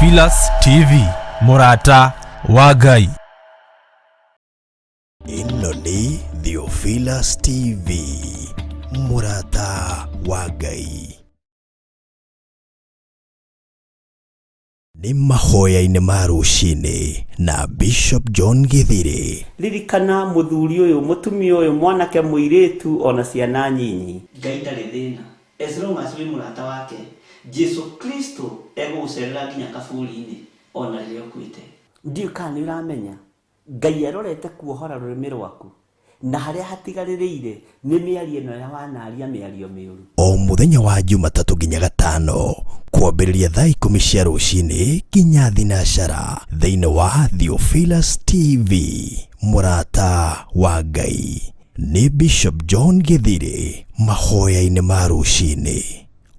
Theophilus TV, mũrata wa Ngai. Ĩno nĩ Theophilus TV, mũrata wa Ngai. Nĩ mahoya-inĩ ma rũcinĩ na Bishop John Githiri. Ririkana mũthuri ũyũ, mũtumia ũyũ, mwanake, mũirĩtu ona ciana nyinyi. Ngai ndarĩ thĩna as long as wĩ mũrata wake. Jesu Kristo egũgũcerera nginya kaburi-inĩ ona rĩrĩa ũkuĩte. Ndiũĩ kana nĩ ũramenya Ngai arorete kuohora rũrĩmĩ rwaku na harĩa hatigarĩrĩire nĩ mĩario ĩno ya wanaria mĩario mĩũru. O mũthenya wa Jumatatũ nginya Gatano kwambĩrĩria thaa 10 cia rũcinĩ nginya thinacara thĩinĩ wa Theophilus TV, mũrata wa Ngai. Nĩ Bishop John Githiri mahoya-inĩ ma rũcinĩ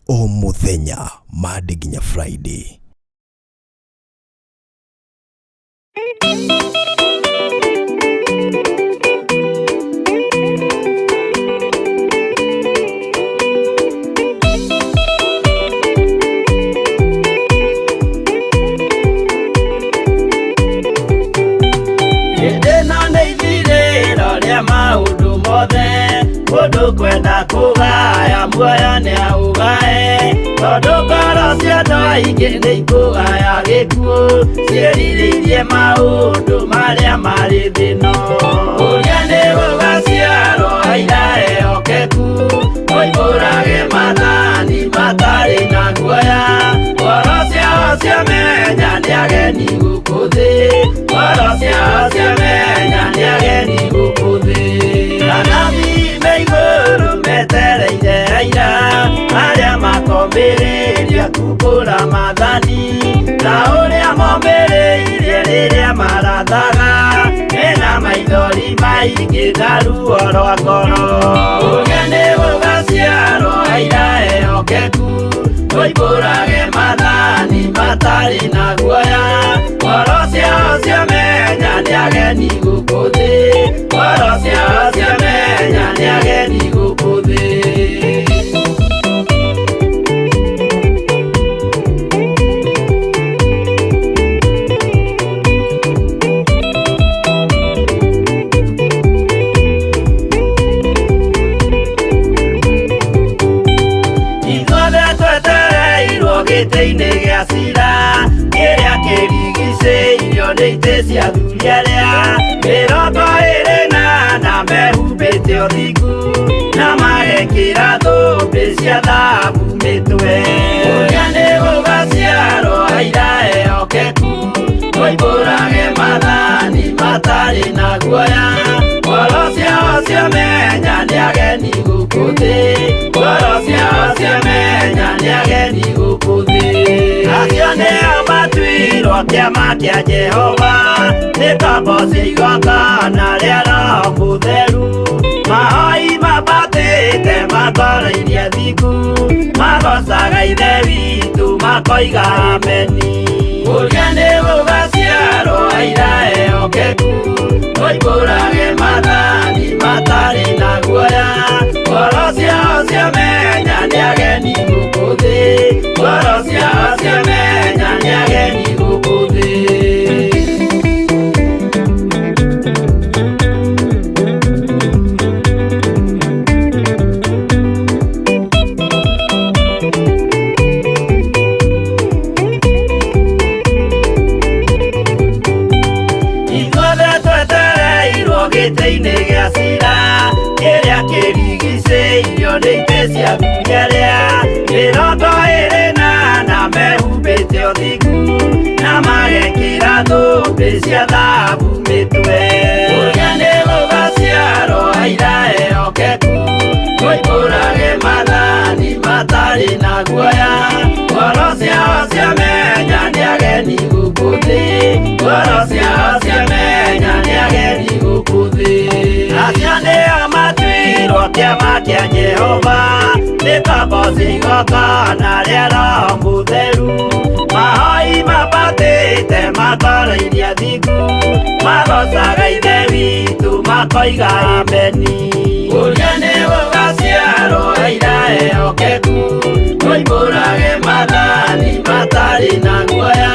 o mũthenya Monday nginya Friday. Hĩndĩ ĩno nĩ ithirĩro rĩa maũndũ mothe, mũndũ kwenda kũgaya muoyo nĩ aũgae, tondũ ngoro cia andũ aingĩ nĩ ikũgaya gĩkuũ, ciĩrirĩirie maũndũ marĩa marĩ thĩ ĩno. Ũrĩa nĩ gũgaciarwo aira ehokeku, moimbũrage maathani matarĩ na guoya, ngoro ciao ciamenya nĩ ageni gũkũ thĩ, ngoro ciao ciamenya nĩ ageni gũkũ thĩ. Anabii me igũrũ metereire aira, arĩa makombĩrĩria kumbũra maathani, ta ũrĩa mombĩrĩirie rĩrĩa marathaga, mena maithori maingĩ na ruo rwa ngoro. Ũrĩa nĩ gũgaciarwo aira ehokeku, moimbũrage maathani matarĩ na guoya, ngoro ciao ciamenya nĩ ageni gũkũ thĩ, ngoro ciao ciamenya nĩ ageni gũkũ thĩ. Ithuothe twetereirwo gĩtĩ-inĩ gĩa cira, kĩrĩa kĩrigicĩirio nĩ itĩ cia athuri arĩa 24 mehumbĩte ũthingu na magekĩra thũmbĩ cia thahabu mĩtwe. Ũrĩa nĩ gũgaciarwo aira ehokeku, moimbũrage maathani matarĩ na guoya, ngoro ciao ciamenya nĩ ageni gũkũ thĩ, ngoro ciao ciamenya nĩ ageni gũkũ thĩ. Acio nĩo matuirwo kĩama kĩa Jehova, nĩ ngombo cia igongona rĩa Roho Mũtheru, mahoi mambatĩte matwarairie thingu, magocaga Ithe witũ makoiga ameni. Ũrĩa nĩ gũgaciarwo aira ehokeku, moimbũrage maathani matarĩ na guoya, ngoro ciao ciamenya nĩ ageni gũkũ thĩ, ngoro ciao ciamenya nĩ ageni gũkũ thĩ. Ithuothe twetereirwo gĩtĩ-inĩ gĩa cira, kĩrĩa kĩrigicĩirio nĩ itĩ cia athuri arĩa 24 mehumbĩte ũthingu na magekĩra thũmbĩ cia thahabu mĩtwe. Ũrĩa nĩ gũgaciarwo aira ehokeku, moimbũrage maathani matarĩ na guoya, ngoro ciao ciamenya nĩ ageni gũkũ thĩ, ngoro ciao ciamenya nĩ ageni gũkũ thĩ. Acio nĩo matuirwo kĩama kĩa Jehova, nĩ ngombo cia igongona rĩa Roho Mũtheru, mahoi mambatĩte matwarairie thingu, magocaga Ithe witũ makoiga ameni. Ũrĩa nĩ gũgaciarwo aira ehokeku, moimbũrage maathani matarĩ na guoya,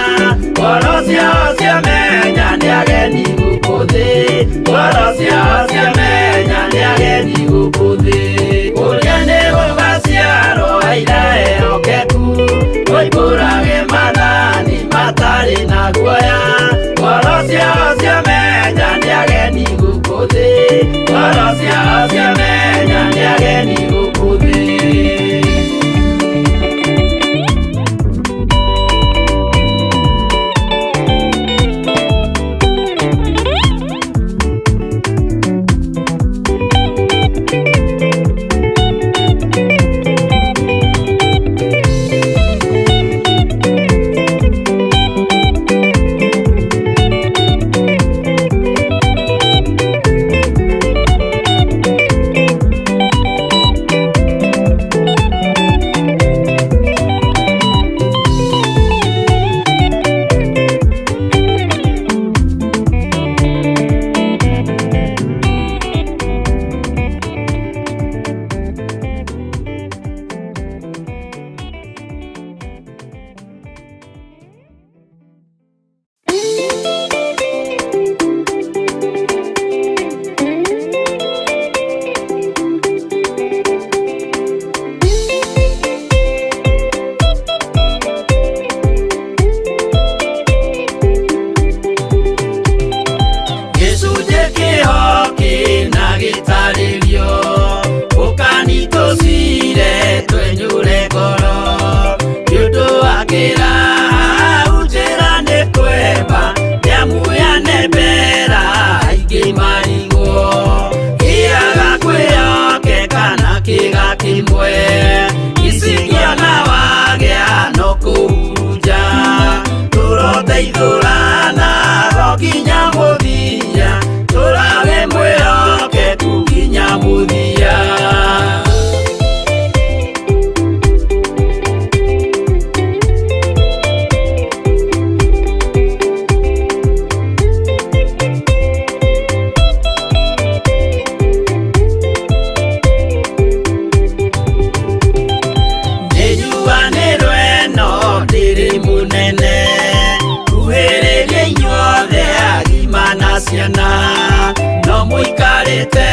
ciana no mũikarĩte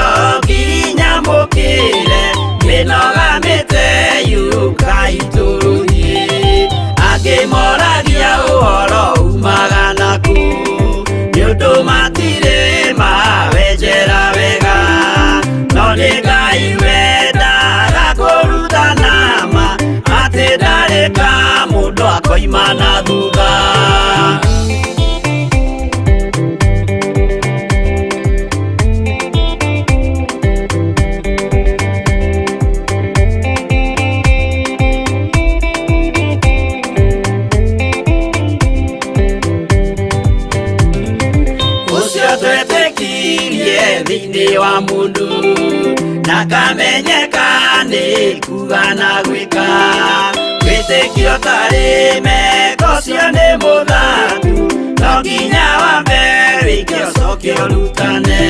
o nginya mũkĩre mĩnoga mĩte yũkai tũrũthiĩ angĩ moragia ũhoro umaga naku nĩ ũndũ matirĩ mawenjera wega no nĩ Ngai wendaga kũrutana ma atĩ ndarĩ ka mũndũ akoima na thutha. Ũcio twetĩkirie thĩinĩ wa mũndũ na kamenyeka nĩ kuga na gwĩka wĩtĩkio tarĩ meko ũcio nĩ mũthatu no nginya wambe wĩke ũcoke ũrutane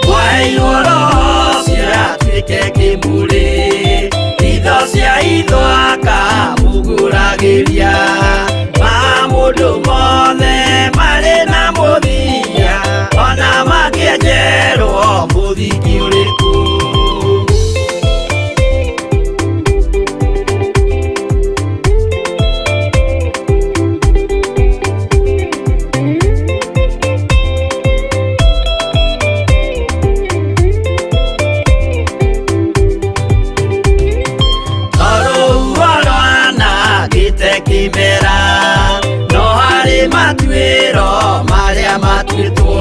mwaheirwo roho ũcio atuĩke kĩmũrĩ itho cia itho akamũgũragĩria ma mũndũ mothe marĩ na mũthia ona mangĩenjerwo mũthingi ũrĩkũ. Kimera no harĩ matuĩro marĩa matuĩtwo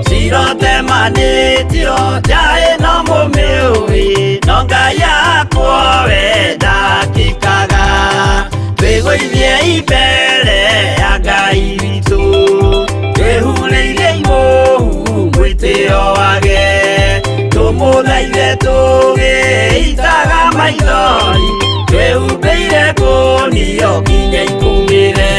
cirotemanĩtio njaĩ no mũmĩũĩ no Ngai akwo we ndakĩkaga twĩgũithie imbere ya Ngai witũ twĩhurĩire imũhu mwĩtĩo wage tũmũthaithe tũgĩitaga maithori twĩhumbĩire kũnio nginya ikũmĩre.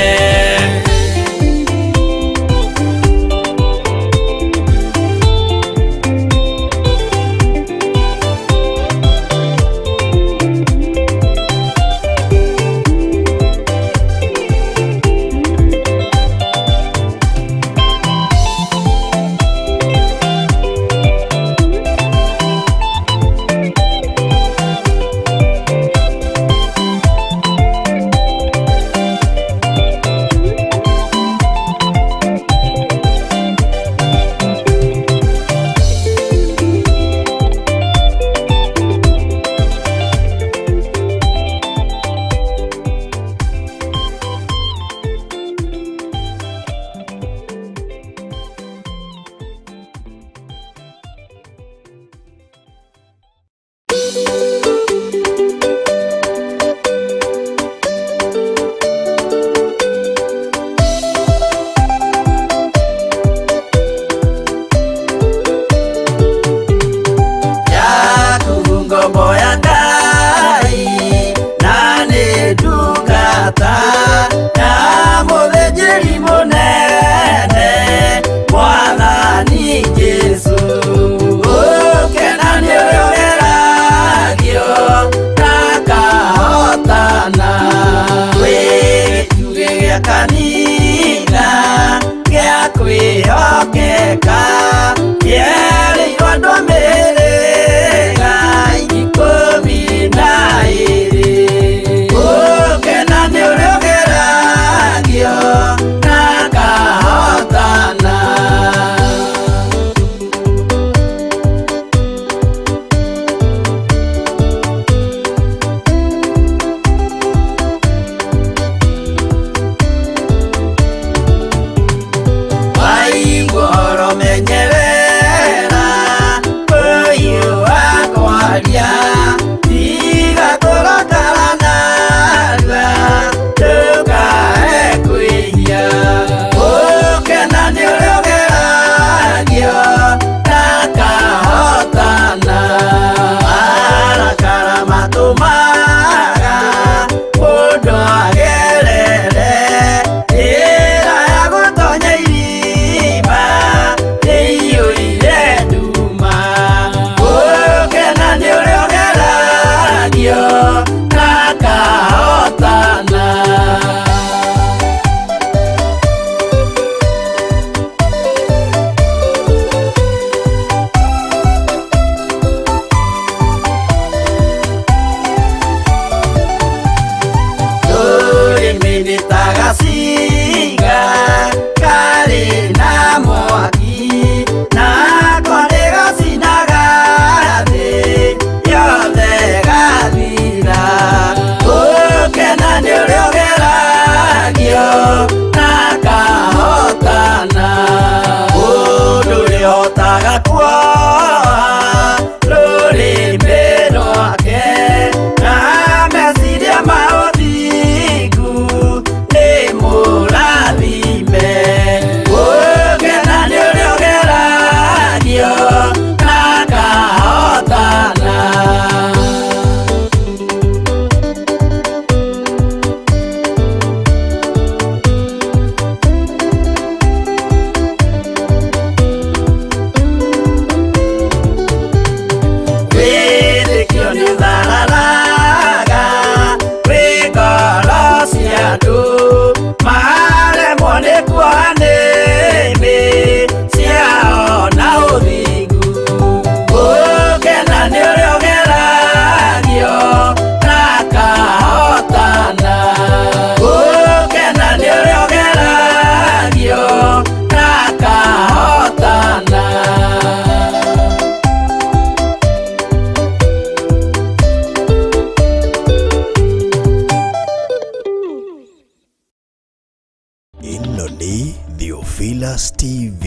Theophilus TV,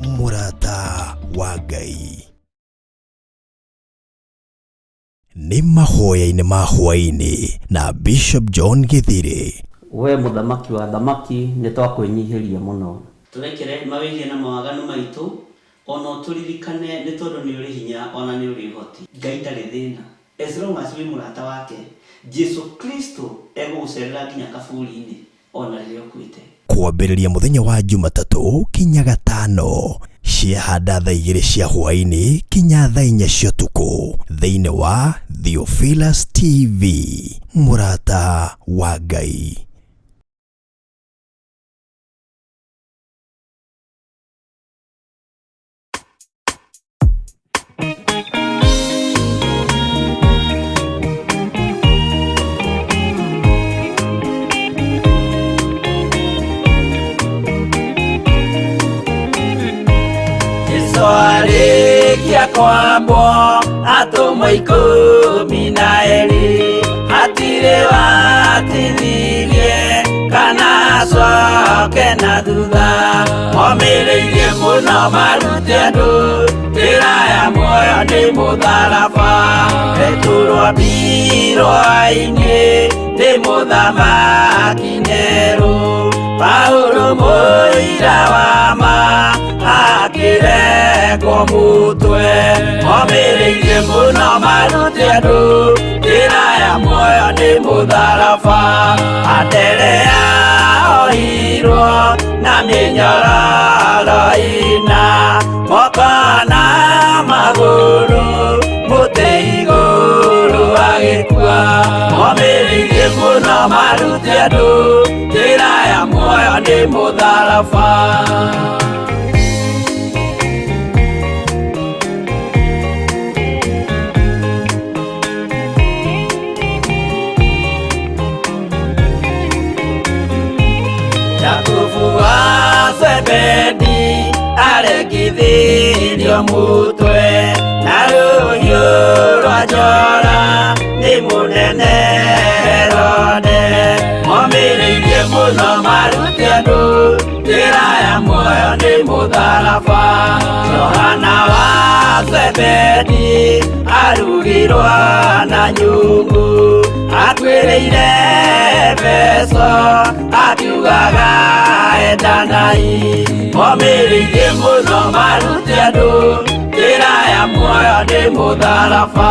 mũrata wa Ngai. Nĩ mahoya-inĩ ma hwaĩ-inĩ na Bishop John Gĩthirĩ. We mũthamaki wa thamaki nĩ twakwĩnyihĩria mũno. Tũrekere mawĩhia na mawaganu maitũ, ona ũtũririkane nĩ tondũ nĩ ũrĩ hinya ona nĩ ũrĩ ũhoti. Ngai ndarĩ thĩna as long as wĩ mũrata wake. Jesu Kristo egũgũcerera nginya kaburi-inĩ ona rĩrĩa ũkuĩte. Kwambĩrĩria mũthenya wa Jumatatũ kinya Gatano ciahanda thaa 2 cia hwaĩ-inĩ kinya thaa 4 cia ũtukũ thĩinĩ wa Theophilus TV, mũrata wa Ngai. Jesu arĩkia kwambwo atũmwo 12 hatirĩ watithirie kana acoke na thutha. Momĩrĩirie mũno marute andũ njĩra ya muoyo nĩ mũtharaba. Petero ambirwo-inĩ nĩ mũthamaki Nero. Paulo mũira wa ma akĩrengwo mũtwe. Momĩrĩirie mũno marute andũ njĩra ya muoyo nĩ mũtharaba. Anderea ohirwo na mĩnyororo ĩna, moko na magũrũ mũtĩ igũrũ agĩkua. Momĩrĩirie mũno marute andũ njĩra ya muoyo nĩ mũtharaba. Jakubu wa Zebedi arekithirio mũtwe na rũhiũ rwa njora nĩ mũnene Herode. Momĩrĩirie mũno marute andũ njĩra ya muoyo nĩ mũtharaba. Johana wa Zebedi arugirwo na nyũngũ, akuĩrĩire Efeso akiugaga endanai. Momĩrĩirie mũno marute andũ njĩra ya muoyo nĩ mũtharaba.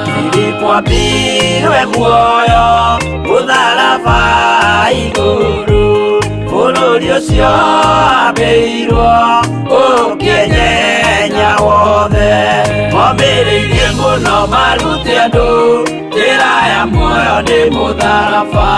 Filipo ambirwe muoyo mũtharaba igũrũ, bũrũri ũcio ambĩirwo ũkĩnyenya wothe. Momĩrĩirie mũno marute andũ njĩra ya muoyo nĩ mũtharaba.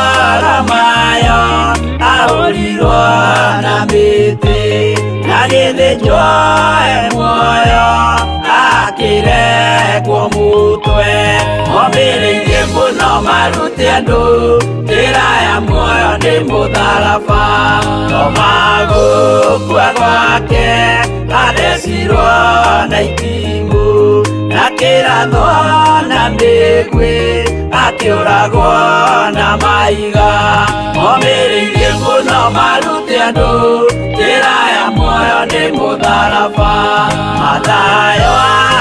Baritholomayo ahũrirwo na mĩtĩ, agĩthĩnjwo e muoyo akĩrengwo mũtwe. Momĩrĩirie mũno marute andũ njĩra ya muoyo nĩ mũtharaba. Toma gũkua gwake athecirwo na itimũ, akĩrathwo na mĩguĩ akĩũragwo na mahiga. Momĩrĩirie mũno marute andũ njĩra ya muoyo nĩ mũtharaba. Mathayo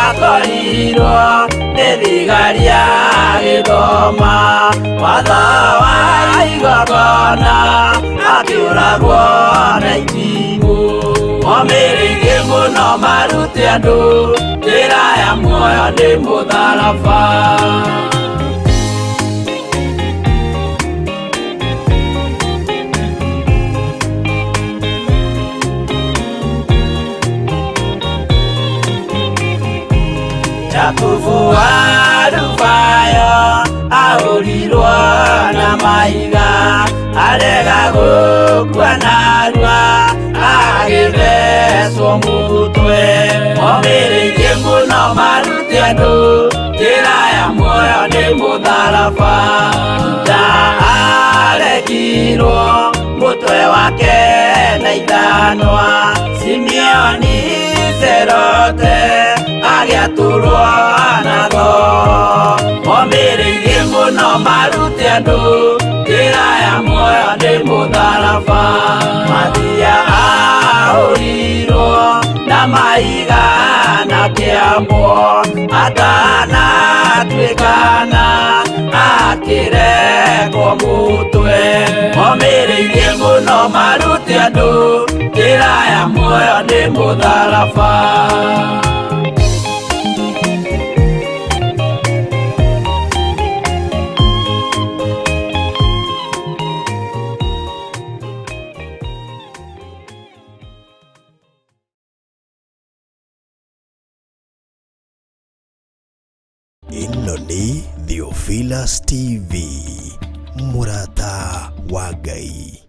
akorirwo nĩ thigari agĩthoma watho wa igongona, akĩũragwo na itimũ. Momĩrĩirie mũno marute andũ njĩra ya muoyo nĩ mũtharaba. Jakubu wa Alufayo ahũrirwo na mahiga, arega gũkua narua agĩthecwo mũtwe. Momĩrĩirie mũno marute andũ njĩra ya muoyo nĩ mũtharaba. Juda arekirwo Mutwe wake na ithanwa Simeoni Serote agĩaturwo na thoo Omĩrĩirie mũno marute andũ njĩra ya muoyo nĩ mũtharaba Mathia ahũrirwo na mahiga na kĩambwo atanatuĩkana akĩrekwo mũtwe Omĩrĩirie mũno marute andũ njĩra ya muoyo nĩ mũtharaba. Ĩno nĩ Theophilus TV, mũrata wa Ngai.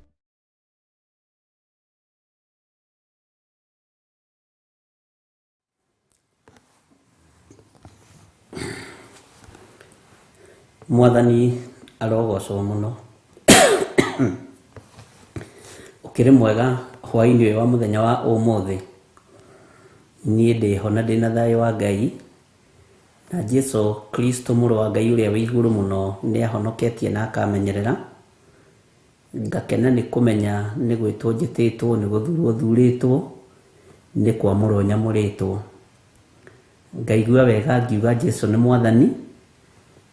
Mwathani arogocwo mũno. Ũkĩrĩ mwega hwaĩ-inĩ ũyũ wa mũthenya wa ũmũthĩ. Niĩ ndĩho na ndĩna thayũ wa Ngai, na Jesu Kristo mũrũ wa Ngai ũrĩa wĩ igũrũ mũno nĩ ahonoketie na akamenyerera. Ngakena nĩ kũmenya nĩ gwĩtwo njĩtĩtwo, nĩ gũthurwo thurĩtwo, nĩ kwamũrwo nyamũrĩtwo. Ngaigua wega ngiuga Jesu nĩ Mwathani,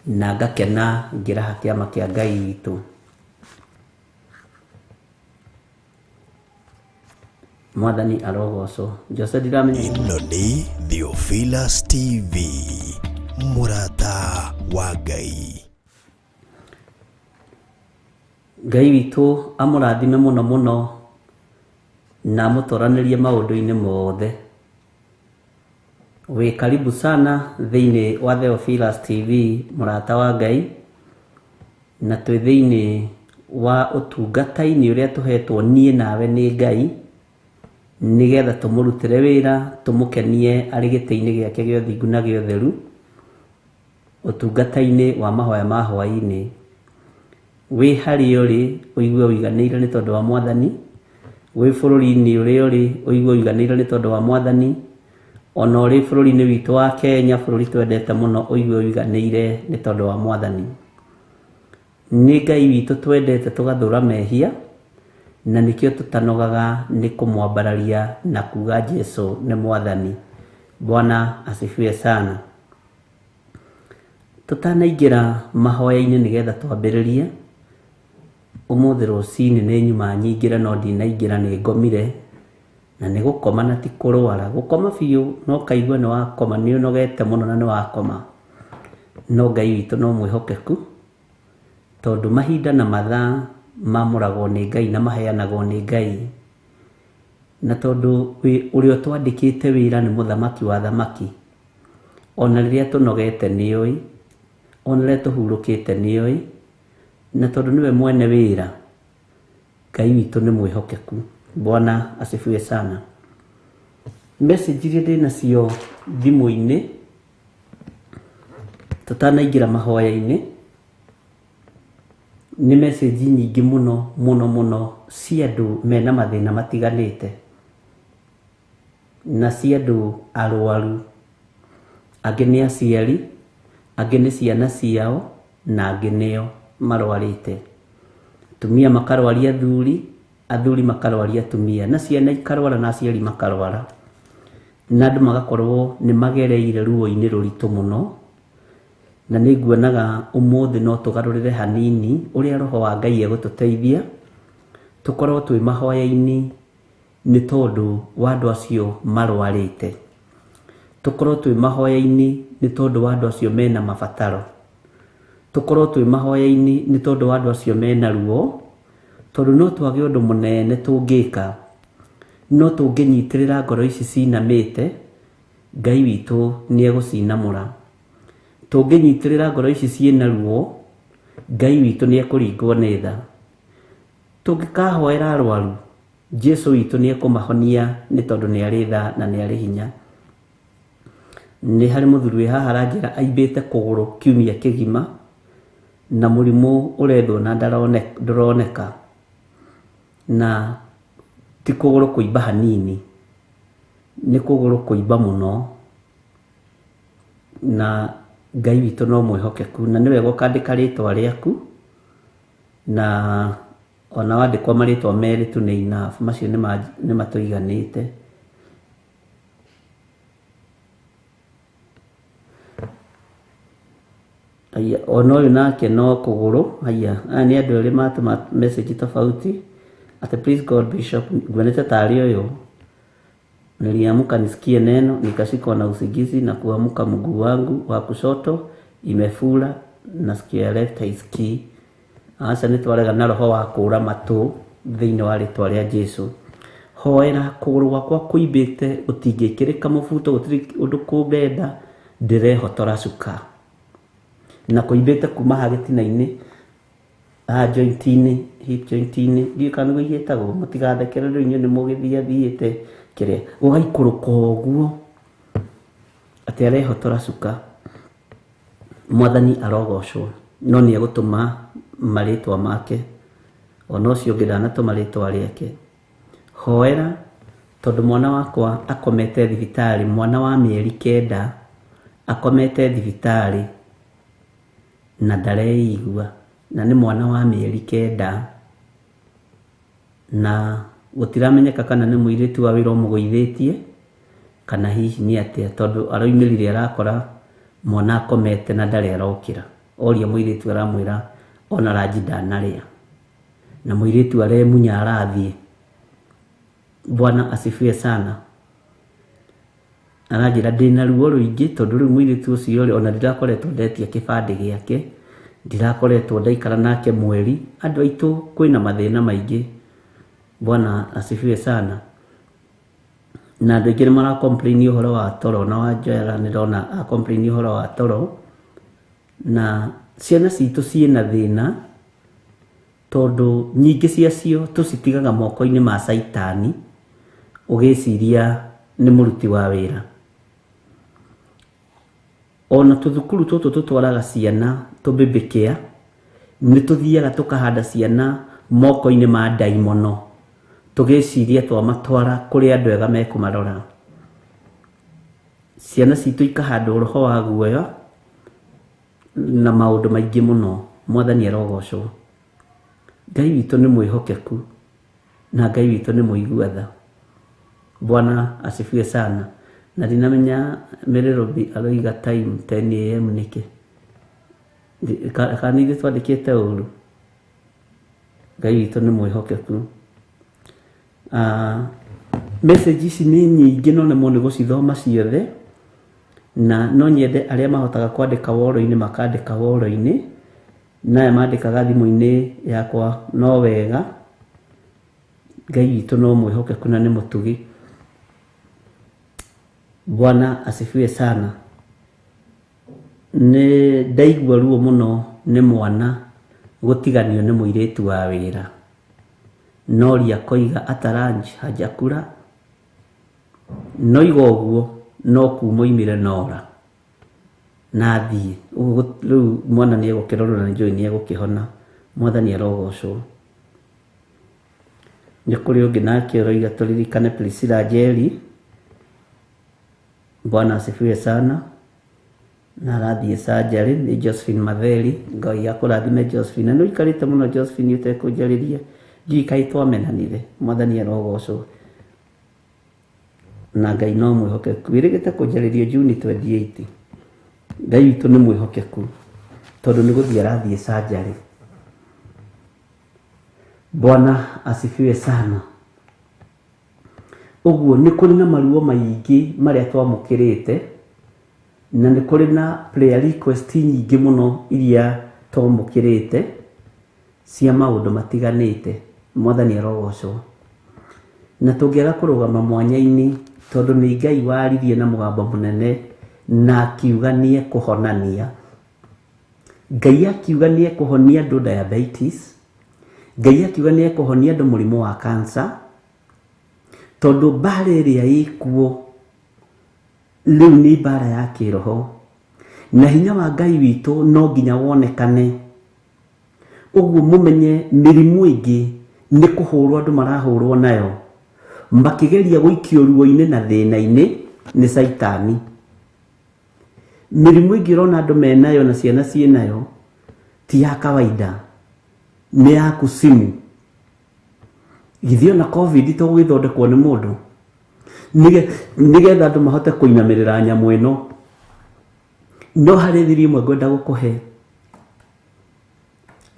na ngakena ngĩraha kĩama kĩa Ngai witũ. Mwathani arogocwo. Jose ndiramenya. Ĩno nĩ Theophilus TV, mũrata wa Ngai. Ngai witũ amũrathime mũno mũno na amũtoranĩrie maũndũ-inĩ mothe. Wĩ karibu sana thĩinĩ wa Theophilus TV, mũrata wa Ngai, na twĩ thĩinĩ wa ũtungata-inĩ ũrĩa tũhetwo niĩ nawe nĩ Ngai, nĩgetha tũmũrutĩre wĩra, tũmũkenie arĩ gĩtĩ-inĩ gĩake gĩa ũthingu na gĩa ũtheru, ũtungata-inĩ wa mahoya ma hwaĩ-inĩ. Wĩ harĩa ũrĩ ũigue ũiganĩire nĩ tondũ wa Mwathani, wĩ bũrũri-inĩ ũrĩa ũrĩ ũigue ũiganĩire nĩ tondũ wa Mwathani, ona ũrĩ bũrũri-inĩ witũ wa Kenya, bũrũri twendete mũno, ũigue ũiganĩire nĩ tondũ wa Mwathani. Nĩ Ngai witũ twendete tũgathũra mehia, na nĩkĩo tũtanogaga nĩ kũmwambararia na kuga Jesu nĩ Mwathani. Bwana asifiwe sana. Tũtanaingĩra mahoya-inĩ nĩgetha twambĩrĩrie, ũmũthĩ rũcinĩ nĩ nyuma nyingĩre no ndinaingĩra nĩ ngomire, na nĩ gũkoma na ti kũrwara. Gũkoma biũ no kaigua nĩ wakoma, nĩ ũnogete mũno na nĩ wakoma. No Ngai witũ no mwĩhokeku, tondũ mahinda na mathaa mamũragwo nĩ Ngai na maheanagwo nĩ Ngai. Na tondũ ũrĩa ũtwandĩkĩte wĩra nĩ mũthamaki wa thamaki, ona rĩrĩa tũnogete nĩoĩ, ona rĩrĩa tũhurũkĩte nĩoĩ, na tondũ nĩwe mwene wĩra, Ngai witũ nĩ mwĩhokeku. Bwana asifiwe sana. Message iria ndĩnacio thimũ-inĩ tũtanaingĩra mahoya-inĩ nĩ message nyingĩ mũno mũno mũno cia andũ mena mathĩna matiganĩte, na cia andũ arwaru, angĩ nĩ aciari, angĩ nĩ ciana ciao, na angĩ nĩo marwarĩte. Atumia makarwaria athuri, athuri makarwaria atumia, na ciana ikarwara na aciari makarwara, na andũ magakorwo nĩ magereire ruo-inĩ rũritũ mũno. Na nĩ nguonaga ũmũthĩ no tũgarũrĩre hanini ũrĩa Roho wa Ngai egũtũteithia tũkorwo twĩ mahoya-inĩ nĩ tondũ wa andũ acio marwarĩte, tũkorwo twĩ mahoya-inĩ nĩ tondũ wa andũ acio mena mabataro, tũkorwo twĩ mahoya-inĩ nĩ tondũ wa andũ acio mena ruo, tondũ no twage ũndũ mũnene tũngĩka, no tũngĩnyitĩrĩra ngoro ici cinamĩte, Ngai witũ nĩ egũcinamũra. Tũngĩnyitĩrĩra ngoro ici ciĩna ruo, Ngai witũ nĩ ekũringwo nĩ tha. Tũngĩkahoera arwaru, Jesu witũ nĩ ekũmahonia nĩ tondũ nĩ arĩ tha na nĩ arĩ hinya. Nĩ harĩ mũthuri wĩ haha aranjĩra aimbĩte kũgũrũ kiumia kĩgima, na mũrimũ ũrethwo na ndũroneka. Na ti kũgũrũ kũimba hanini, nĩ kũgũrũ kũimba mũno. Na Ngai witũ no mwĩhokeku, na nĩ wega ũkandĩka rĩtwa rĩaku, na ona wandĩkwo marĩtwa merĩ tu nĩ enough, macio nĩ matũiganĩte. Haiya, ona ũyũ nake no kũgũrũ. Haiya, aya nĩ andũ erĩ matũma message tofauti atĩ please God Bishop, nguonete tarĩ ũyũ. Niliamka nisikie neno, nikashikwa na usingizi na kuamka mguu wangu wa kushoto imefura na sikio ya left haisikii. Aca nĩ twarega na roho wa kũra matũ thĩinĩ wa rĩtwa rĩa Jesu. Hoera kũgũrũ gwakwa kũimbĩte gũtingĩkĩrĩka mũbuto, gũtirĩ ũndũ kũngenda, ndĩrehotora cuka. Na kũimbĩte kuma haha gĩtina-inĩ, haha joint-inĩ, hip joint-inĩ, ndiũĩ kana nĩguo igĩtagwo, mũtigathekere rĩu inyuĩ nĩ mũgĩthiathiĩte kĩrĩa, gũgaikũrũka ũguo atĩ arehotora cuka. Mwathani arogocwo, no nĩ egũtũma marĩtwa make, ona ũcio ũngĩ ndanatũma rĩtwa rĩake. Hoera tondũ mwana wakwa akomete thibitarĩ, mwana wa mĩeri 9 akomete thibitarĩ na ndareigua, na nĩ mwana wa mĩeri 9, na gũtiramenyeka kana nĩ mũirĩtu wa wĩra ũmũgũithĩtie kana hihi nĩ atĩa, tondũ aroimĩrire arakora mwana akomete na ndarĩ arokĩra. Oria mũirĩtu aramwĩra ona ranji ndanarĩa, na mũirĩtu aremunya arathiĩ. Bwana asifiwe sana. Aranjĩra ndĩna ruo rũingĩ tondũ rĩu mũirĩtu ũcio rĩ, ona ndirakoretwo ndetia kĩbandĩ gĩake, ndirakoretwo ndaikara nake mweri. Andũ aitũ kwĩna mathĩna maingĩ. Bwana asifiwe sana. Na andũ aingĩ nĩ mara complain ũhoro wa toro, na wa Joela nĩ ndona a complain ũhoro wa toro. Na ciana citũ ciĩna thĩna tondũ nyingĩ ciacio tũcitigaga moko-inĩ ma caitani, ũgĩciria nĩ mũruti wa wĩra. Ona tũthukuru tũtũ tũtwaraga ciana tũbĩbĩkĩa, nĩ tũthiaga tũkahanda ciana moko-inĩ ma ndaimono, tũgĩciria twamatwara kũrĩ andũ ega mekũmarora. Ciana citũ ikahandwo roho wa guoya na maũndũ maingĩ mũno. Mwathani arogocwo. Ngai witũ nĩ mwĩhokeku na Ngai witũ nĩ mũigua tha. Bwana asifiwe sana. Na ndinamenya Mĩrĩrũbi aroiga time 10 a.m. nĩkĩ, kana ithuĩ twandĩkĩte ũru. Ngai witũ nĩ mwĩhokeku. Message ici nĩ nyingĩ no nemwo nĩ gũcithoma ciothe, na no nyende arĩa mahotaga kwandĩka woro-inĩ makandĩka woro-inĩ, na aya mandĩkaga thimũ-inĩ yakwa no wega. Ngai witũ no mwĩhokeku na nĩ mũtugi. Bwana asifiwe sana. Nĩ ndaigua ruo mũno nĩ mwana gũtiganio nĩ mũirĩtu wa wĩra. Noria koiga ata lunch hajakula, noiga ũguo no kuma oimire nora na athiĩ ũguo. Rĩu mwana nĩ egũkĩrorwo na nĩnjũĩ nĩ egũkĩhona. Mwathani arogocwo. Nĩ kũrĩ ũngĩ nake ũroiga tũririkane Priscilla Njeri. Bwana asifiwe sana. Na arathiĩ surgery nĩ Josephine Matheri. Ngai akũrathime Josephine, na nĩ ũikarĩte mũno Josephine ũtekũnjarĩria, ndiũĩ kaĩ twamenanire. Mwathani arogocwo na Ngai no mwĩhokeku. Wĩrĩgĩte kũnjarĩria June 28. Ngai witũ nĩ mwĩhokeku tondũ nĩ gũthiĩ arathiĩ surgery. Bwana asifiwe sana. Ũguo nĩ kũrĩ na maruo maingĩ marĩa twamũkĩrĩte, na nĩ kũrĩ na prayer request nyingĩ mũno iria twamũkĩrĩte cia maũndũ matiganĩte. Mwathani arogocwo. Na tũngĩaga kũrũgama mwanya-inĩ, tondũ nĩ Ngai waririe na mũgambo mũnene na akiuga nĩ ekũhonania. Ngai akiuga nĩ ekũhonia andũ diabetes, Ngai akiuga nĩ ekũhonia andũ mũrimũ wa cancer, tondũ mbara ĩrĩa ĩkuo rĩu nĩ mbara ya kĩroho, na hinya wa Ngai witũ no nginya wonekane. Ũguo mũmenye mĩrimũ ĩngĩ Nĩ kũhũrwo andũ marahũrwo nayo makĩgeria gũikio ruo-inĩ na thĩna-inĩ nĩ caitani. Mĩrimũ ĩngĩ ũrona andũ menayo na ciana ciĩnayo ti ya kawaida, nĩ ya kusimu. Githĩ ona Covid to gũgĩthondekwo nĩ mũndũ nĩgetha andũ mahote kũinamĩrĩra nyamũ ĩno. No harĩ thiri ĩmwe ngwenda gũkũhe,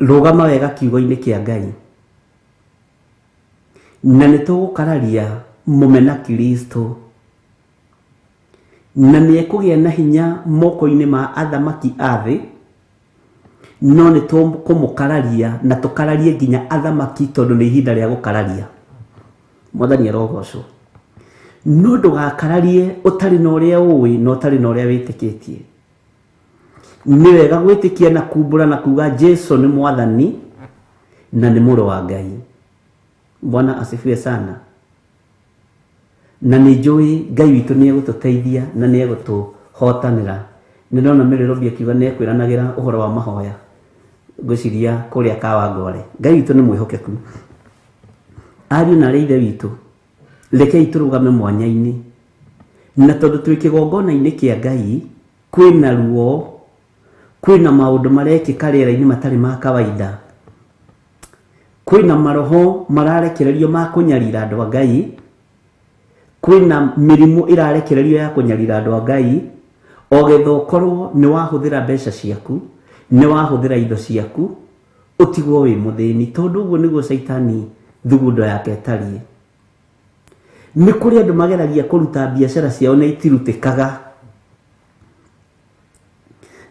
rũgama wega kiugo-inĩ kĩa Ngai, na nĩ tũgũkararia mũmena Kristo, na nĩ ekũgĩa na hinya moko-inĩ ma athamaki a thĩ, no nĩ tũkũmũkararia na tũkararie nginya athamaki, tondũ nĩ ihinda rĩa gũkararia. Mwathani arogocwo. No ndũgakararie ũtarĩ na ũrĩa ũĩ na ũtarĩ na ũrĩa wĩtĩkĩtie. Nĩ wega gwĩtĩkia na kumbũra na kuga Jesu nĩ mwathani na nĩ mũrũ wa Ngai. Bwana asifiwe sana. Na nĩ njũĩ Ngai witũ nĩ egũtũteithia na nĩ egũtũhotanĩra. Nĩ ndona Mary Robi akiuga nĩ ekwĩranagĩra ũhoro wa mahoya, ngwĩciria kũrĩa Kawangware. Ngai witũ nĩ mwĩhokeku. Ariũ na arĩ ithe witũ, rekei tũrũgame mwanya-inĩ, na tondũ twĩ kĩgongona-inĩ kĩa Ngai, kwĩna ruo, kwĩna maũndũ marekĩka rĩera-inĩ matarĩ ma kawaida, kwĩna maroho mararekererio ma kũnyarira andũ a Ngai, kwĩna mĩrimũ ĩrarekererio ya kũnyarira andũ a Ngai, o getha ũkorwo nĩ wahũthĩra mbeca ciaku, nĩ wahũthĩra indo ciaku, ũtigwo wĩ mũthĩni, tondũ ũguo nĩguo caitani thugundo yake ĩtariĩ. Nĩ kũrĩ andũ mageragia kũruta biacara ciao na itirutĩkaga.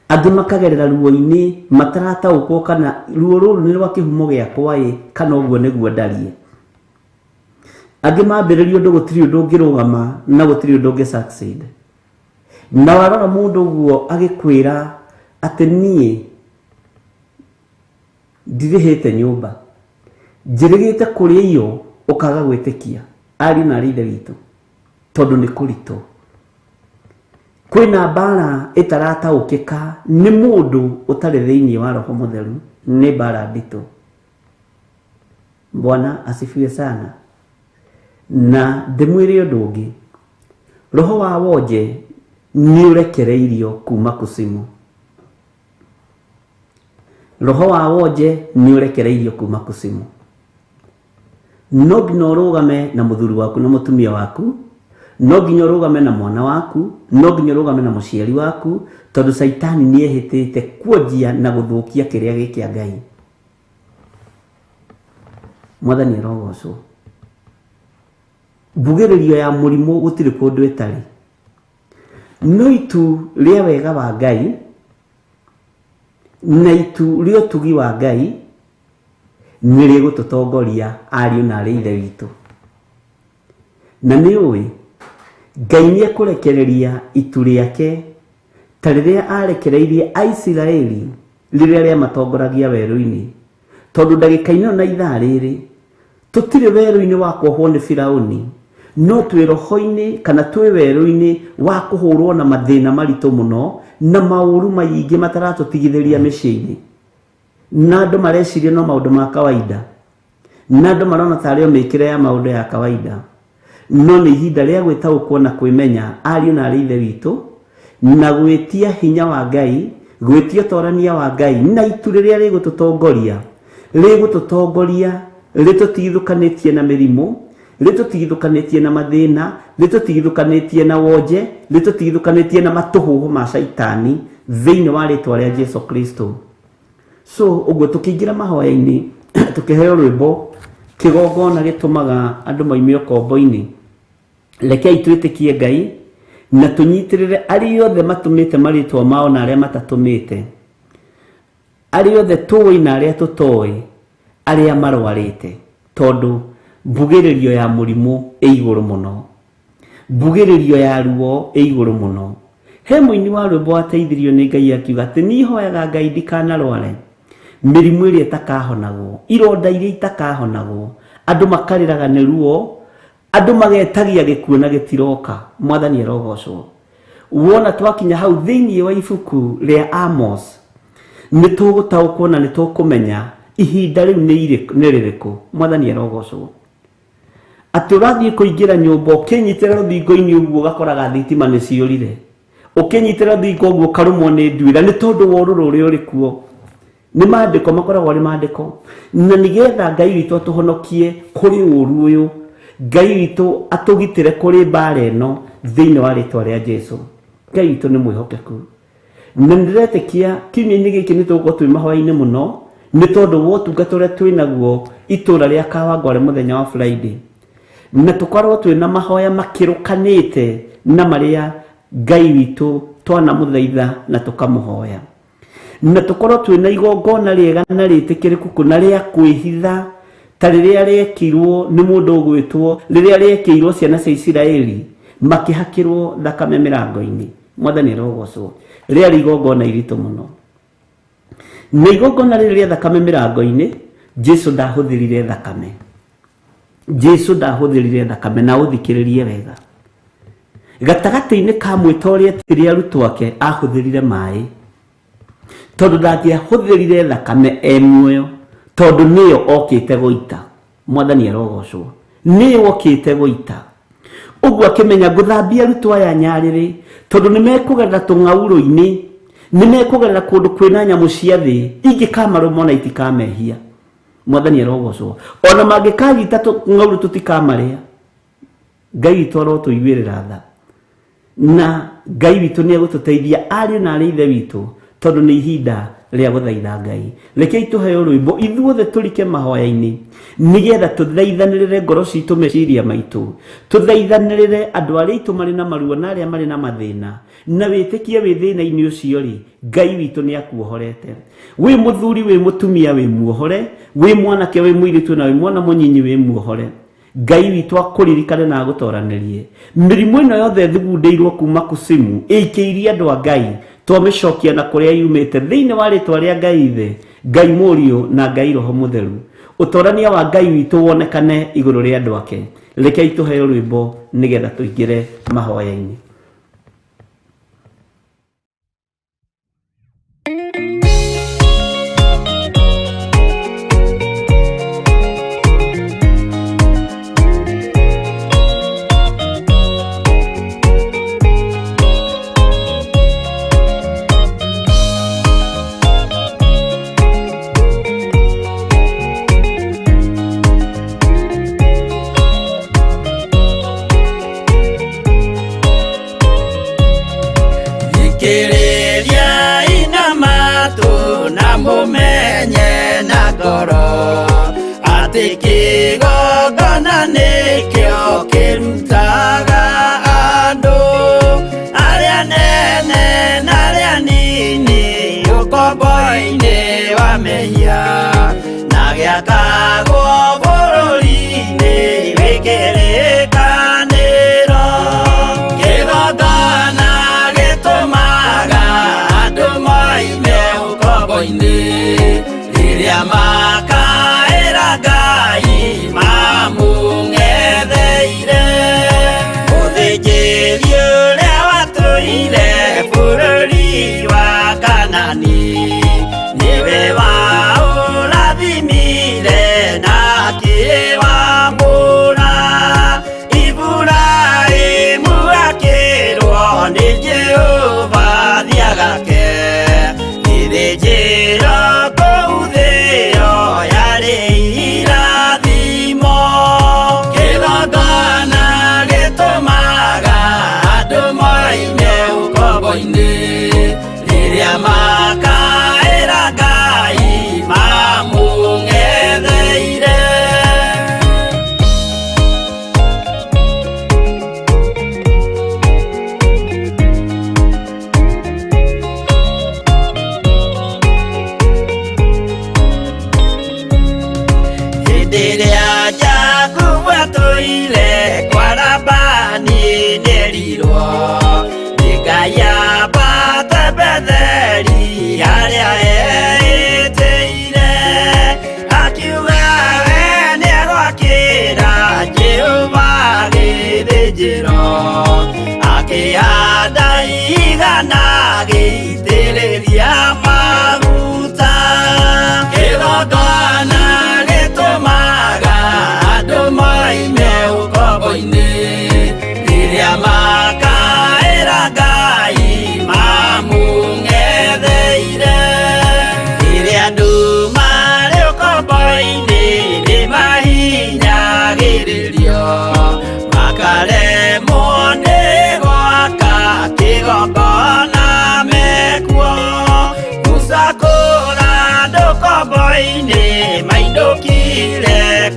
Angĩ makagerera ruo-inĩ matarataũkwo kana ruo rũrũ nĩ rwa kĩhumo gĩakwa ĩ, kana ũguo nĩguo ndariĩ. Angĩ mambĩrĩria ũndũ gũtirĩ ũndũ ũngĩrũgama na gũtirĩ ũndũ ũngĩ succeed. Na warora mũndũ ũguo agĩkwĩra atĩ niĩ ndirĩhĩte nyũmba, njĩrĩgĩte kũrĩa iyo, ũkaga gwĩtĩkia. Ariũ na arĩ ithe witũ, tondũ nĩ kũritũ. Kwĩna mbara ĩtarataũkĩka nĩ mũndũ ũtarĩ thĩinĩ wa Roho Mũtheru, nĩ mbara nditũ. Bwana asifiwe sana. Na ndĩmwĩre ũndũ ũngĩ, roho wa wonje nĩ ũrekereirio kuma kusimu. Roho wa wonje nĩ ũrekereirio kuma kusimu. No nginya ũrũgame na mũthuri waku na mũtumia waku, no nginya ũrũgame na mwana waku, no nginya ũrũgame na mũciari waku, tondũ caitani nĩ ehĩtĩte kuonjia na gũthũkia kĩrĩa gĩ kĩa Ngai. Mwathani arogocwo. Mbugĩrĩrio ya mũrimũ gũtirĩ kũndũ ĩtarĩ, no itu rĩa wega wa Ngai na itu rĩa ũtugi wa Ngai nĩ rĩgũtũtongoria ariũ na arĩ ithe witũ. Na nĩ ũĩ Ngai nĩ ekũrekereria itu rĩake ta rĩrĩa arekereirie Aisiraeli rĩrĩa rĩamatongoragia werũ-inĩ, tondũ ndagĩka-inĩ ĩno na ithaa rĩrĩ tũtirĩ werũ-inĩ wa kuohwo nĩ Firaũni, no twĩ roho-inĩ kana twĩ werũ-inĩ wa kũhũrwo na mathĩna maritũ mũno na maũru maingĩ mataratũtigithĩria mĩciĩ-inĩ. Na andũ mareciria no maũndũ ma kawaida, na andũ marona tarĩ o mĩkĩre ya maũndũ ya kawaida, no nĩ ihinda rĩa gwĩtaũkwo na kwĩmenya ariũ na arĩ ithe witũ, na gwĩtia hinya wa Ngai, gwĩtia ũtorania wa Ngai, na itu rĩrĩa rĩgũtũtongoria, rĩgũtũtongoria rĩtũtigithũkanĩtie na mĩrimũ, rĩtũtigithũkanĩtie na mathĩna, rĩtũtigithũkanĩtie na wonje, rĩtũtigithũkanĩtie na matũhũhũ ma caitani thĩinĩ wa rĩtwa rĩa Jesu Kristo. So ũguo tũkĩingĩra mahoya-inĩ, tũkĩheo rwĩmbo kĩgongona gĩtũmaga andũ moime ũkombo-inĩ, rekei twĩtĩkie Ngai na tũnyitĩrĩre arĩa othe matũmĩte marĩtwa mao na arĩa matatũmĩte, arĩa othe tũĩ na arĩa tũtoĩ, arĩa marwarĩte, tondũ mbugĩrĩrio ya mũrimũ ĩ igũrũ mũno, mbugĩrĩrio ya ruo ĩ igũrũ mũno. He mũini wa rwĩmbo wateithirio nĩ Ngai akiuga atĩ niĩ hoyaga Ngai ndikanarware mĩrimũ ĩrĩa ĩtakahonagwo, ironda iria itakahonagwo, andũ makarĩraga nĩ ruo, andũ magetagia gĩkuũ na gĩtiroka. Mwathani arogocwo. Wona twakinya hau thĩinĩ wa ibuku rĩa Amos, nĩ tũgũtaũkwo na nĩ tũkũmenya Ihinda rĩu nĩ rĩrĩkũ? Mwathani arogocwo. Atĩ ũrathiĩ kũingĩra nyũmba ũkĩnyitĩra rũthingo-inĩ ũguo ũgakoraga thitima nĩ ciũrire, ũkĩnyitĩra rũthingo ũguo ũkarũmwo nĩ nduĩra nĩ tondũ wa ũrũrũ ũrĩa ũrĩ kuo. Nĩ maandĩko makoragwo arĩ maandĩko, na nĩgetha Ngai witũ atũhonokie kũrĩ ũru ũyũ, Ngai witũ atũgitĩre kũrĩ mbara ĩno thĩinĩ wa rĩtwa rĩa Jesu. Ngai witũ nĩ mwĩhokeku, na nĩndĩretĩkia kiumia-inĩ gĩkĩ nĩ tũgũkorwo twĩ mahoya-inĩ mũno nĩ tondũ wa ũtungata ũrĩa twĩ naguo itũra rĩa Kawangware mũthenya wa Friday, na tũkorwo twĩ na mahoya makĩrũkanĩte na marĩa Ngai witũ twanamũthaitha na tũkamũhoya, na tũkorwo twĩ na igongona rĩega na rĩtĩkĩrĩku kũna rĩa kwĩhitha ta rĩrĩa rĩekirwo nĩ mũndũ ũgwĩtwo, rĩrĩa rĩekĩirwo ciana cia Isiraeli makĩhakĩrwo thakame mĩrango-inĩ. Mwathani arogocwo. Rĩarĩ igongona iritũ mũno, na igongona rĩrĩ rĩa thakame mĩrango-inĩ, Jesu ndahũthĩrire thakame. Jesu ndahũthĩrire thakame, na ũthikĩrĩrie wega. Gatagatĩ-inĩ ka mwĩto ũrĩa etire arutwo ake, ahũthĩrire maĩ, tondũ ndangĩahũthĩrire thakame e muoyo, tondũ nĩyo okĩte gũita. Mwathani arogocwo. Nĩyo okĩte gũita. Ũguo akĩmenya ngũthambia arutwo aya nyarĩrĩ, tondũ nĩ mekũgerera tũng'aurũ-inĩ, nĩ mekũgerera kũndũ kwĩna nyamũ cia thĩ, ingĩkamarũma ona itikamehia. Mwathani arogocwo. Ona mangĩkanyita tũng'aurũ tũtikamarĩa. Ngai witũ arotũiguĩrĩra tha, na Ngai witũ nĩ egũtũteithia ariũ na arĩ ithe witũ, tondũ nĩ ihinda rĩa gũthaitha Ngai. Rekei tũheo rwĩmbo ithuothe tũrike mahoya-inĩ, nĩgetha tũthaithanĩrĩre ngoro citũ, meciria maitũ, tũthaithanĩrĩre andũ arĩa aitũ marĩ na maruo na arĩa marĩ na mathĩna, na wĩtĩkie wĩ thĩna-inĩ ũcio rĩ, Ngai witũ nĩ akuohorete. Wĩ mũthuri, wĩ mũtumia, wĩ muohore, wĩ mwanake, wĩ mũirĩtu, na wĩ mwana mũnyinyi, wĩ muohore. Ngai witũ akũririkane na agũtoranĩrie. Mĩrimũ ĩno yothe ĩthugundĩirwo kuma kusimu ĩikĩirie andũ a Ngai, twamĩcokia na kũrĩa yumĩte thĩinĩ wa rĩtwa rĩa Ngai Ithe, Ngai Mũriũ na Ngai Roho Mũtheru. Ũtorania wa Ngai witũ wonekane igũrũ rĩa andũ ake. Rekei tũheo rwĩmbo nĩgetha tũingĩre mahoya-inĩ. Thikĩrĩria ina matũ na mũmenye na ngoro atĩ kĩgongona nĩkĩo kĩrutaga andũ arĩa nene na arĩa nini ũkombo-inĩ wa mehia na gĩakagwo bũrũri-inĩ wĩ kĩrĩkanĩro. Kĩgongona gĩtũmaga andũ moime ũkombo-inĩ rĩrĩa makaĩra Ngai mamũng'etheire. Mũthĩnjĩri ũrĩa watũire bũrũri wa Kanani nĩwe waũrathimire na akĩwamũra. Iburahĩmu akĩrwo nĩ Jehova thiagake gĩthĩnjĩro kũu thĩo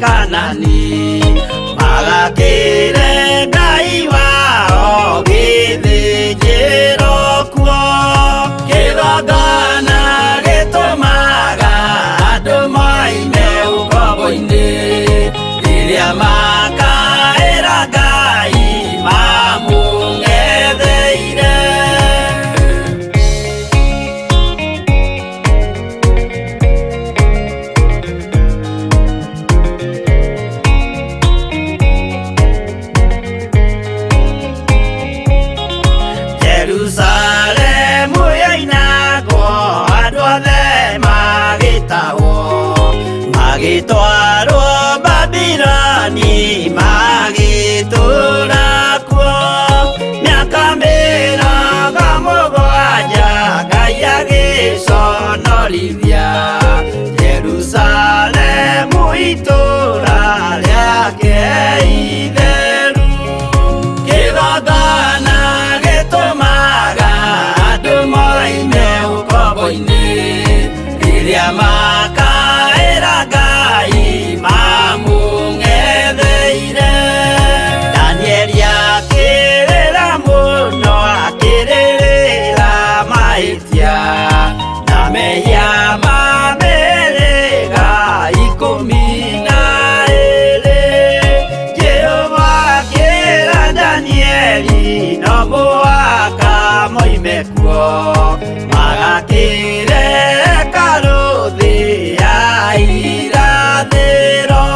Kanani magakĩre Ngai wao gĩthĩnjĩro kuo kĩgongona gĩtũmaga andũ moime ũkombo-inĩ rĩrĩa makaĩra Ngai mamũng'etheire. Jerusalemu yoinagwo andũ othe magĩtahwo magĩtwarwo Babiloni magĩtũũra kuo mĩaka 70 Ngai agĩconorithia Jerusalemu itũũra rĩake itheru. Kĩgongona gĩtũmaga andũ moime ũkombo-inĩ rĩrĩa makaĩra Ngai mamũng'etheire. Danieli akĩrĩra mũno akĩrĩrĩra mahĩtia na mehia ma mĩhĩrĩga 12. Jehova akĩra Danieli no mũhaka moime kuo magakĩre hekarũ thĩ ya irathĩro.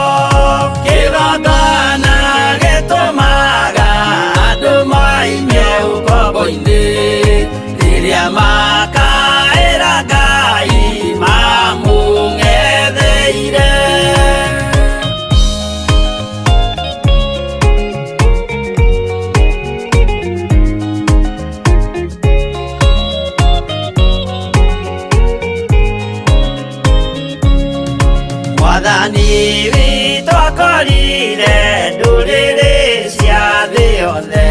Kĩgongona gĩtũmaga andũ moime ũkombo-inĩ rĩrĩa makaĩra Ngai mamũng'etheire. Mwathani witũ akorire ndũrĩrĩ cia thĩ yothe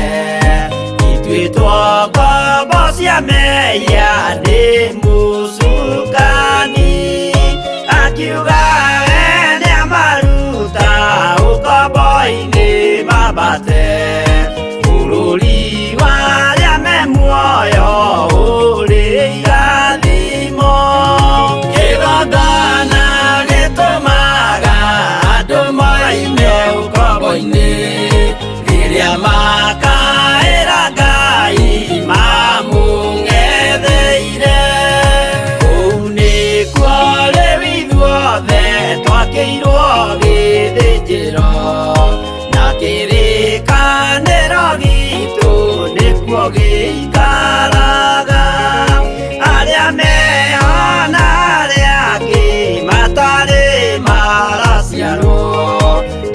ituĩtwo ngombo cia mehia nĩ mũcukani akiuga we nĩamaruta ũkombo-inĩ mambate bũrũri wa arĩa me muoyo ũrĩ irathimo. Kĩgongona gĩtũmaga andũ moime ũkombo-inĩ rĩrĩa makaĩra Ngai mamũng'etheire. Kũu nĩkuo rĩu ithuothe twakĩirwo gĩthĩnjĩro na kĩrĩkanĩro gitũ nĩkuo gĩikaraga. Arĩa meho na arĩa angĩ matarĩ maraciarwo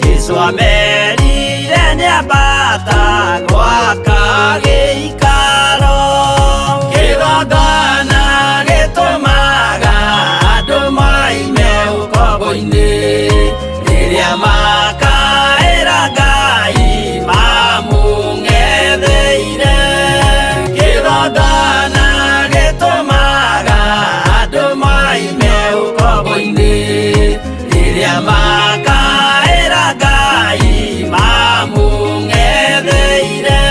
Jesũ amerire nĩambata gwaka gĩikaro. Kĩgongona gĩtũmaga andũ moime ũkombo-inĩ rĩrĩa makaĩra Ngai mamũng'etheire. Kĩgongona gĩtũmaga andũ moime ũkombo-inĩ rĩrĩa makaĩra Ngai mamũng'etheire.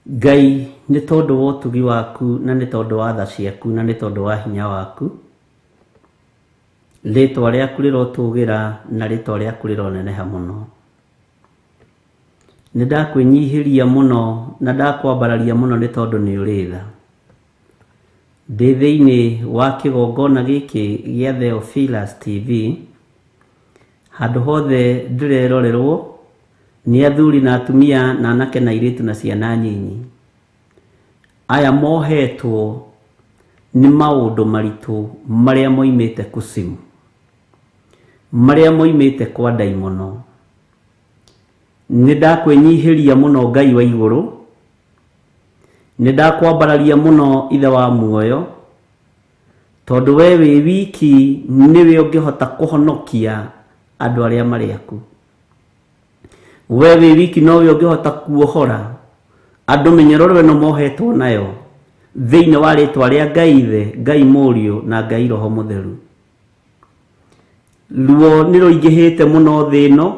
Ngai nĩ tondũ wa ũtugi waku na nĩ tondũ wa tha ciaku na nĩ tondũ wa hinya waku rĩtwa rĩaku rĩrotũgĩra na rĩtwa rĩaku rĩroneneha mũno. Nĩ ndakwĩnyihĩria mũno na ndakwambararia mũno nĩ tondũ nĩ ũrĩ tha. Ndĩ thĩinĩ wa kĩgongona gĩkĩ gĩa Theophilus TV handũ hothe ndĩrerorerwo nĩ athuri na atumia na anake na airĩtu na ciana nyinyi aya mohetwo Nĩ maũndũ maritũ marĩa moimĩte kusimu, marĩa moimĩte kwa ndaimono. Nĩ ndakwĩnyihĩria mũno Ngai wa igũrũ, nĩ ndakwambararia mũno Ithe wa muoyo, tondũ we wĩ wiki nĩwe ũngĩhota kũhonokia andũ arĩa marĩ aku. We wĩ wiki nowe ũngĩhota kuohora andũ mĩnyororo ĩno mohetwo nayo thĩinĩ wa rĩtwa rĩa Ngai Ithe, Ngai Mũriũ na Ngai Roho Mũtheru. Ruo nĩ rũingĩhĩte mũno thĩ ĩno,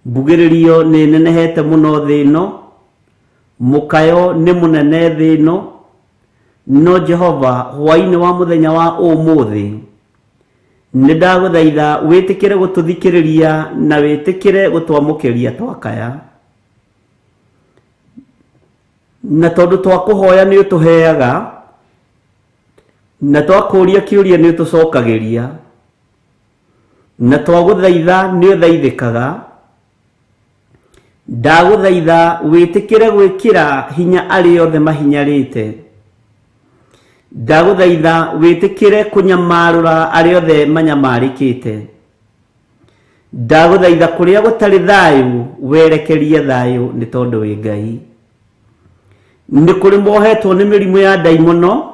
mbugĩrĩrio nĩ nenehete mũno thĩ ĩno, mũkayo nĩ mũnene thĩ ĩno, no Jehova hwaĩ-inĩ wa mũthenya wa ũmũthĩ nĩ ndagũthaitha wĩtĩkĩre gũtũthikĩrĩria na wĩtĩkĩre gũtwamũkĩria twakaya. Na tondũ twakũhoya nĩ ũtũheaga, na twakũria kĩũria nĩ ũtũcokagĩria, na twagũthaitha nĩ ũthaithĩkaga. Ndagũthaitha wĩtĩkĩre gwĩkĩra hinya arĩa othe mahinyarĩte. Ndagũthaitha wĩtĩkĩre kũnyamarũra arĩa othe manyamarĩkĩte. Ndagũthaitha kũrĩa gũtarĩ thayũ werekerie thayũ nĩ tondũ wĩ Ngai. Nĩ kũrĩ mohetwo nĩ mĩrimũ ya ndaimono,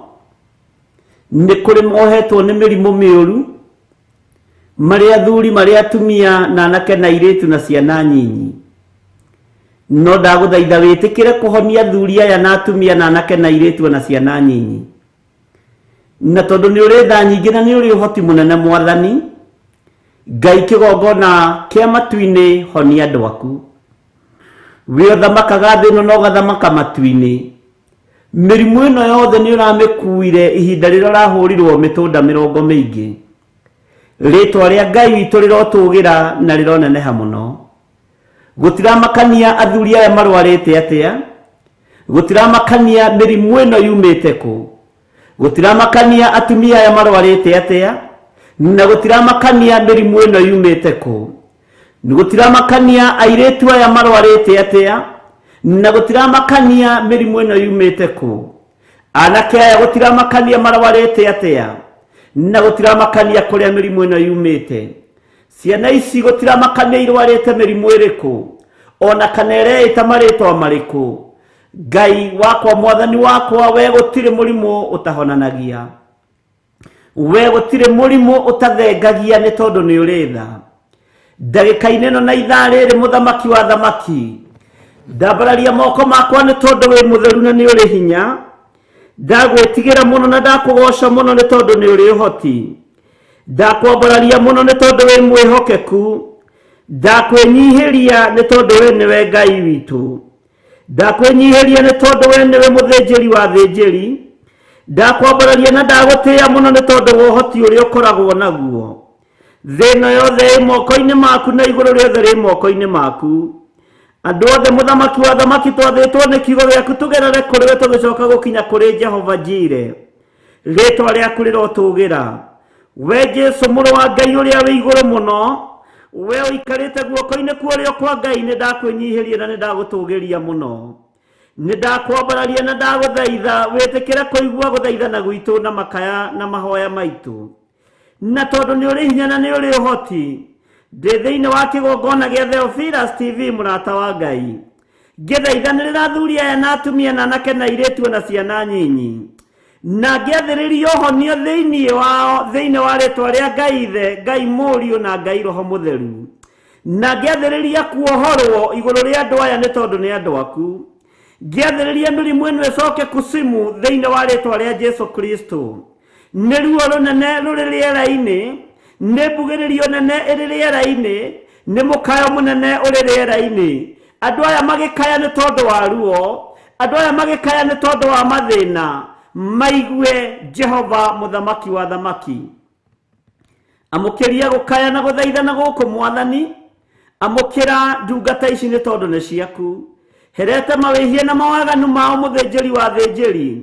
nĩ kũrĩ mohetwo nĩ mĩrimũ mĩũru, marĩ athuri marĩ atumia na anake na airĩtu na ciana nyinyi. No ndagũthaitha wĩtĩkĩre kũhonia athuri aya na atumia na anake na airĩtu na ciana nyinyi. Na tondũ nĩ ũrĩ tha nyingĩ na nĩ ũrĩ ũhoti mũnene Mwathani, Ngai kĩgongona kĩa matu-inĩ honia andũ aku. Wĩ ũthamakaga thĩ ĩno na ũgathamaka matu-inĩ. Mĩrimũ ĩno yothe nĩ ũramĩkuire ihinda rĩrĩa ũrahũrirwo mĩtũnda mĩrongo mĩingĩ. Rĩtwa rĩa Ngai witũ rĩrotũgĩra na rĩroneneha mũno. Gũtiramakania athuri aya marwarĩte atĩa, gũtiramakania mĩrimũ ĩno yumĩte kũ, gũtiramakania atumia aya marwarĩte atĩa, na gũtiramakania mĩrimũ ĩno yumĩte kũ, gũtiramakania airĩtu aya marwarĩte atĩa, na gũtiramakania mĩrimũ ĩno yumĩte kũ, anake aya gũtiramakania marwarĩte atĩa, na gũtiramakania kũrĩa mĩrimũ ĩno yumĩte. Ciana ici gũtiramakania irwarĩte mĩrimũ ĩrĩkũ, ona kana ĩreĩta marĩtwa marĩkũ. Ngai wakwa, Mwathani wakwa, we gũtirĩ mũrimũ ũtahonanagia, we gũtirĩ mũrimũ ũtathengagia nĩ tondũ nĩ ũrĩ tha. Ndagĩka-inĩ ĩno na ithaa rĩrĩ, mũthamaki wa thamaki, ndambararia moko makwa nĩ tondũ wĩ mũtheru na nĩ ũrĩ hinya. Ndagwĩtigĩra mũno na ndakũgoca mũno nĩ tondũ nĩ ũrĩ ũhoti. Ndakwambararia mũno nĩ tondũ wĩ mwĩhokeku. Ndakwĩnyihĩria nĩ tondũ we nĩwe Ngai witũ. Ndakwĩnyihĩria nĩ tondũ we nĩwe mũthĩnjĩri wa thĩnjĩri. Ndakwambararia na ndagũtĩĩa mũno nĩ tondũ wa ũhoti ũrĩa ũkoragwo naguo. Thĩ ĩno yothe ĩ moko-inĩ maku na igũrũ rĩothe rĩ moko-inĩ maku. Andũ othe mũthamaki wa thamaki twathĩtwo nĩ kiugo gĩaku tũgerere kũrĩ we tũgĩcoka gũkinya kũrĩ Jehova Jire. Rĩtwa rĩaku rĩrotũgĩra. We Jesu mũrũ wa Ngai ũrĩa wĩ igũrũ mũno, we ũikarĩte guoko-inĩ kwa ũrĩo kwa Ngai, nĩ ndakwĩnyihĩria na nĩ ndagũtũgĩria mũno. Nĩ ndakwambararia na ndagũthaitha wĩtĩkĩre kũigua gũthaithana gwitũ na makaya na mahoya maitũ. Na tondũ nĩ ũrĩ hinya na nĩ ũrĩ ũhoti, ndĩ thĩinĩ wa kĩgongona gĩa Theophilus TV mũrata wa Ngai. Ngĩthaithanĩrĩra athuri aya na atumia na anake na airĩtu na ciana nyinyi. Na ngĩathĩrĩria ũhonio thĩinĩ wao, thĩinĩ wa rĩtwa rĩa Ngai Ithe, Ngai Mũriũ na Ngai Roho Mũtheru. Na ngĩathĩrĩria kuohorwo igũrũ rĩa andũ aya nĩ tondũ nĩ andũ aku. Ngĩathĩrĩria mĩrimũ ĩno ĩcoke kusimu thĩinĩ wa rĩtwa rĩa Jesu Kristo. Nĩ ruo rũnene rũrĩ rĩera-inĩ, nĩ mbugĩrĩrio nene ĩrĩ rĩera-inĩ, nĩ mũkayo mũnene ũrĩ rĩera-inĩ. Andũ aya magĩkaya nĩ tondũ wa ruo, andũ aya magĩkaya nĩ tondũ wa mathĩna, maigue Jehova mũthamaki wa thamaki. Amũkĩria gũkaya na gũthaithana gũkũ Mwathani, amũkĩra ndungata ici nĩ tondũ nĩ ciaku. Herete mawĩhia na mawaganu mao mũthĩnjĩri wa thĩnjĩri.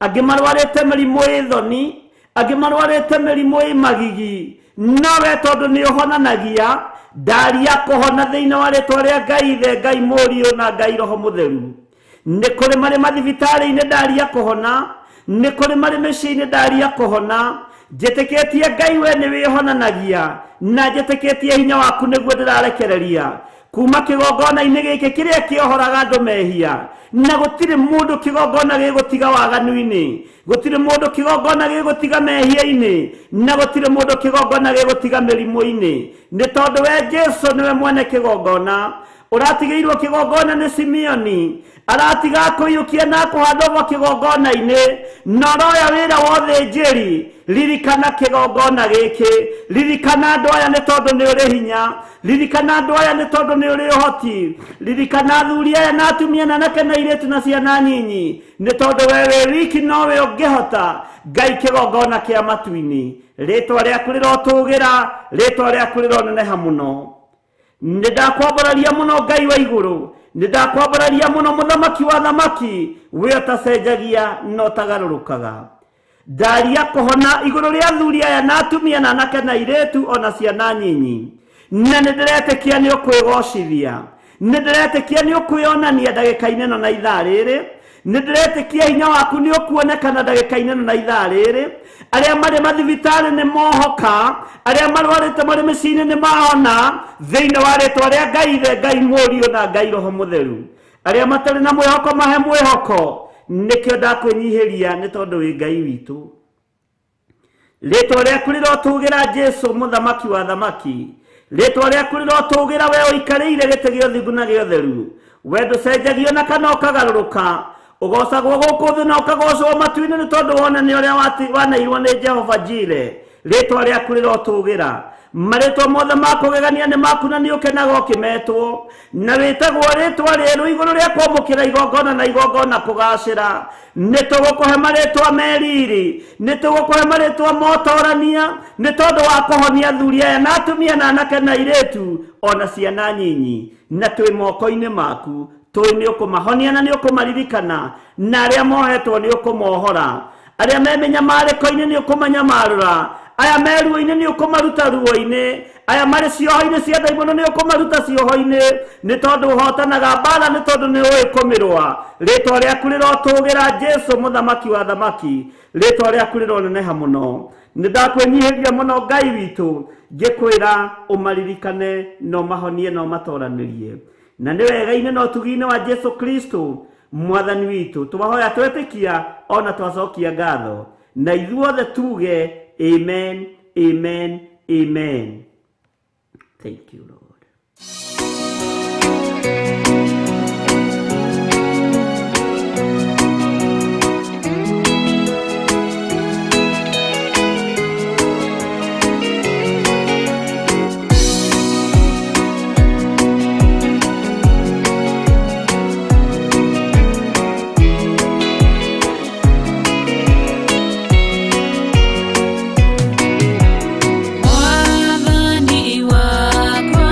Angĩ marwarĩte mĩrimũ ĩ thoni, angĩ marwarĩte mĩrimũ ĩ magigi, no we tondũ nĩ ũhonanagia, ndaria kũhona thĩinĩ wa rĩtwa rĩa Ngai Ithe, Ngai Mũriũ na Ngai Roho Mũtheru. Nĩ kũrĩ marĩ mathibitarĩ-inĩ ndaria kũhona, Nĩ kũrĩ marĩ mĩciĩ-inĩ ndaria kũhona. Njĩtĩkĩtie Ngai we nĩ wĩhonanagia, na njĩtĩkĩtie hinya waku nĩguo ndĩrarekereria kuma kĩgongona-inĩ gĩkĩ kĩrĩa kĩohoraga andũ mehia. Na gũtirĩ mũndũ kĩgongona gĩgũtiga waganu-inĩ, gũtirĩ mũndũ kĩgongona gĩgũtiga mehia-inĩ, na gũtirĩ mũndũ kĩgongona gĩgũtiga mĩrimũ-inĩ. Nĩ tondũ we Jesu nĩwe mwene kĩgongona. Ũratigĩirwo kĩgongona nĩ Simeoni, aratiga kũiyũkia na kũhandwo bo kĩgongona-inĩ, na ũroya wĩra wa ũthĩnjĩri. Ririkana kĩgongona gĩkĩ, ririkana andũ aya nĩ tondũ nĩ ũrĩ hinya, ririkana andũ aya nĩ tondũ nĩ ũrĩ ũhoti, ririkana athuri aya na atumia na anake na airĩtu na ciana nyinyi, nĩ tondũ we wĩ wiki nowe ũngĩhota. Ngai kĩgongona kĩa matu-inĩ, rĩtwa rĩaku rĩrotũgĩra, rĩtwa rĩaku rĩroneneha mũno. Nĩ ndakwambararia mũno Ngai wa igũrũ, nĩ ndakwambararia mũno mũthamaki wa thamaki, we ũtacenjagia na ũtagarũrũkaga. Ndaria kũhona igũrũ rĩa athuri aya na atumia na anake na airĩtu ona ciana nyinyi, na nĩ ndĩretĩkia nĩ ũkwĩgocithia, nĩ ndĩretĩkia nĩ ũkwĩonania ndagĩka-inĩ ĩno na ithaa rĩrĩ, nĩ ndĩretĩkia hinya waku nĩ ũkuonekana ndagĩka-inĩ ĩno na ithaa rĩrĩ. Arĩa marĩ mathibitarĩ nĩ mohoka, arĩa marwarĩte marĩ mĩciĩ-inĩ nĩ mahona, thĩinĩ wa rĩtwa rĩa Ngai Ithe, Ngai Mũriũ na Ngai Roho Mũtheru. Arĩa matarĩ na mwĩhoko mahe mwĩhoko, nĩkĩo ndakwĩnyihĩria nĩ tondũ wĩ Ngai witũ. Rĩtwa rĩaku rĩrotũgĩra Jesu mũthamaki wa thamaki, rĩtwa rĩaku rĩrotũgĩra we ũikarĩire gĩtĩ gĩa ũthingu na gĩa ũtheru. We ndũcenjagio na kana ũkagarũrũka, ũgocagwo gũkũ thĩ na ũkagocwo matu-inĩ nĩ tondũ wonane ũrĩa waneirwo nĩ Jehova Jire. Rĩtwa rĩaku rĩrotũgĩra. Marĩtwa mothe ma kũgegania nĩ maku na nĩ ũkenaga ũkĩmetwo, na wĩtagwo rĩtwa rĩerũ igũrũ rĩa kwamũkĩra igongona na igongona kũgacĩra. Nĩ tũgũkũhe marĩtwa meriri, nĩ tũgũkũhe marĩtwa motorania, nĩ tondũ wa kũhonia athuri aya na atumia na anake na airĩtu ona ciana nyinyi, na twĩ moko-inĩ maku. Tũĩ nĩ ũkũmahonia na nĩ ũkũmaririkana, na arĩa mohetwo nĩ ũkũmohora, arĩa me mĩnyamarĩko-inĩ nĩ ũkũmanyamarũra, aya me ruo-inĩ nĩ ũkũmaruta ruo-inĩ, aya marĩ cioho-inĩ cia ndaimono nĩ ũkũmaruta cioho-inĩ, nĩ tondũ ũhotanaga mbara, nĩ tondũ nĩ ũĩ kũmĩrũa. Rĩtwa rĩaku rĩrotũgĩra Jesu mũthamaki wa thamaki, rĩtwa rĩaku rĩroneneha mũno. Nĩ ndakwĩnyihĩria mũno Ngai witũ, ngĩkwĩra ũmaririkane na ũmahonie na ũmatoranĩrie. Na nĩ wega-inĩ na ũtugi-inĩ wa Jesu Kristo mwathani witũ twahoya twetĩkia ona twacokia ngatho, na ithuothe tuge amen, amen, amen. Thank you Lord. Mwathani wakwa.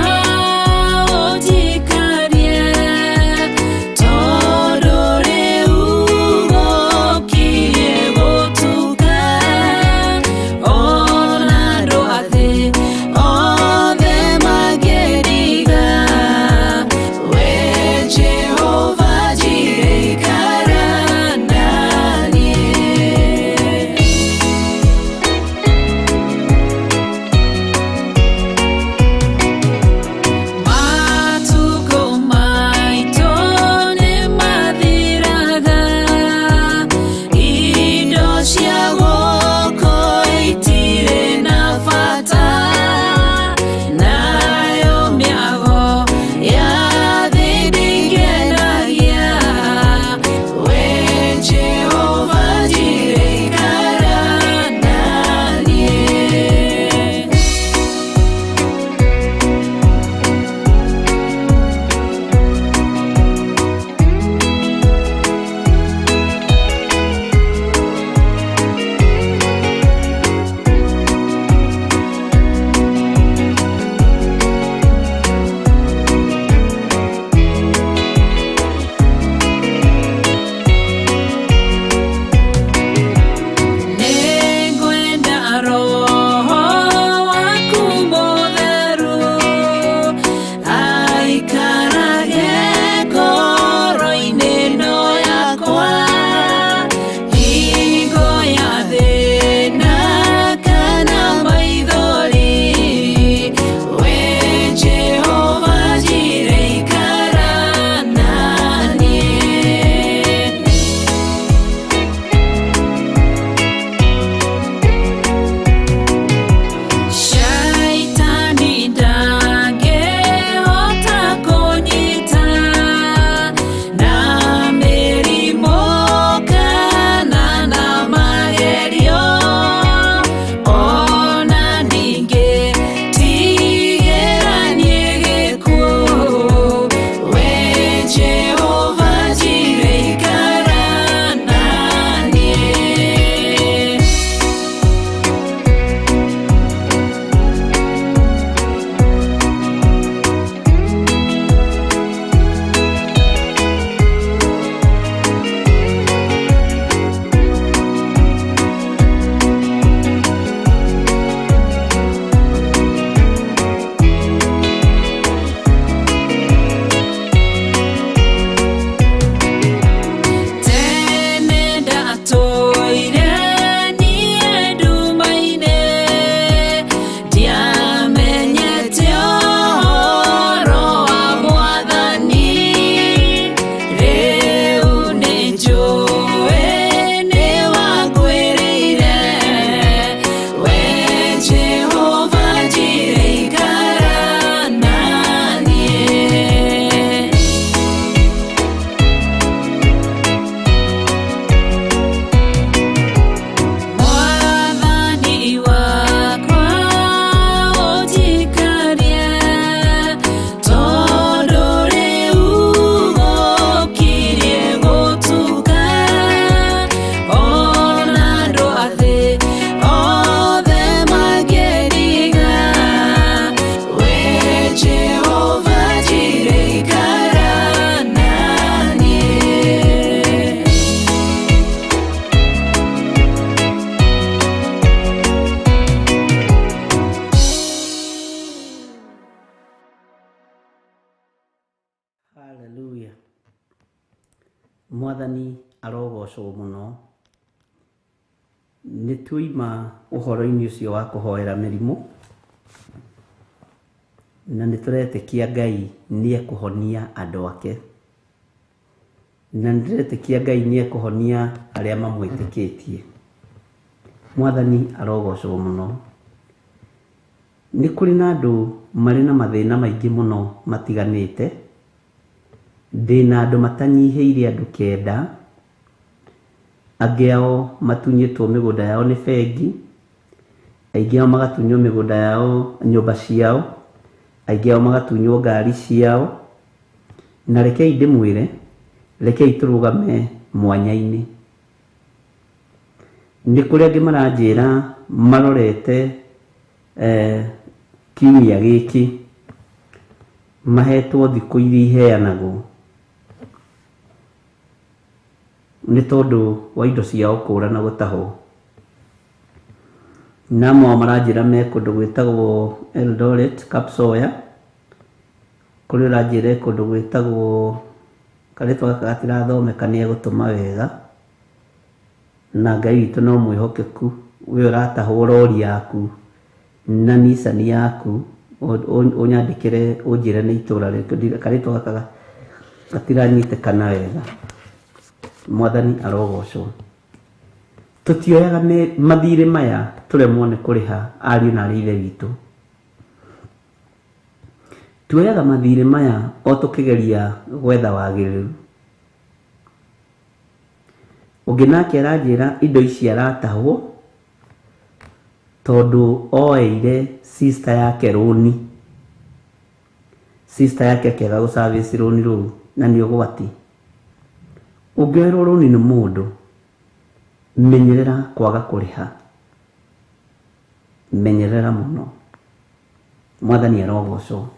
Mwathani arogocwo mũno. Nĩ tuoima ũhoro-inĩ ũcio wa kũhoera mĩrimũ, na nĩ tũretĩkia Ngai nĩ ekũhonia andũ ake, na nĩ ndĩretĩkia Ngai nĩ ekũhonia arĩa mamwĩtĩkĩtie. Mwathani arogocwo mũno. Nĩ kũrĩ na andũ marĩ na mathĩna maingĩ mũno matiganĩte. Ndĩna andũ matanyihĩire andũ 9, angĩ ao matunyĩtwo mĩgũnda yao nĩ bengi, aingĩ ao magatunywo mĩgũnda yao, nyũmba ciao, aingĩ ao magatunywo ngari ciao. Na rekei ndĩmwĩre, rekei tũrũgame mwanya-inĩ. Nĩ kũrĩ angĩ maranjĩra marorete kiumia gĩkĩ mahetwo thikũ iria iheanagwo nĩ tondũ wa indo ciao kũra na gũtahwo. Na amwe ao maranjĩra me kũndũ gwĩtagwo Eldoret, Kapsoya, kũrĩ ũranjĩra kũndũ gwĩtagwo karĩtwa gaka gatirathomeka nĩ egũtũma wega, na Ngai witũ no mwĩhokeku. We ũratahwo rori yaku na Nissan yaku, ũnyandĩkĩre ũnjĩre nĩ itũra rĩrĩkũ, karĩtwa gaka gatiranyitĩkana wega. Mwathani arogocwo. Tũtioyaga mathirĩ maya tũremwo nĩ kũrĩha ariũ na arĩ ithe witũ. Tuoyaga mathirĩ maya o tũkĩgeria gwetha wagĩrĩru. Ũngĩ nake aranjĩra indo ici aratahwo tondũ oeire sister yake rũni. Sister yake akĩaga gũ service rũni rũu, na nĩ ũgwati. Ũngĩoerwo rũni nĩ mũndũ, menyerera kwaga kũrĩha, menyerera mũno. Mwathani arogocwo.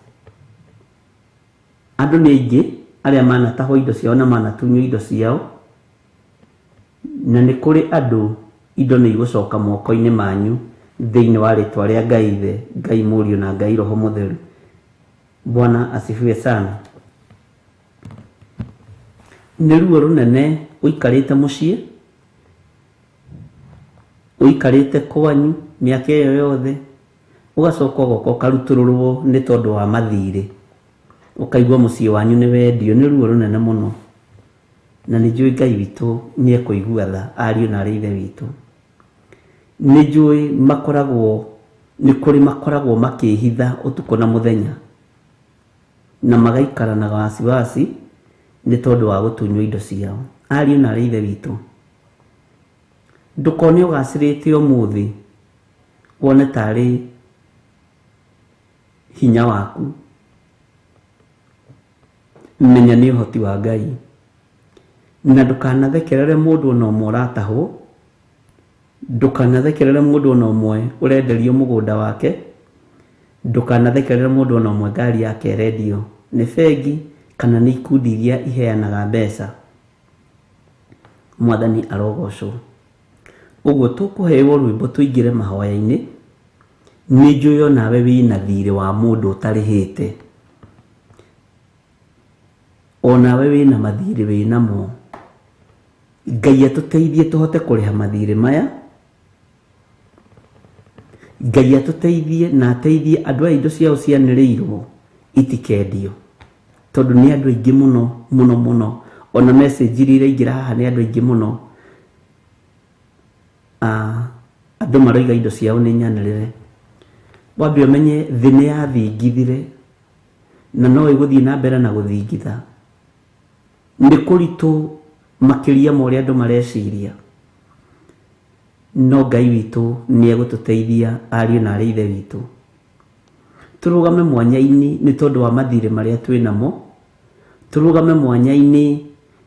Andũ nĩ aingĩ arĩa manatahwo indo ciao na manatunywo indo ciao, na nĩ kũrĩ andũ indo nĩ igũcoka moko-inĩ manyu thĩinĩ wa rĩtwa rĩa Ngai Ithe, Ngai Mũriũ na Ngai Roho Mũtheru. Bwana asifiwe sana. Nĩ ruo rũnene ũikarĩte mũciĩ, ũikarĩte kwanyu mĩaka ĩyo yothe, ũgacoka ũgoka ũkarutũrũrwo nĩ tondũ wa mathirĩ, ũkaigua mũciĩ wanyu nĩ wendio. Nĩ ruo rũnene mũno, na nĩ njũĩ Ngai witũ nĩ ekũigua tha ariũ na arĩ ithe witũ. Nĩ njũĩ makoragwo, nĩ kũrĩ makoragwo makĩhitha ũtukũ na mũthenya, na magaikara na wasiwasi nĩ tondũ wa gũtunywo indo ciao. Ariũ na arĩ ithe witũ, ndũkone ũgacĩrĩte ũmũthĩ wone tarĩ hinya waku, menya nĩ ũhoti wa Ngai. Na ndũkanathekerere mũndũ ona ũmwe ũratahwo, ndũkanathekerere mũndũ ona ũmwe ũrenderio mũgũnda wake, ndũkanathekerere mũndũ ona ũmwe ngari yake ĩrendio nĩ bengi kana nĩ ikundi iria iheanaga mbeca. Mwathani arogocwo. Ũguo tũkũheo rwĩmbo tũingĩre mahoya-inĩ. Nĩ njũĩ onawe wĩna thirĩ wa mũndũ ũtarĩhĩte, onawe wĩna mathirĩ wĩnamo. Ngai atũteithie tũhote kũrĩha mathirĩ maya. Ngai atũteithie na ateithie andũ aya indo ciao cianĩrĩirwo itikendio, tondũ nĩ andũ aingĩ mũno mũno mũno. Ona message iria iraingĩra haha nĩ andũ aingĩ mũno. Andũ maroiga indo ciao nĩ nyanĩrĩre. Wambe ũmenye thĩ nĩ yathingithire na no ĩgũthiĩ na mbere na gũthingitha. Nĩ kũritũ makĩria ma ũrĩa andũ mareciria, no Ngai witũ nĩ egũtũteithia ariũ na arĩ ithe witũ. Tũrũgame mwanya-inĩ nĩ tondũ wa mathirĩ marĩa twĩ namo, tũrũgame mwanya-inĩ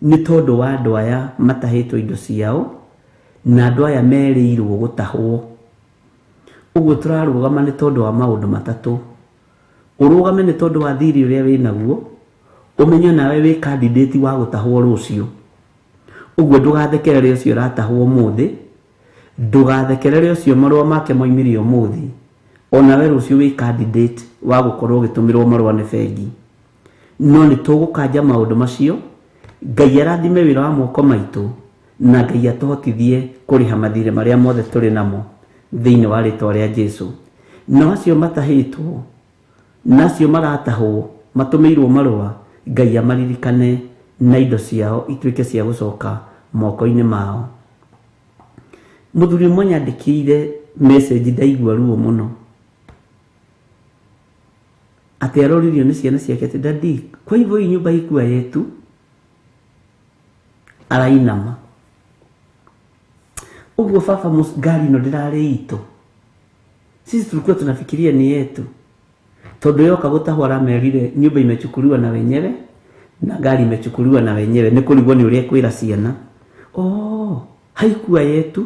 nĩ tondũ wa andũ aya matahĩtwo indo ciao na andũ aya merĩirwo gũtahwo. Ũguo tũrarũgama nĩ tondũ wa maũndũ matatũ. Ũrũgame nĩ tondũ wa thirĩ ũrĩa wĩ naguo, ũmenye nawe wĩ candidate wa gũtahwo rũciũ. Ũguo ndũgathekerere ũcio ũratahwo ũmũthĩ, ndũgathekerere ũcio marũa make moimire ũmũthĩ, onawe rũciũ wĩ candidate wa gũkorwo ũgĩtũmĩrwo marũa nĩ bengi. No nĩ tũgũkanja maũndũ macio Ngai arathime wĩra wa moko maitũ na Ngai atũhotithie kũrĩha mathirĩ marĩa mothe tũrĩ namo thĩinĩ wa rĩtwa rĩa Jesu. Na acio matahĩtwo na acio maratahwo matũmĩirwo marũa, Ngai amaririkane na indo ciao ituĩke cia gũcoka moko-inĩ mao. Mũthuri ũmwe nyandĩkĩire message ndaigua ruo mũno atĩ aroririo nĩ ciana ciake atĩ daddy, kwa hivyo hii nyumba ikuwa yetu? Arainama ũguo baba, ngari ĩno ndĩrarĩ itũ, sisi tulikuwa tunafikiria ni yetu, tondu yoka gũtahwo aramerire nyumba imechukuliwa na wenyewe na gari imechukuliwa na wenyewe. Nĩ kũrigwo nĩ ũrĩa kwĩra ciana, oh, haikuwa yetu,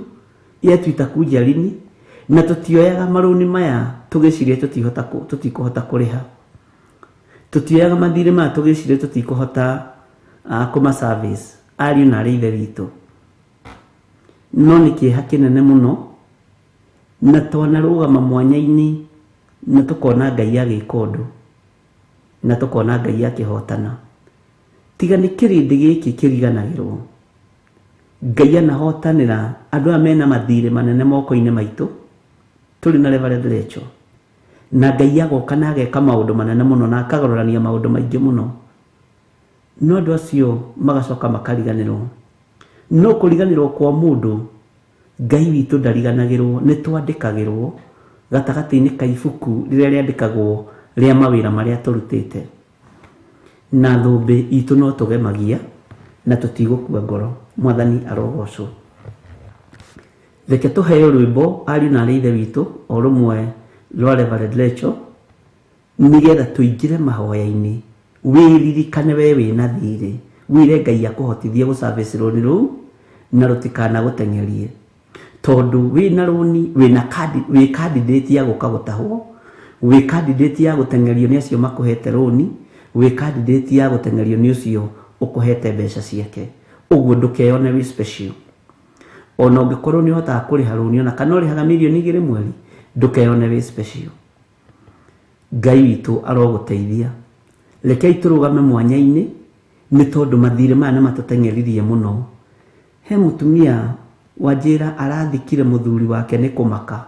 yetu itakuja lini? Na tutioyaga marũni maya tũgĩciria tũtikũhota kũrĩha, tutioyaga mathirĩ maya tũgĩciria tũtikũhota kũma service ariũ na arĩ ithe witũ. No nĩ kĩeha kĩnene mũno, na twanarũgama mwanya-inĩ na tũkona Ngai agĩka ũndũ na tũkona Ngai akĩhotana. Tiga nĩ kĩrĩndĩ gĩkĩ kĩriganagĩrwo, Ngai anahotanĩra andũ aya mena mathirĩ manene moko-inĩ maitũ tũrĩ na Reverend Rachel, na Ngai agoka na ageka maũndũ manene mũno na akagarũrania maũndũ maingĩ mũno, no andũ acio magacoka makariganĩrwo. No kũriganĩrwo kwa mũndũ, Ngai witũ ndariganagĩrwo. Nĩ twandĩkagĩrwo gatagatĩ-inĩ ka ibuku rĩrĩa rĩandĩkagwo rĩa mawĩra marĩa tũrutĩte, na thũmbĩ itũ no tũgemagia na tũtigũkua ngoro. Mwathani arogocwo. Reke tũheo rwĩmbo ariũ na arĩ ithe witũ o rũmwe rwa Reverend Rachel, nĩgetha tũingĩre mahoya-inĩ. Wĩririkane we wĩna thirĩ, wĩre Ngai akũhotithie gũservice rũni rũu na rũtikanagũteng'erie, tondũ wĩna rũni, wĩna wĩ candidate ya gũka gũtahwo, wĩ candidate ya gũteng'erio nĩ acio makũhete rũni, wĩ candidate ya gũteng'erio nĩ ũcio ũkũhete mbeca ciake. Ũguo ndũkeyone wĩ special. Ona ũngĩkorwo nĩ ũhotaga kũrĩha rũni ona kana ũrĩhaga mirioni 2 mweri, ndũkeyone wĩ special. Ngai witũ arogũteithia. Rekei tũrũgame mwanya-inĩ nĩ tondũ mathirĩ maya nĩ matũteng'eririe mũno. He mũtumia wanjĩra arathikire mũthuri wake nĩ kũmaka.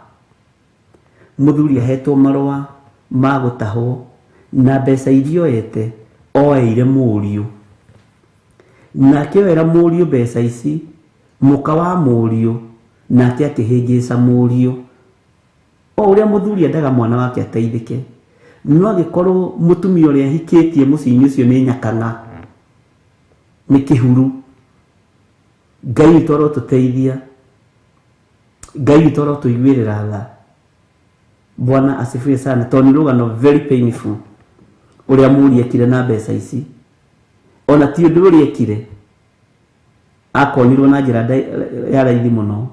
Mũthuri ahetwo marũa ma gũtahwo na mbeca iria oete oeire mũriũ, nake oera mũriũ mbeca ici, mũka wa mũriũ nake akĩhĩngĩca mũriũ. O ũrĩa mũthuri endaga mwana wake ateithĩke, no agĩkorwo mũtumia ũrĩa ahikĩtie mũciĩ-inĩ ũcio nĩ nyakang'a, nĩ kĩhuru. Ngai witũ arotũteithia, Ngai witũ arotũiguĩrĩra tha. Bwana asifiwe sana. Tondũ nĩ rũgano very painful ũrĩa mũriũ ekire na mbeca ici. Ona ti ũndũ ũrĩa ekire, akonirwo na njĩra ya raithi mũno,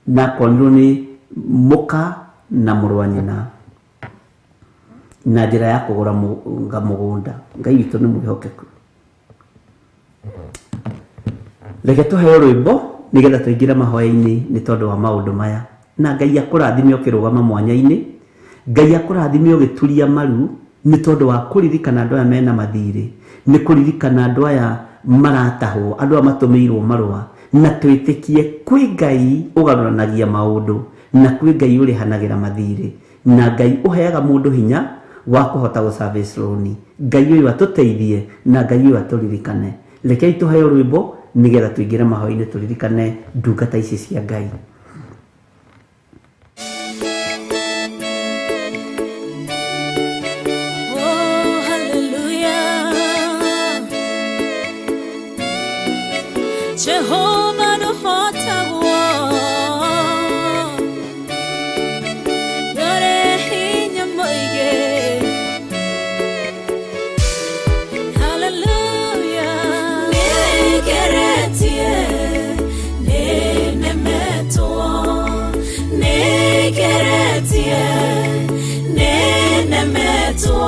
na akonirwo nĩ mũka na mũrũ wa nyina na njĩra ya kũgũra mũgũnda. Ngai witũ nĩ mwĩhokeku. Reke tũheo rwĩmbo nĩgetha tũingĩre mahoya-inĩ nĩ tondũ wa maũndũ maya. Na Ngai akũrathime ũkĩrũgama mwanya-inĩ, Ngai akũrathime ũgĩturia maru nĩ tondũ wa kũririkana andũ aya mena mathirĩ, nĩ kũririkana andũ aya maratahwo, andũ aya matũmĩirwo marũa, na twĩtĩkie kwĩ Ngai ũgarũranagia maũndũ, na kwĩ Ngai ũrĩhanagĩra mathirĩ, na Ngai ũheaga mũndũ hinya wa kũhota gũ service rũni. Ngai ũyũ atũteithie na Ngai ũyũ atũririkane. Rekei tũheo rwĩmbo nĩgetha tũingĩre mahoya-inĩ tũririkane ndungata ici cia Ngai. Oh, hallelujah. Jehovah ndũhotagwo, ndũrĩ hinya mũingĩ. Hallelujah. Nĩngeretie, nĩnemetwo, nĩngeretie, nĩnemetwo,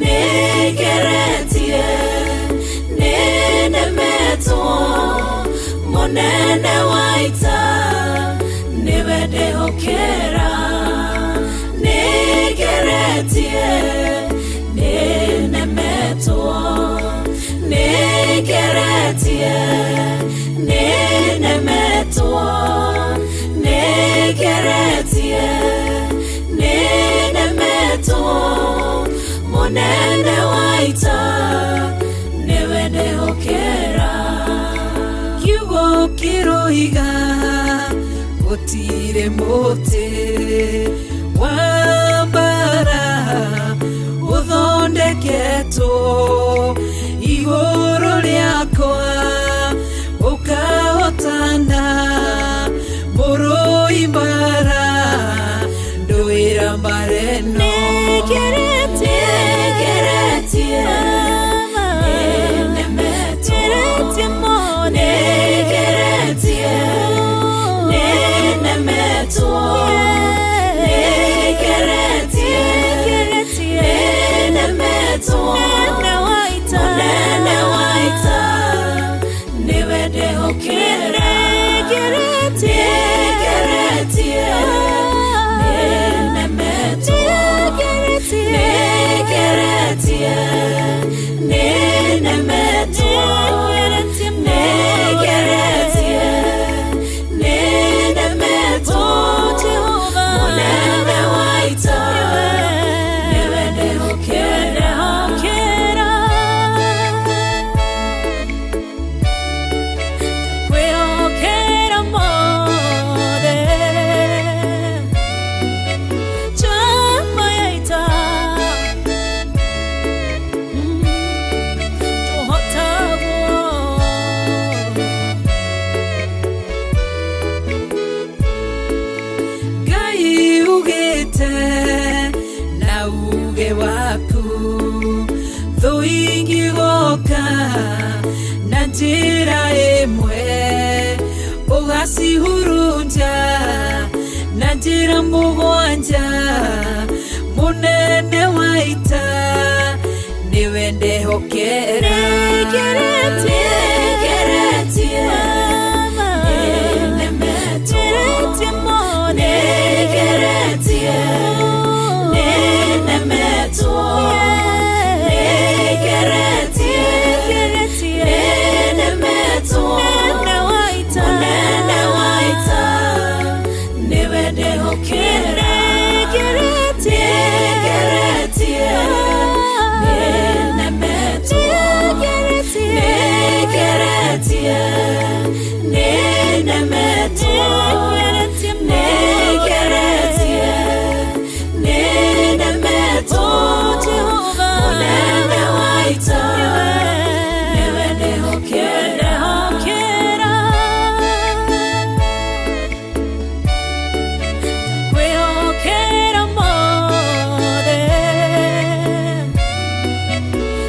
nĩngeretie, nĩnemetwo. Mũnene wa ita nĩwe ndĩhokera, nĩngeretie, nĩnemetwo, nĩngeretie, Nĩngeretie, nĩnemetwo, nĩngeretie, nĩnemetwo, mũnene wa ita nĩwe ndĩhokera. Kiugo kĩroiga gũtirĩ mũtĩ wa mbara ũthondeketwo igũrũ rĩakwa ũkahotana mũrũi mbara ndũĩra mbara ĩno. Nĩngeretie, nĩnemetwo, nĩngeretie, nĩnemetwo, nĩngeretie, nĩnemetwo, mũnene wa ita nĩwe ndĩhokera. Nĩngeretie, nĩnemetwo, nĩngeretie, nĩnemetwo, nĩngeretie, nĩnemetwo, mũnene wa ita nĩwe ndĩhokera. Kwĩhokera mothe njamba ya ita tũhotagwo. Ngai ugĩte na uge waku thũ ingĩgoka na njĩra ĩmwe ũgacihurunja na njĩra mũgwanja mũnene wa ita nĩwe ndehokera. Nĩngeretie, nĩnemetwo, nĩngeretie, nĩnemetwo, nĩngeretie, nĩnemetwo, mũnene wa ita nĩwe ndĩhokera. Nĩngeretie, nĩnemetwo, nĩngeretie, nĩnemetwo, nĩngeretie, nĩnemetwo, mũnene wa ita nĩwe ndĩhokera. Kwĩhokera mothe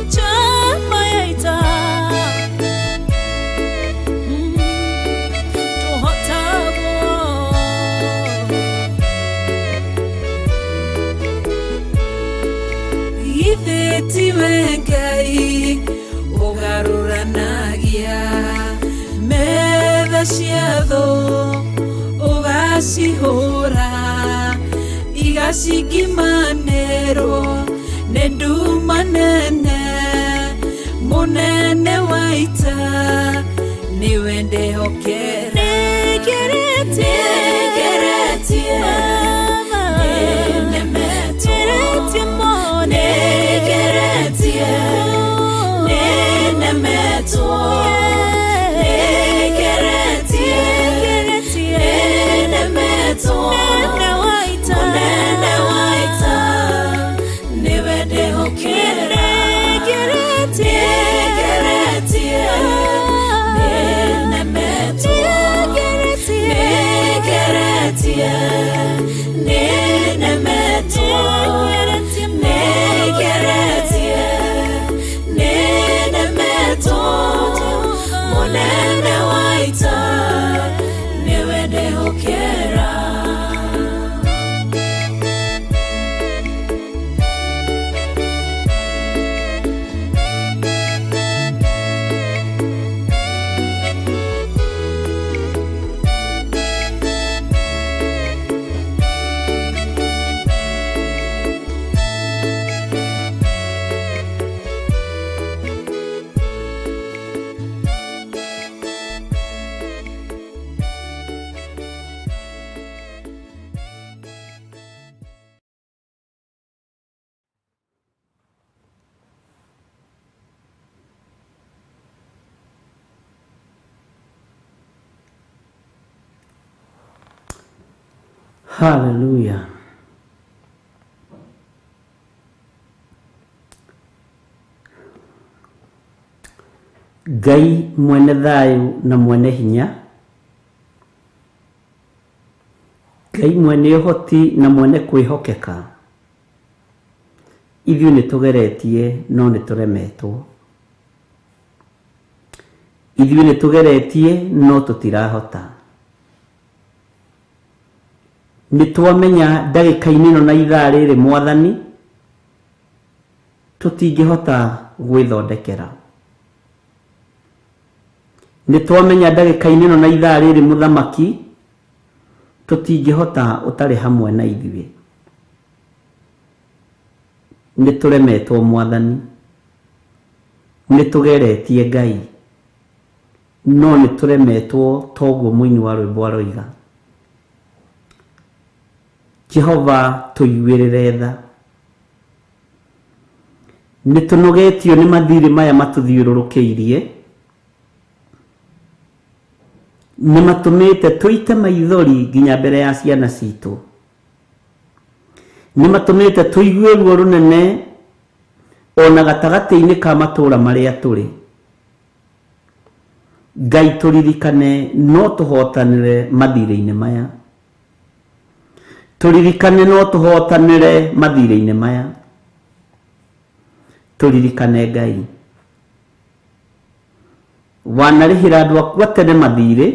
njamba ya ita tũhotagwo. Githĩ tiwe Ngai ũgarũranagia metha cia thũ ũgacihũra igacingimanĩrwo nĩ nduma nene mũnene wa ita nĩwe ndehokera. Nĩngeretie, nĩnemetwo, nĩngeretie, nĩnemetwo, nĩngeretie, nĩnemetwo, mũnene wa ita nĩwe ndĩhokera. Nĩngeretie, nĩnemetwo, nĩngeretie, nĩnemetwo, nĩngeretie, nĩnemetwo, Haleluya. Ngai mwene thayũ na mwene hinya, Ngai mwene ũhoti na mwene kwĩhokeka, ithuĩ nĩ tũgeretie no nĩ tũremetwo, ithuĩ nĩ tũgeretie no tũtirahota. Nĩ twamenya ndagĩka-inĩ ĩno na ithaa rĩrĩ Mwathani, tũtingĩhota gwĩthondekera. Nĩ twamenya ndagĩka-inĩ ĩno na ithaa rĩrĩ Mũthamaki, tũtingĩhota ũtarĩ hamwe na ithuĩ. Nĩ tũremetwo Mwathani, nĩ tũgeretie Ngai, no nĩ tũremetwo toguo mũini wa rwĩmbo aroiga. Jehova tũiguĩrĩre tha. Nĩ tũnogetio nĩ mathirĩ maya matũthiũrũrũkĩirie, nĩ matũmĩte tũite maithori nginya mbere ya ciana citũ, nĩ matũmĩte tũigue ruo rũnene ona gatagatĩ-inĩ ka matũũra marĩa tũrĩ. Ngai tũririkane no tũhotanĩre mathirĩ-inĩ maya, tũririkane no tũhotanĩre mathirĩ-inĩ maya, tũririkane Ngai. Wanarĩhĩra andũ aku a tene mathirĩ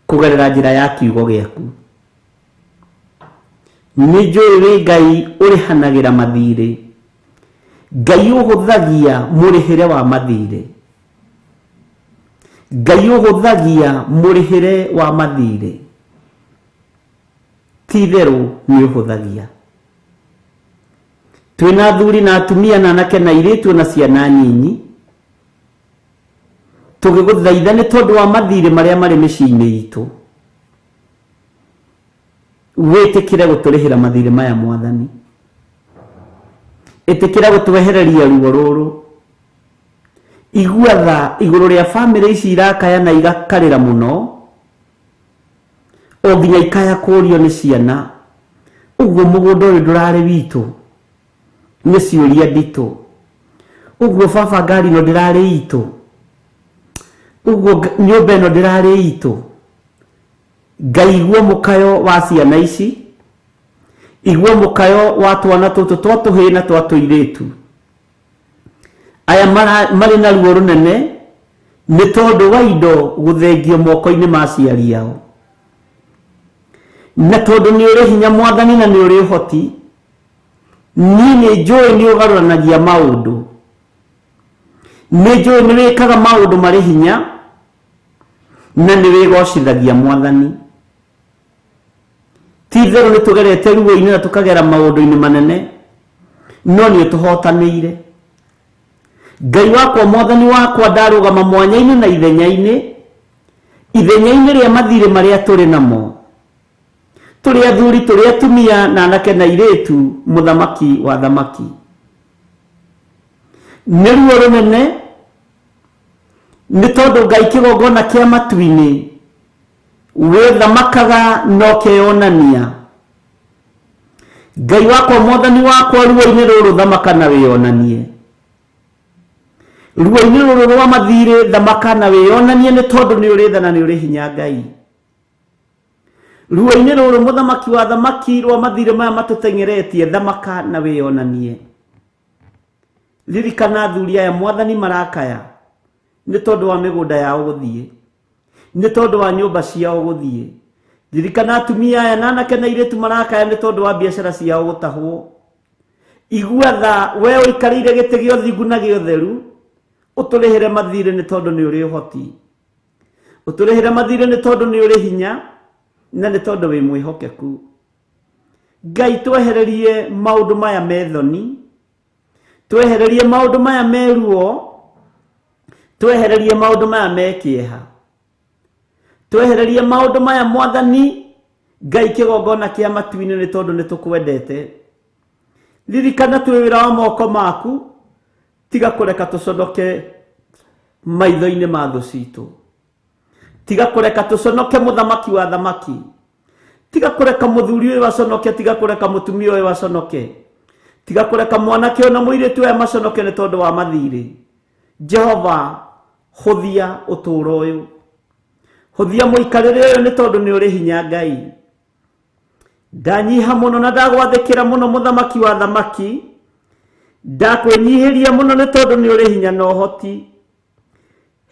kũgerera njĩra ya kiugo gĩaku. Nĩ njũĩ wĩ Ngai ũrĩhanagĩra mathirĩ, Ngai ũhũthagia mũrĩhĩre wa mathirĩ, Ngai ũhũthagia mũrĩhĩre wa mathirĩ, ti itherũ nĩ ũhũthagia. Twĩna athuri na atumia na anake na airĩtu na ciana nyinyi, tũgĩgũthaitha nĩ tondũ wa mathirĩ marĩa marĩ mĩciĩ-inĩ itũ, wĩtĩkĩre gũtũrĩhĩra mathirĩ maya Mwathani, ĩtĩkĩra gũtwehereria ruo rũrũ. Igua tha igũrũ rĩa bamĩrĩ ici irakaya na igakarĩra mũno, o nginya ikaya kũũrio nĩ ciana, ũguo mũgũnda ũyũ ndũrarĩ witũ, nĩ ciũria nditũ, ũguo baba ngari ĩno ndĩrarĩ itũ, ũguo nyũmba ĩno ndĩrarĩ itũ. Ngai igua mũkayo wa ciana ici, igua mũkayo wa twana tũtũ twa tũhĩĩ na twa tũirĩtu, aya marĩ na ruo rũnene nĩ tondũ wa indo gũthengio moko-inĩ ma aciari ao, na tondũ nĩ ũrĩ hinya Mwathani na nĩ ũrĩ ũhoti, niĩ nĩ njũĩ nĩ ũgarũranagia maũndũ, nĩ njũĩ nĩ wĩkaga maũndũ marĩ hinya na nĩ wĩgocithagia Mwathani. Ti itherũ nĩ tũgerete ruo-inĩ na tũkagera maũndũ-inĩ manene, no nĩ ũtũhotanĩire. Ngai wakwa Mwathani wakwa, ndarũgama mwanya-inĩ na ithenya-inĩ, ithenya-inĩ rĩa mathirĩ marĩa tũrĩ namo, tũrĩ athuri, tũrĩ atumia na anake na airĩtu, Mũthamaki wa thamaki. Nĩ ruo rũnene nĩ tondũ Ngai kĩgongona kĩa matu-inĩ wĩthamakaga na ũkeyonania. Ngai wakwa Mwathani wakwa, ruo-inĩ rũrũ thamaka na wĩyonanie, ruo-inĩ rũrũ rwa mathirĩ thamaka na wĩyonanie, nĩ tondũ nĩ ũrĩ tha na nĩ ũrĩ hinya Ngai. Ruo-inĩ rũrũ Mũthamaki wa thamaki rwa mathirĩ maya matũteng'eretie, thamaka na wĩyonanie. Ririkana athuri aya Mwathani marakaya nĩ tondũ wa mĩgũnda yao gũthiĩ, nĩ tondũ wa nyũmba ciao gũthiĩ. Ririkana atumia aya na anake na airĩtu marakaya nĩ tondũ wa biacara ciao gũtahwo. Igua tha we ũikarĩire gĩtĩ gĩa ũthingu na gĩa ũtheru, ũtũrĩhĩre mathirĩ nĩ tondũ nĩ ũrĩ ũhoti, ũtũrĩhĩre mathirĩ nĩ tondũ nĩ ũrĩ hinya na nĩ tondũ wĩ mwĩhokeku. Ngai twehererie maũndũ maya me thoni, twehererie maũndũ maya me ruo, twehererie maũndũ maya me kĩeha, twehererie maũndũ maya Mwathani Ngai kĩgongona kĩa matu-inĩ, nĩ tondũ nĩ tũkwendete. Ririkana twĩ wĩra wa moko maku, tiga kũreka tũconoke maitho-inĩ ma thũ citũ, tiga kũreka tũconoke Mũthamaki wa thamaki, Tiga kũreka mũthuri ũyũ aconoke, tiga kũreka mũtumia ũyũ aconoke, tiga kũreka mwanake ũyũ na mũirĩtu ũyũ maconoke nĩ tondũ wa mathirĩ. Jehova, hũthia ũtũũro ũyũ, hũthia mũikarĩre ũyũ nĩ tondũ nĩ ũrĩ hinya Ngai. Ndanyiha mũno na ndagwathĩkĩra mũno mũthamaki wa thamaki, ndakwĩnyihĩria mũno nĩ tondũ nĩ ũrĩ hinya na ũhoti.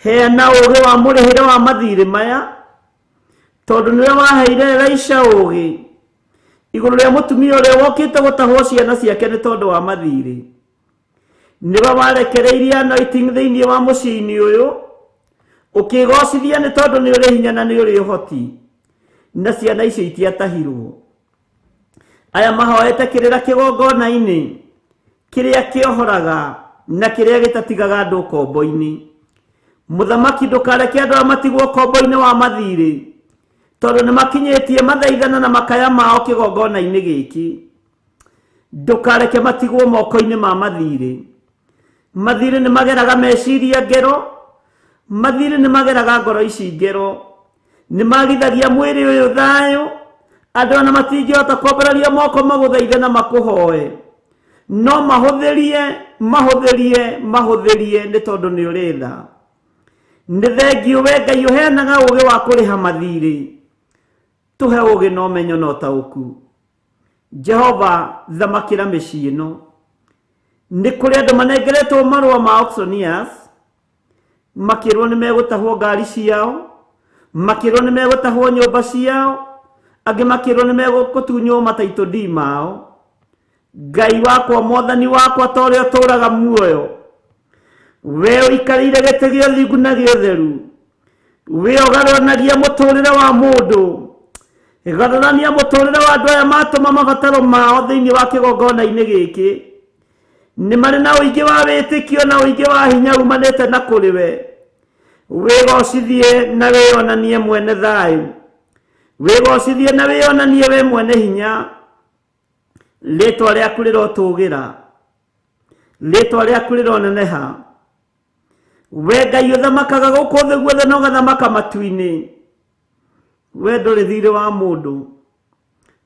Heana ũũgĩ wa mũrĩhĩre wa mathirĩ maya, tondũ nĩwe waheire Elisha ũũgĩ igũrũ rĩa mũtumia ũrĩa wokĩte gũtahwo ciana ciake nĩ tondũ wa mathirĩ. Nĩwe warekereirie anointing thĩinĩ wa mũciĩ-inĩ ũyũ, ũkĩgocithia nĩ tondũ nĩ ũrĩ hinya na nĩ ũrĩ ũhoti, na ciana icio itiatahirwo. Aya mahoete kĩrĩra kĩgongona-inĩ kĩrĩa kĩohoraga na kĩrĩa gĩtatigaga andũ ũkombo-inĩ. Mũthamaki, ndũkareke andũ aya matigwo ũkombo-inĩ wa mathirĩ, tondũ nĩ makinyĩtie mathaithana na makaya mao kĩgongona-inĩ gĩkĩ. Ndũkareke matigwo moko-inĩ ma mathirĩ. Mathirĩ nĩ mageraga meciria ngero, mathirĩ nĩ mageraga ngoro ici ngero, nĩ magithagia mwĩrĩ ũyũ thayũ. Andũ ona matingĩhota kwambararia moko magũthaithe na makũhoe, no mahũthĩrie, mahũthĩrie, mahũthĩrie nĩ tondũ nĩ ũrĩ tha. Nĩ thengiũ we Ngai ũheanaga ũũgĩ wa kũrĩha mathirĩ, tũhe ũũgĩ na ũmenyo na ũtaũku. Jehova, thamakĩra mĩciĩ ĩno. Nĩ kũrĩ andũ manengeretwo marũa ma auctioneers, makĩrwo nĩ megũtahwo ngari ciao, makĩrwo nĩ megũtahwo nyũmba ciao, angĩ makĩrwo nĩ megũtunywo mataitũ ndi mao. Ngai wakwa, mwathani wakwa, ta ũrĩa ũtũũraga muoyo, we ũikarĩire gĩtĩ gĩa ũthingu na gĩa ũtheru, we ũgarũranagia mũtũũrĩre wa mũndũ, garũrania mũtũũrĩre wa andũ aya matũma mabataro mao thĩinĩ wa kĩgongona-inĩ gĩkĩ. Nĩ marĩ na ũingĩ wa wĩtĩkio na ũingĩ wa hinya umanĩte na kũrĩ we. Wĩgocithie na wĩonanie mwene thayũ, wĩgocithie na wĩonanie we mwene hinya. Rĩtwa rĩaku rĩrotũgĩra, rĩtwa rĩaku rĩroneneha. We Ngai ũthamakaga gũkũ thĩ guothe na ũgathamaka matu-inĩ, we ndũrĩ thirĩ wa mũndũ.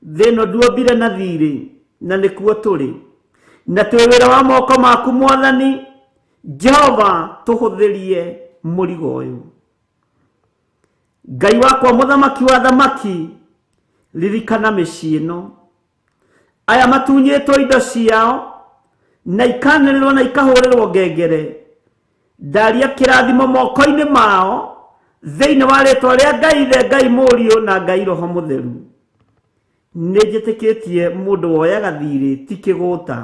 Thĩ ĩno nduombire na thirĩ, na nĩkuo tũrĩ, na twĩ wĩra wa moko maku mwathani. Jehova, tũhũthĩrie mũrigo ũyũ. Ngai wakwa, mũthamaki wa thamaki, ririkana mĩciĩ ĩno. Aya matunyĩtwo indo ciao na ikanĩrĩrwo na ikahũrĩrwo ngengere, ndaria kĩrathimo moko-inĩ mao thĩinĩ wa rĩtwa rĩa Ngai Ithe, Ngai Mũriũ na Ngai Roho Mũtheru. Nĩ njĩtĩkĩtie mũndũ woyaga thirĩ ti kĩgũta,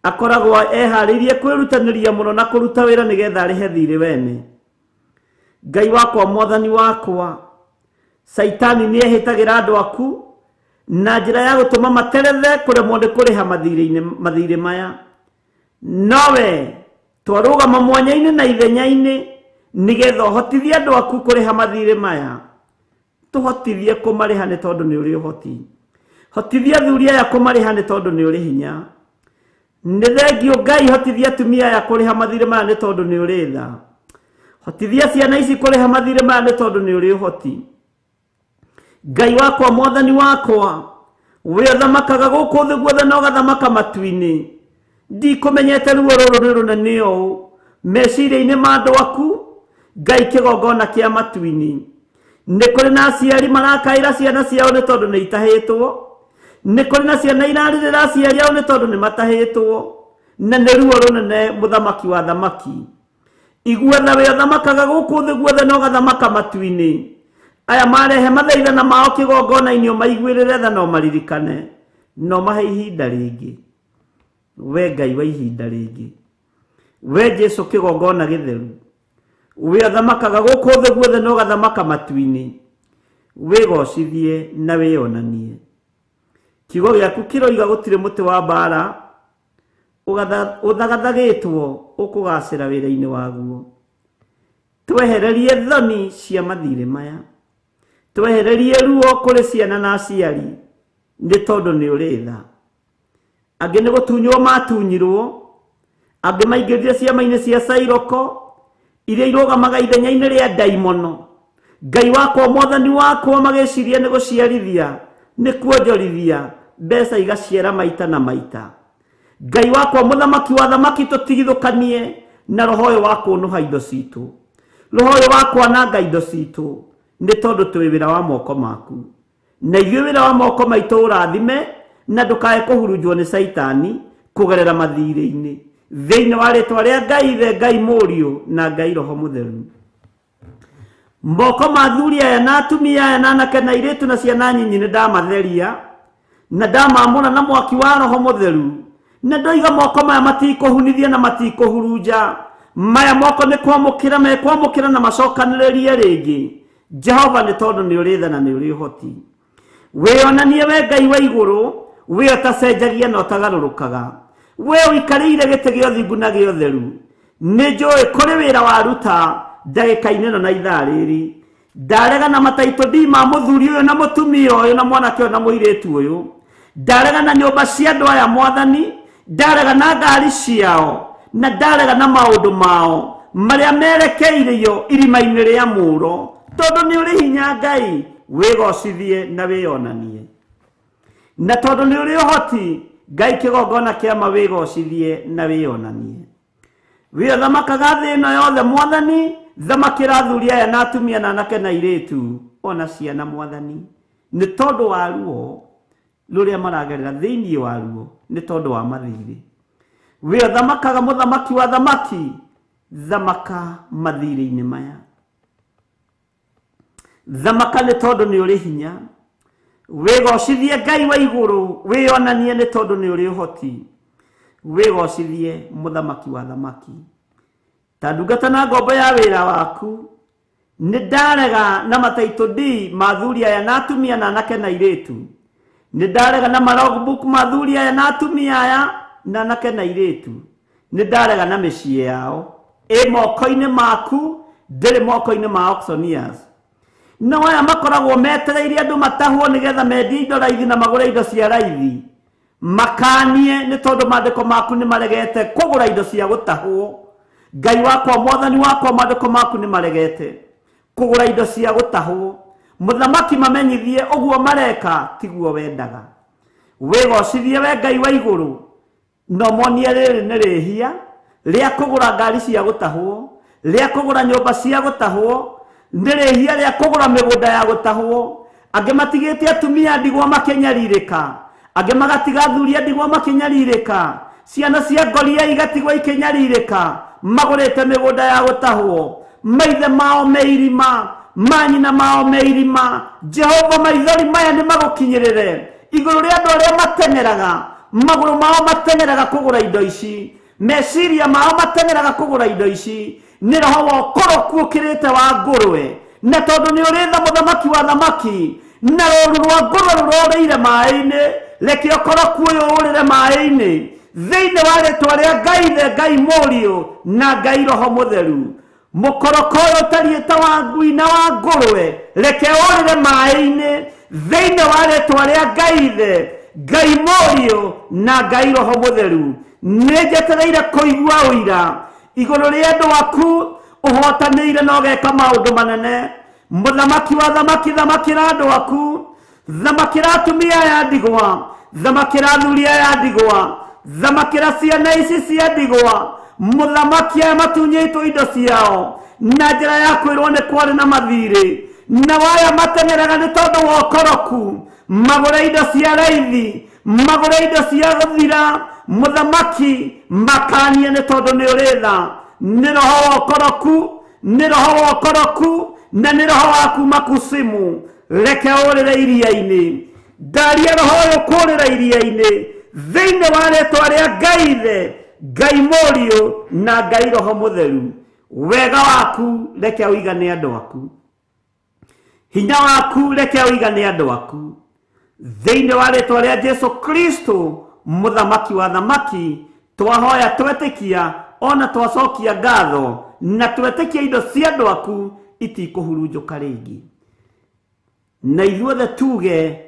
akoragwo eharĩirie kwĩrutanĩria mũno na kũruta wĩra nĩgetha arĩhe thirĩ wene. Ngai wakwa, mwathani wakwa, Caitani nĩ ehĩtagĩra andũ aku na njĩra ya gũtũma materethe kũremwo nĩ kũrĩha mathirĩ maya. Nowe twarũgama mwanya-inĩ na ithenya-inĩ nĩgetha ũhotithie andũ aku kũrĩha mathirĩ maya. Tũhotithie kũmarĩha nĩ tondũ nĩ ũrĩ ũhoti. Hotithia athuri aya kũmarĩha nĩ tondũ nĩ ũrĩ hinya. Nĩ thengiũ Ngai, hotithia atumia aya kũrĩha mathirĩ maya nĩ tondũ nĩ ũrĩ tha. Hotithia ciana ici kũrĩha mathirĩ maya nĩ tondũ nĩ ũrĩ ũhoti. Ngai wakwa, mwathani wakwa, we ũthamakaga gũkũ thĩ guothe na ũgathamaka matu-inĩ, ndikũmenyete ruo rũrũ nĩ rũnene ũũ meciria-inĩ ma andũ aku. Ngai kĩgongona kĩa matu-inĩ, nĩ kũrĩ na aciari marakaĩra ciana ciao nĩ tondũ nĩ itahĩtwo, nĩ kũrĩ na ciana irarĩrĩra aciari ao nĩ tondũ nĩ matahĩtwo, na nĩ ruo rũnene. Mũthamaki wa thamaki, igua tha, we ũthamakaga gũkũ thĩ guothe na ũgathamaka matu-inĩ. Aya marehe mathaithana mao kĩgongona-inĩ, ũmaiguĩrĩre tha na ũmaririkane na ũmahe ihinda rĩngĩ. We Ngai wa ihinda rĩngĩ, we Jesu kĩgongona gĩtheru, we ũthamakaga gũkũ thĩ guothe na ũgathamaka matu-inĩ, wĩgocithie na wĩonanie. Kiugo gĩaku kĩroiga gũtirĩ mũtĩ wa mbara ũthagathagĩtwo ũkũgacĩra wĩra-inĩ waguo. Twehererie thoni cia mathirĩ maya, twehererie ruo kũrĩ ciana na aciari nĩ tondũ nĩ ũrĩ tha. Angĩ nĩ gũtunywo matunyirwo, angĩ maingĩrire ciama-inĩ cia cairoko iria irũgamaga ithenya-inĩ rĩa ndaimono. Ngai wakwa mwathani wakwa magĩciria nĩ gũciarithia nĩ kuonjorithia mbeca igaciara maita na maita. Ngai wakwa mũthamaki wa thamaki tũtigithũkanie na roho ũyũ wa kũnũha indo citũ, roho ũyũ wa kwananga indo citũ, nĩ tondũ twĩ wĩra wa moko maku, na ithuĩ wĩra wa moko maitũ ũrathime na ndũkae kũhurunjwo nĩ caitani kũgerera mathirĩ-inĩ, thĩinĩ wa rĩtwa rĩa Ngai Ithe, Ngai Mũriũ na Ngai Roho Mũtheru. Moko ma athuri aya na atumia aya na anake na airĩtu na ciana nyinyi nĩ ndamatheria na ndamamũra na mwaki wa Roho Mũtheru, na ndoiga moko maya matikũhunithia na matikũhurunja, maya moko nĩ kwamũkĩra mekwamũkĩra na macokanĩrĩrie rĩngĩ. Jehova nĩ tondũ nĩ ũrĩ tha na nĩ ũrĩ ũhoti. Wĩonanie we Ngai wa igũrũ, we ũtacenjagia na ũtagarũrũkaga, we ũikarĩire gĩtĩ gĩa ũthingu na gĩa ũtheru. Nĩ njũĩ kũrĩ wĩra waruta ndagĩka-inĩ ĩno na ithaa rĩrĩ. Ndarega na mataitũ ndi ma mũthuri ũyũ na mũtumia ũyũ na mwanake ũyũ na mũirĩtu ũyũ, ndarega na nyũmba cia andũ aya mwathani, ndarega na ngari ciao, na ndarega na maũndũ mao marĩa merekeirio irima-inĩ rĩa mũro, tondũ nĩ ũrĩ hinya Ngai, wĩgocithie na wĩonanie. Na tondũ nĩ ũrĩ ũhoti Ngai, kĩgongona kĩa ma wĩgocithie na wĩonanie. Wĩthamakaga thĩ ĩno yothe mwathani, thamakĩra athuri aya na atumia na anake na airĩtu ona ciana mwathani, nĩ tondũ wa ruo rũrĩa maragerera thĩinĩ wa ruo, nĩ tondũ wa mathirĩ. Wĩthamakaga mũthamaki wa thamaki, thamaka mathirĩ-inĩ maya, thamaka nĩ tondũ nĩ ũrĩ hinya. Wĩgocithie Ngai wa igũrũ, wĩonanie nĩ tondũ nĩ ũrĩ ũhoti. Wĩgocithie mũthamaki wa thamaki. Ta ndungata na ngombo ya wĩra waku, nĩ ndarega na mataitũ ndi ma athuri aya na atumia na anake na airĩtu, nĩ ndarega na malogbook ma athuri aya na atumia aya na anake na airĩtu, nĩ ndarega na mĩciĩ yao ĩ moko-inĩ maku, ndĩrĩ moko-inĩ ma auctioneers. No aya makoragwo metereire andũ matahwo nĩgetha mendie indo raithi na magũre indo cia raithi, makanie nĩ tondũ maandĩko maku nĩ maregete kũgũra indo cia gũtahwo. Ngai wakwa mwathani wakwa, maandĩko maku nĩ maregete kũgũra indo cia gũtahwo. Mũthamaki mamenyithie ũguo mareka tiguo wendaga. Wĩgocithie we Ngai wa igũrũ, no monie rĩrĩ nĩ rĩhia rĩa kũgũra ngari cia gũtahwo, rĩa kũgũra nyũmba cia gũtahwo, nĩ rĩhia rĩa kũgũra mĩgũnda ya gũtahwo. Angĩ matigĩte atumia ndigwa makĩnyarirĩka, angĩ magatiga athuri a ndigwa makĩnyarirĩka, ciana cia ngoria igatigwo ikĩnyarirĩka, magũrĩte mĩgũnda ya gũtahwo, maithe mao me irima, manyina mao me irima. Jehova, maithori maya nĩ magũkinyĩrĩre igũrũ rĩa andũ arĩa mateng'eraga, magũrũ mao mateng'eraga kũgũra indo ici, meciria mao mateng'eraga kũgũra indo ici. Nĩ roho wa ũkoroku ũkĩrĩte wa ngũrwe, na tondũ nĩ ũrĩ tha mũthamaki wa thamaki, na rũru rwa ngũrwe rũrorĩire maĩ-inĩ, reke ũkoroku ũyũ ũrĩre maĩ-inĩ, thĩinĩ wa rĩtwa rĩa Ngai Ithe, Ngai Mũriũ na Ngai Roho Mũtheru. Mũkoroko ũyũ ũtariĩ ta wa ngui na wa ngũrwe, reke ũrĩre maĩ-inĩ, thĩinĩ wa rĩtwa rĩa Ngai Ithe, Ngai Mũriũ na Ngai Roho Mũtheru. Nĩ njetereire kũigua ũira igũrũ rĩa andũ aku ũhotanĩire na ũgeka maũndũ manene. Mũthamaki wa thamaki, thamakĩra andũ aku, thamakĩra atumia aya ndigwa, thamakĩra athuri aya ndigwa, thamakĩra ciana ici cia ndigwa. Mũthamaki aya matunyĩtwo indo ciao na njĩra ya kwĩrwo nĩ kwarĩ na mathirĩ, na waya mateng'eraga nĩ tondũ wa ũkoroku, magũre indo cia raithi, magũre indo cia gũthira. Mũthamaki makanie nĩ tondũ nĩ ũrĩ tha. Nĩ roho wa ũkoroku, nĩ roho wa ũkoroku, na nĩ roho wa kuma kusimu, reke ũrĩre iria-inĩ. Ndaria roho ũyũ kũrĩra iria-inĩ, thĩinĩ wa rĩtwa rĩa Ngai Ithe, Ngai Mũriũ na Ngai Roho Mũtheru. Wega waku reke ũigane andũ aku, hinya waku reke ũigane andũ aku, thĩinĩ wa rĩtwa rĩa Jesu Kristo mũthamaki wa thamaki. Twahoya twetĩkia ona twacokia ngatho, na twetĩkia indo cia andũ aku itikũhurunjũka rĩngĩ. Na ithuothe tuge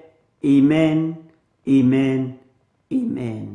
amen, amen, amen.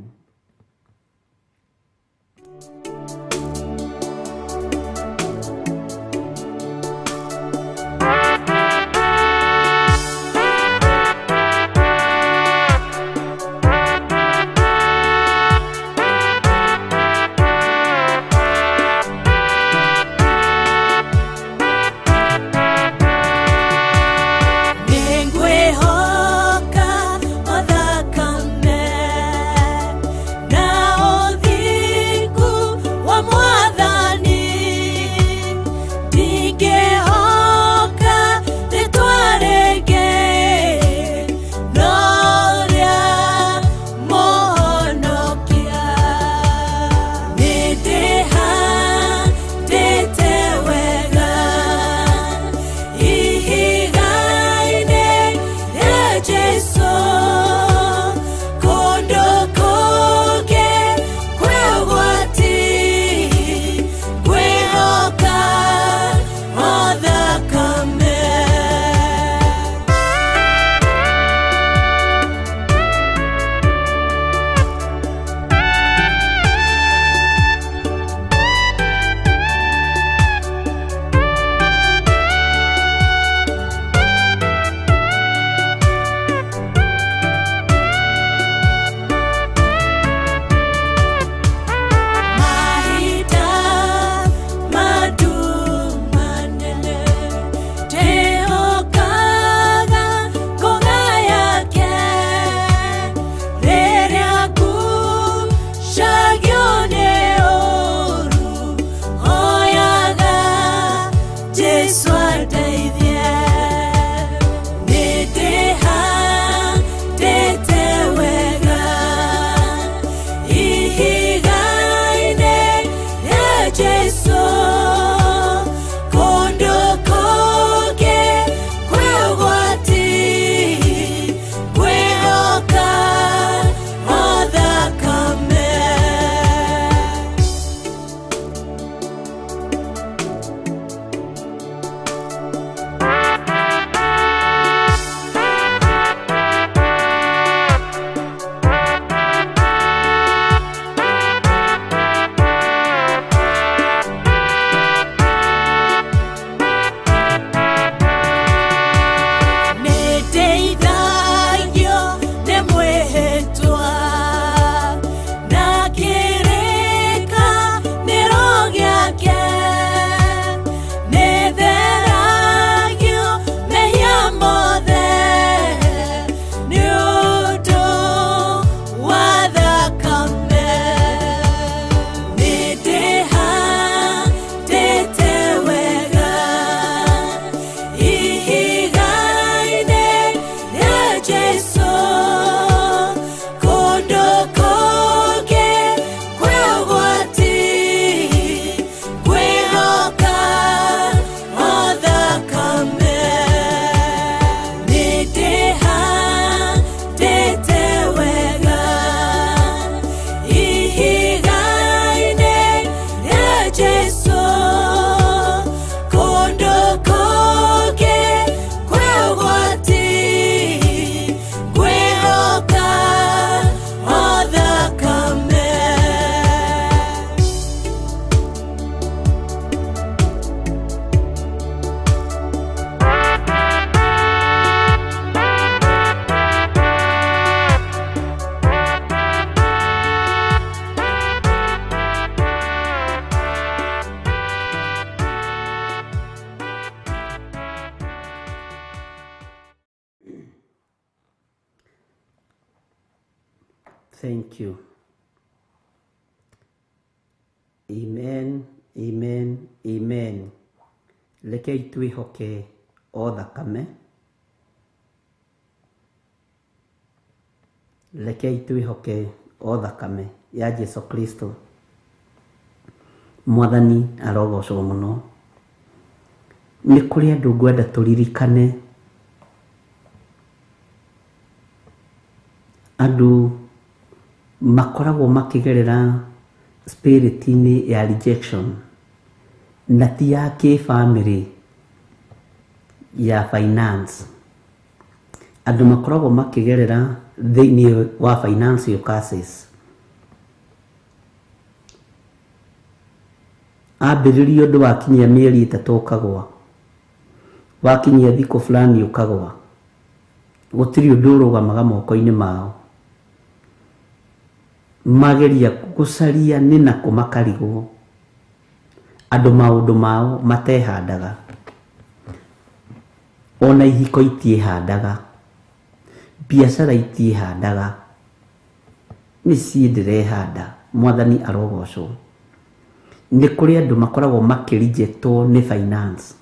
Thank you. Amen, amen, amen. Rekei twĩhoke o thakame. Rekei twĩhoke o thakame ya Jesu Kristo. Mwathani arogocwo mũno. Nĩ kũrĩ andũ ngwenda tũririkane, andũ makoragwo makĩgerera spirit-inĩ ya rejection na ti ya kĩbamĩrĩ, ya finance. Andũ makoragwo makĩgerera thĩinĩ wa financial curses. Ambĩrĩria ũndũ wakinyia mĩeri 3 ũkagwa, wakinyia thikũ fulani ũkagwa, gũtirĩ ũndũ ũrũgamaga moko-inĩ mao. Mageria gũcaria nĩ nakũ makarigwo. Andũ maũndũ mao matehandaga, ona ihiko itiĩhandaga, biacara itiĩhandaga, mĩciĩ ndĩrehanda. Mwathani arogocwo. Nĩ kũrĩ andũ makoragwo makĩrejectwo nĩ finance,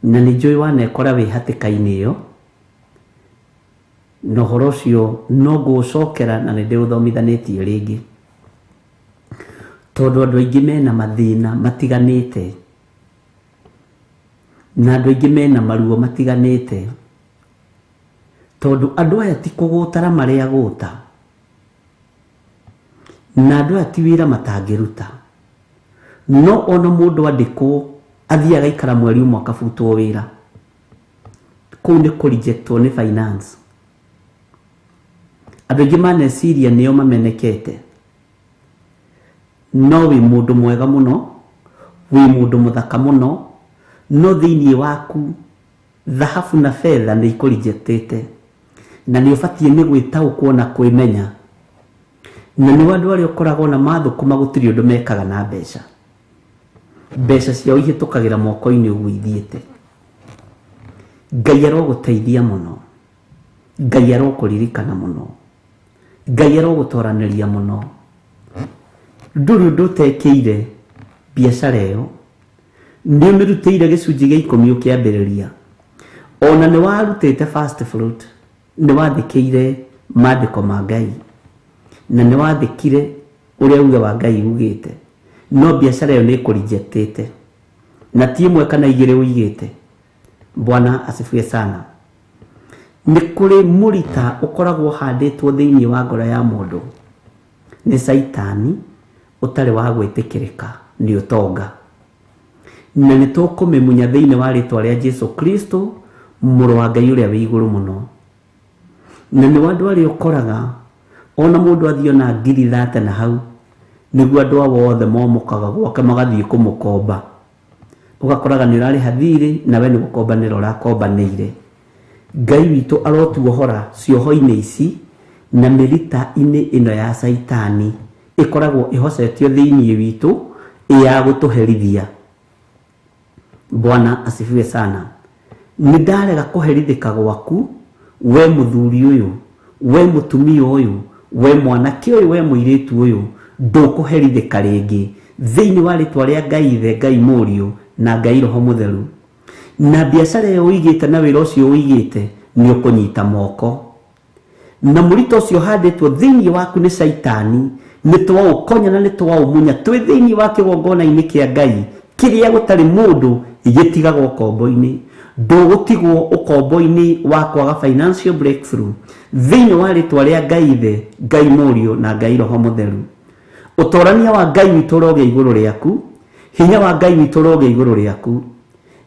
na nĩ njũĩ wanekora wĩ hatĩka-inĩ ĩyo, na ũhoro ũcio no ngũũcokera na nĩ ndĩũthomithanĩtie rĩngĩ, tondũ andũ aingĩ mena mathĩna matiganĩte, na andũ aingĩ mena maruo matiganĩte, tondũ andũ aya ti kũgũtara marĩa gũta, na andũ aya ti wĩra matangĩruta. No ona mũndũ andĩkwo athiĩ agaikara mweri ũmwe akabutwo wĩra, kũu nĩ kũrejectwo nĩ finance. Andũ aingĩ maneciria nĩo mamenekete, no wĩ mũndũ mwega mũno, wĩ mũndũ mũthaka mũno, no thĩinĩ waku thahabu na betha nĩ ikũrejectĩte, na nĩ ũbatiĩ nĩ gwĩtaũkwo na kwĩmenya. Na nĩ andũ arĩa ũkoragwo na mathũkũma gũtirĩ ũndũ mekaga na mbeca, mbeca ciao ihĩtũkagĩra moko-inĩ ũguo ithiĩte. Ngai arogũteithia mũno, Ngai arokũririkana mũno, Ngai arogũtoranĩria mũno. Ndũrĩ ũndũ ũtekĩire biacara ĩyo, nĩ ũmĩrutĩire gĩcunjĩ gĩa 10 ũkĩambĩrĩria, ona nĩ warutĩte first fruit, nĩ wathĩkĩire maandĩko ma Ngai, na nĩ wathĩkire ũrĩa uge wa Ngai ugĩte, no biacara ĩyo nĩ ĩkũrejectĩte, na ti ĩmwe kana igĩrĩ ũigĩte. Bwana asifiwe sana. Nĩ kũrĩ mũrita ũkoragwo ũhandĩtwo thĩinĩ wa ngoro ya mũndũ nĩ Caitani ũtarĩ wa gwĩtĩkĩrĩka nĩ ũtonga, na nĩ tũkũmĩmunya thĩinĩ wa rĩtwa rĩa Jesu Kristo mũrũ wa Ngai ũrĩa wĩ igũrũ mũno. Na nĩ andũ arĩa ũkoraga ona mũndũ athiĩ ona 30,000 na hau, nĩguo andũ ao othe momokaga gwake magathiĩ kũmũkomba. Ũgakoraga nĩ ũrarĩha thirĩ na we nĩ gũkombanĩra ũrakombanĩire. Ngai witũ arotuohora cioho-inĩ ici na mĩrita-inĩ ĩno ya Caitani ĩkoragwo ĩhocetio thĩinĩ witũ ya gũtũherithia. Bwana asifiwe sana. Nĩ ndarega kũherithĩka gwaku, we mũthuri ũyũ, we mũtumia ũyũ, we mwanake ũyũ, we mũirĩtu ũyũ, ndũkũherithĩka rĩngĩ thĩinĩ wa rĩtwa rĩa Ngai Ithe, Ngai Mũriũ na Ngai Roho Mũtheru. Na biacara ĩyo ũigĩte na wĩra ũcio ũigĩte nĩ ũkũnyita moko, na mũrito ũcio ũhandĩtwo thĩinĩ waku nĩ Caitani nĩ twaũkonya na nĩ twaũmunya twĩ thĩinĩ wa kĩgongona-inĩ kĩa Ngai kĩrĩa gũtarĩ mũndũ gĩtigagwo ũkombo-inĩ. Ndũgũtigwo ũkombo-inĩ wa kwaga financial breakthrough thĩinĩ wa rĩtwa rĩa Ngai Ithe, Ngai Mũriũ na Ngai Roho Mũtheru. Ũtorania wa Ngai witũ ũrogĩa igũrũ rĩaku, hinya wa Ngai witũ ũrogĩa igũrũ rĩaku,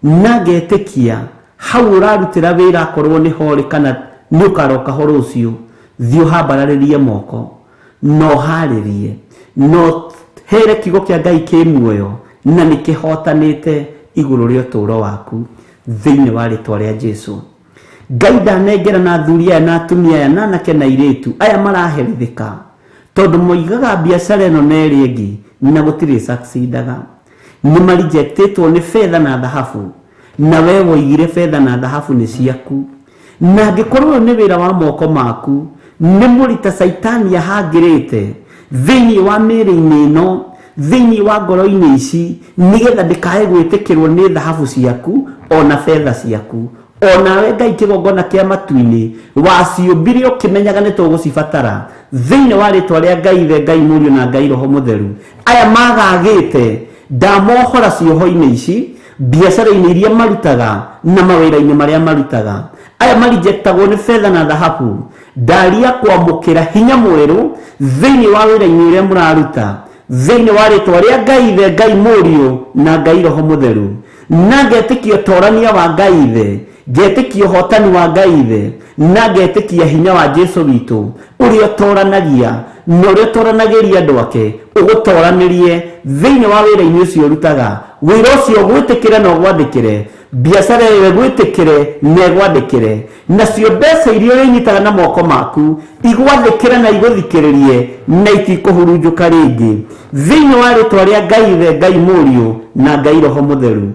na ngetĩkia hau ũrarutĩra wĩra akorwo nĩ horĩ kana nĩ ũkaroka ho rũciũ, thiĩ ũhambararĩrie moko na ũharĩrie na here kiugo kĩa Ngai kĩ muoyo na nĩ kĩhotanĩte igũrũ rĩa ũtũũro waku thĩinĩ wa rĩtwa rĩa Jesu. Ngai ndanengera na athuri aya na atumia aya na anake na airĩtu aya maraherithĩka tondũ moigaga biacara ĩno na ĩrĩa ĩngĩ na gũtirĩ succeedaga. Nĩ marejectĩtwo nĩ betha na thahabu, na we woigire betha na thahabu nĩ ciaku, na angĩkorwo ũyũ nĩ wĩra wa moko maku, Nĩ mũrita Caitani ahangĩrĩte thĩinĩ wa mĩĩrĩ-inĩ ĩno, thĩinĩ wa ngoro-inĩ ici, nĩgetha ndĩkae gwĩtĩkĩrwo nĩ thahabu ciaku ona betha ciaku. Onawe Ngai kĩgongona kĩa matu-inĩ waciũmbire ũkĩmenyaga nĩ tũgũcibatara. Thĩinĩ wa rĩtwa rĩa Ngai Ithe, Ngai Mũriũ na Ngai Roho Mũtheru, aya magagĩte ndamohora cioho-inĩ ici, biacara-inĩ iria marutaga na mawĩra-inĩ marĩa marutaga. Aya marinjektagwo nĩ betha na thahabu, ndaria kwamũkĩra hinya mwerũ thĩinĩ wa wĩra-inĩ ũrĩa mũraruta, thĩinĩ wa rĩtwa rĩa Ngai Ithe, Ngai Mũriũ na Ngai Roho Mũtheru. Na ngetĩkia ũtorania wa Ngai Ithe, ngetĩkia ũhotani wa Ngai Ithe, na ngetĩkia hinya wa Jesu witũ ũrĩa ũtoranagia na ũrĩa ũtoranagĩria andũ ake, ũgũtoranĩrie thĩinĩ wa wĩra-inĩ ũcio ũrutaga. Wĩra ũcio ũgwĩtĩkĩre na ũgwathĩkĩre, biacara ĩyo ĩgwĩtĩkĩre na ĩgwathĩkĩre, nacio mbeca iria ũrĩnyitaga na moko maku igwathĩkĩre na igũthikĩrĩrie na itikũhurunjũka rĩngĩ, thĩinĩ wa rĩtwa rĩa Ngai Ithe, Ngai Mũriũ na Ngai Roho Mũtheru.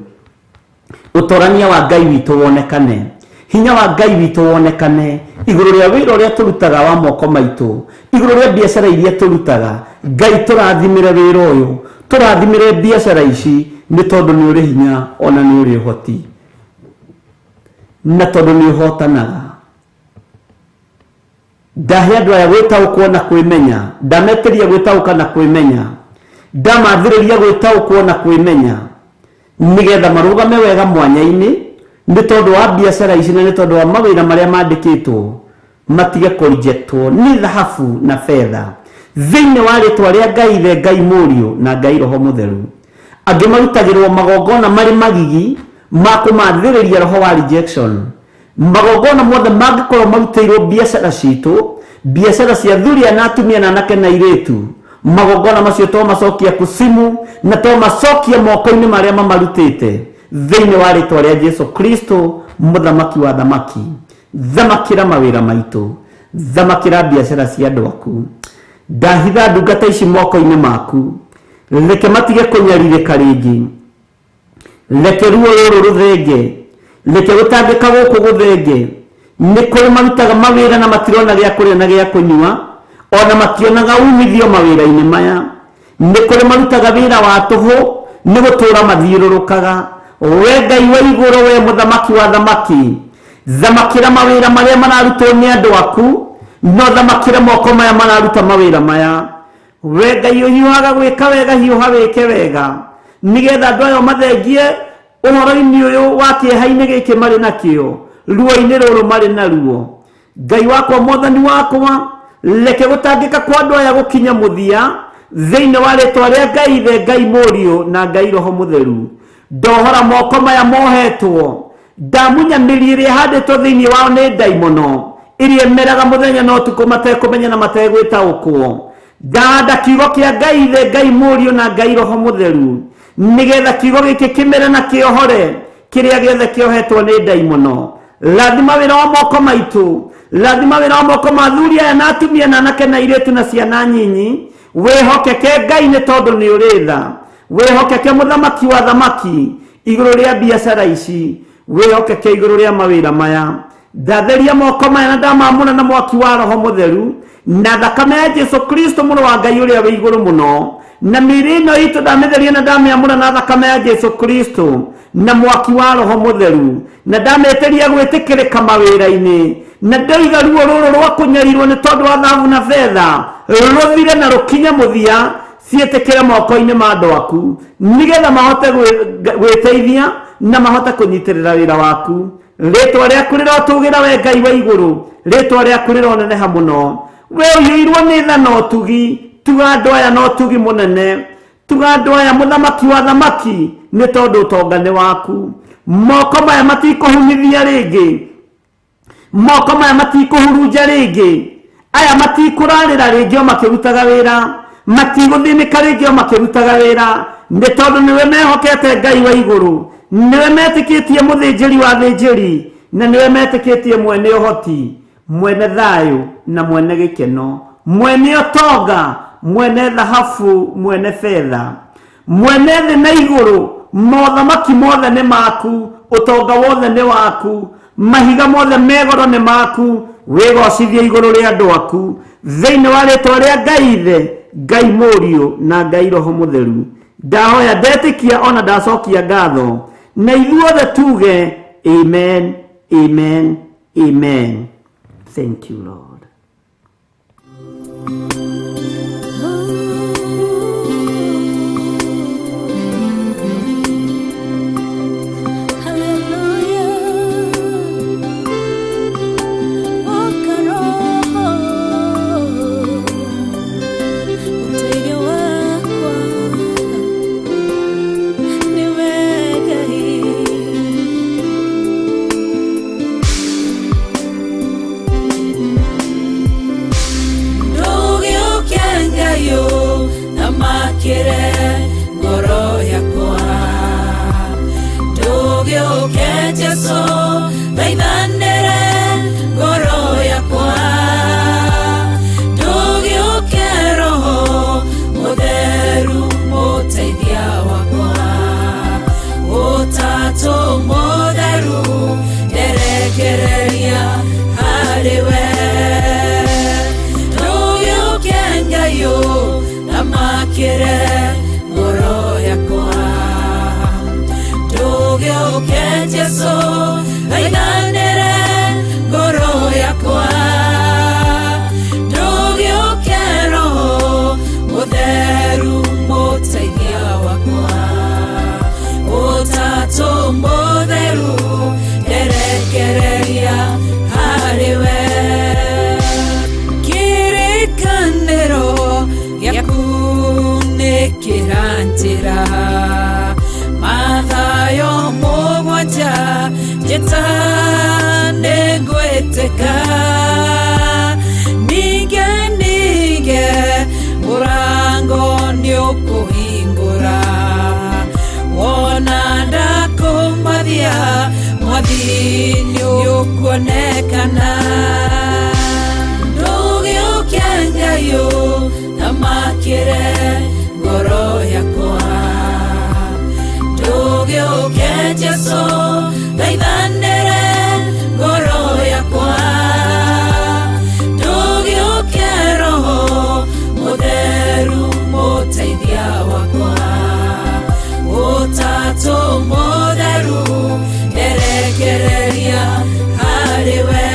Ũtorania wa Ngai witũ wonekane, hinya wa Ngai witũ wonekane igũrũ rĩa wĩra ũrĩa tũrutaga wa moko maitũ, igũrũ rĩa biacara iria tũrutaga. Ngai tũrathimĩre wĩra ũyũ, tũrathimĩre biacara ici, nĩ tondũ nĩ ũrĩ hinya ona nĩ ũrĩ ũhoti, na tondũ nĩ ũhotanaga. Ndahe andũ aya gwĩtaũkwo na kwĩmenya, ndametĩria gwĩtaũka na kwĩmenya, ndamathĩrĩria gwĩtaũkwo na kwĩmenya, nĩgetha marũgame wega mwanya-inĩ, nĩ tondũ wa biacara ici na nĩ tondũ wa mawĩra marĩa mandĩkĩtwo, matige kũrejectwo nĩ thahabu na betha, thĩinĩ wa rĩtwa rĩa Ngai Ithe, Ngai Mũriũ na Ngai Roho Mũtheru. Angĩ marutagĩrwo magongona marĩ magigi ma kũmathĩrĩria roho wa rejection. Magongona mothe mangĩkorwo marutĩirwo biacara citũ, biacara cia athuri na atumia na anake na airĩtu, magongona macio twamacokia kusimu na twamacokia moko-inĩ marĩa mamarutĩte, thĩinĩ wa rĩtwa rĩa Jesu Kristo mũthamaki wa thamaki. Thamakĩra mawĩra maitũ, thamakĩra biacara cia andũ aku. Ndahitha ndungata ici moko-inĩ maku, reke matige kũnyarirĩka rĩngĩ, reke ruo rũrũ rũthenge, reke gũtangĩka gũkũ gũthenge. Nĩ kũrĩ marutaga mawĩra na matirona gĩa kũrĩa na gĩa kũnyua, ona mationaga umithio mawĩra-inĩ maya. Nĩ kũrĩ marutaga wĩra wa tũhũ nĩ gũtũra mathiũrũrũkaga. We Ngai wa igũrũ, we mũthamaki wa thamaki, thamakĩra mawĩra marĩa mararutwo nĩ andũ aku, no thamakĩra moko maya mararuta mawĩra maya. We Ngai ũhiũhaga gwĩka wega, hiũha wĩke wega, nĩgetha andũ aya mathengie ũhoro-inĩ ũyũ wa kĩeha-inĩ gĩkĩ marĩ nakĩo, ruo-inĩ rũrũ marĩ naruo. Ngai wakwa, mwathani wakwa, reke gũtangĩka kwa andũ aya gũkinye mũthia, thĩinĩ wa rĩtwa rĩa Ngai Ithe, Ngai Mũriũ na Ngai Roho Mũtheru. Ndohora moko maya mohetwo, ndamunya mĩri ĩrĩa ĩhandĩtwo thĩinĩ wao nĩ ndaimono, ĩrĩa ĩmeraga mũthenya na ũtukũ matekũmenya na mategwĩtaũkwo. Ndahanda kiugo kĩa Ngai Ithe, Ngai Mũriũ na Ngai Roho Mũtheru, nĩgetha kiugo gĩkĩ kĩmere na kĩohore kĩrĩa gĩothe kĩohetwo nĩ ndaimono. Rathima wĩra wa moko maitũ, rathima wĩra wa moko ma athuri aya na atumia na anake na airĩtu na ciana nyinyi. Wĩhokeke Ngai nĩ tondũ nĩ ũrĩ tha, wĩhokeke mũthamaki wa thamaki igũrũ rĩa biacara ici, wĩhokeke igũrũ rĩa mawĩra maya. Ndatheria moko maya na ndamamũra na mwaki wa Roho Mũtheru na thakame ya Jesu Kristo mũrũ wa Ngai ũrĩa wĩ igũrũ mũno, na mĩĩrĩ ĩno itũ ndamĩtheria na ndamĩamũra na thakame ya Jesu Kristo na mwaki wa Roho Mũtheru, na ndamĩtĩria gwĩtĩkĩrĩka mawĩra-inĩ, na ndoiga ruo rũrũ rwa kũnyarirwo nĩ tondũ wa thahabu na betha rũthire na rũkinye mũthia, ciĩtĩkĩre moko-inĩ ma andũ aku, nĩgetha mahote gwĩteithia na mahote kũnyitĩrĩra wĩra waku. Rĩtwa rĩaku rĩrotũgĩra we Ngai wa igũrũ, rĩtwa rĩaku rĩroneneha mũno. We ũiyũirwo nĩ tha na ũtugi, tuga andũ aya na ũtugi mũnene, tuga andũ aya mũthamaki wa thamaki, nĩ tondũ ũtonga nĩ waku. Moko maya matikũhunithia rĩngĩ, moko maya matikũhurunja rĩngĩ, aya matikũrarĩra rĩngĩ o makĩrutaga wĩra, matigũthĩnĩka rĩngĩ o makĩrutaga wĩra, nĩ tondũ nĩwe mehokete Ngai wa igũrũ, nĩwe metĩkĩtie mũthĩnjĩri wa thĩnjĩri, na nĩwe metĩkĩtie mwene ũhoti, mwene thayũ na mwene gĩkeno, mwene ũtonga, mwene thahabu, mwene betha, mwene thĩ na igũrũ. Mothamaki mothe nĩ maku, ũtonga wothe nĩ waku, mahiga mothe me goro nĩ maku. Wĩgocithie igũrũ rĩa andũ aku thĩinĩ wa rĩtwa rĩa Ngai Ithe, Ngai Mũriũ na Ngai Roho Mũtheru. Ndahoya, ndetĩkia ona ndacokia ngatho, na ithuothe tuge amen, amen, amen. Thank you, Lord. Ndũgĩũke Ngai ũthamakĩre ngoro yakwa. Ndũgĩũke Jesũ thaithanĩre ngoro yakwa. Ndũgĩũke Roho Mũtheru mũteithia wakwa. Ũtatũ Mũtheru nderekereria harĩ we. Ndũgĩũke Ngai ũthamakĩre ngoro yakwa. Ndũgĩũke Jesũ thaithanĩre ngoro yakwa. Ndũgĩũke Roho Mũtheru mũteithia wakwa. Ũtatũ Mũtheru nderekereria harĩ we. Kĩrĩkanĩro gĩaku nĩ kĩranjĩra mathayo mũgwanja njĩta nĩngwĩtĩka. Ningĩ ningĩ mũrango nĩũkũhingũra wona ndakũmathia mwathi nĩũkuonekana. Ndũgĩũke Ngai ũthamakĩre ngoro yakwa. Ndũgĩũke Jesũ thaithanĩre ngoro yakwa. Ndũgĩũke Roho Mũtheru mũteithia wakwa. Ũtatũ Mũtheru nderekereria harĩ we.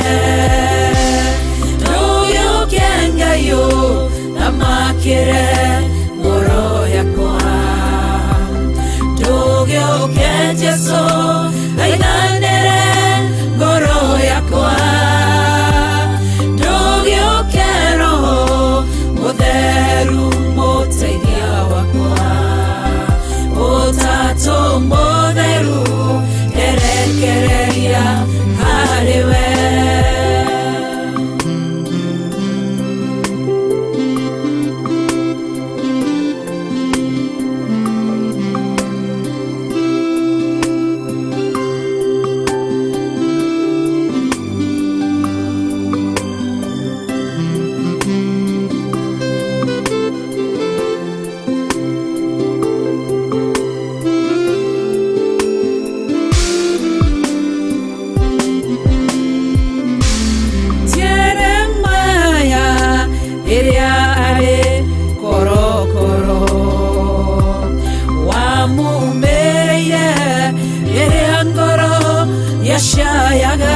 Ndũgĩũke Ngai ũthamakĩre ngoro yakwa. Ndũgĩũke Jesũ thaithanĩre ngoro yakwa. Ndũgĩũke Roho Mũtheru mũteithia wakwa. Ũtatũ Mũtheru nderekereria harĩ we. Jeremaya ĩrĩa arĩ korokoro wamumĩrĩire rĩrĩa ngoro yacayaga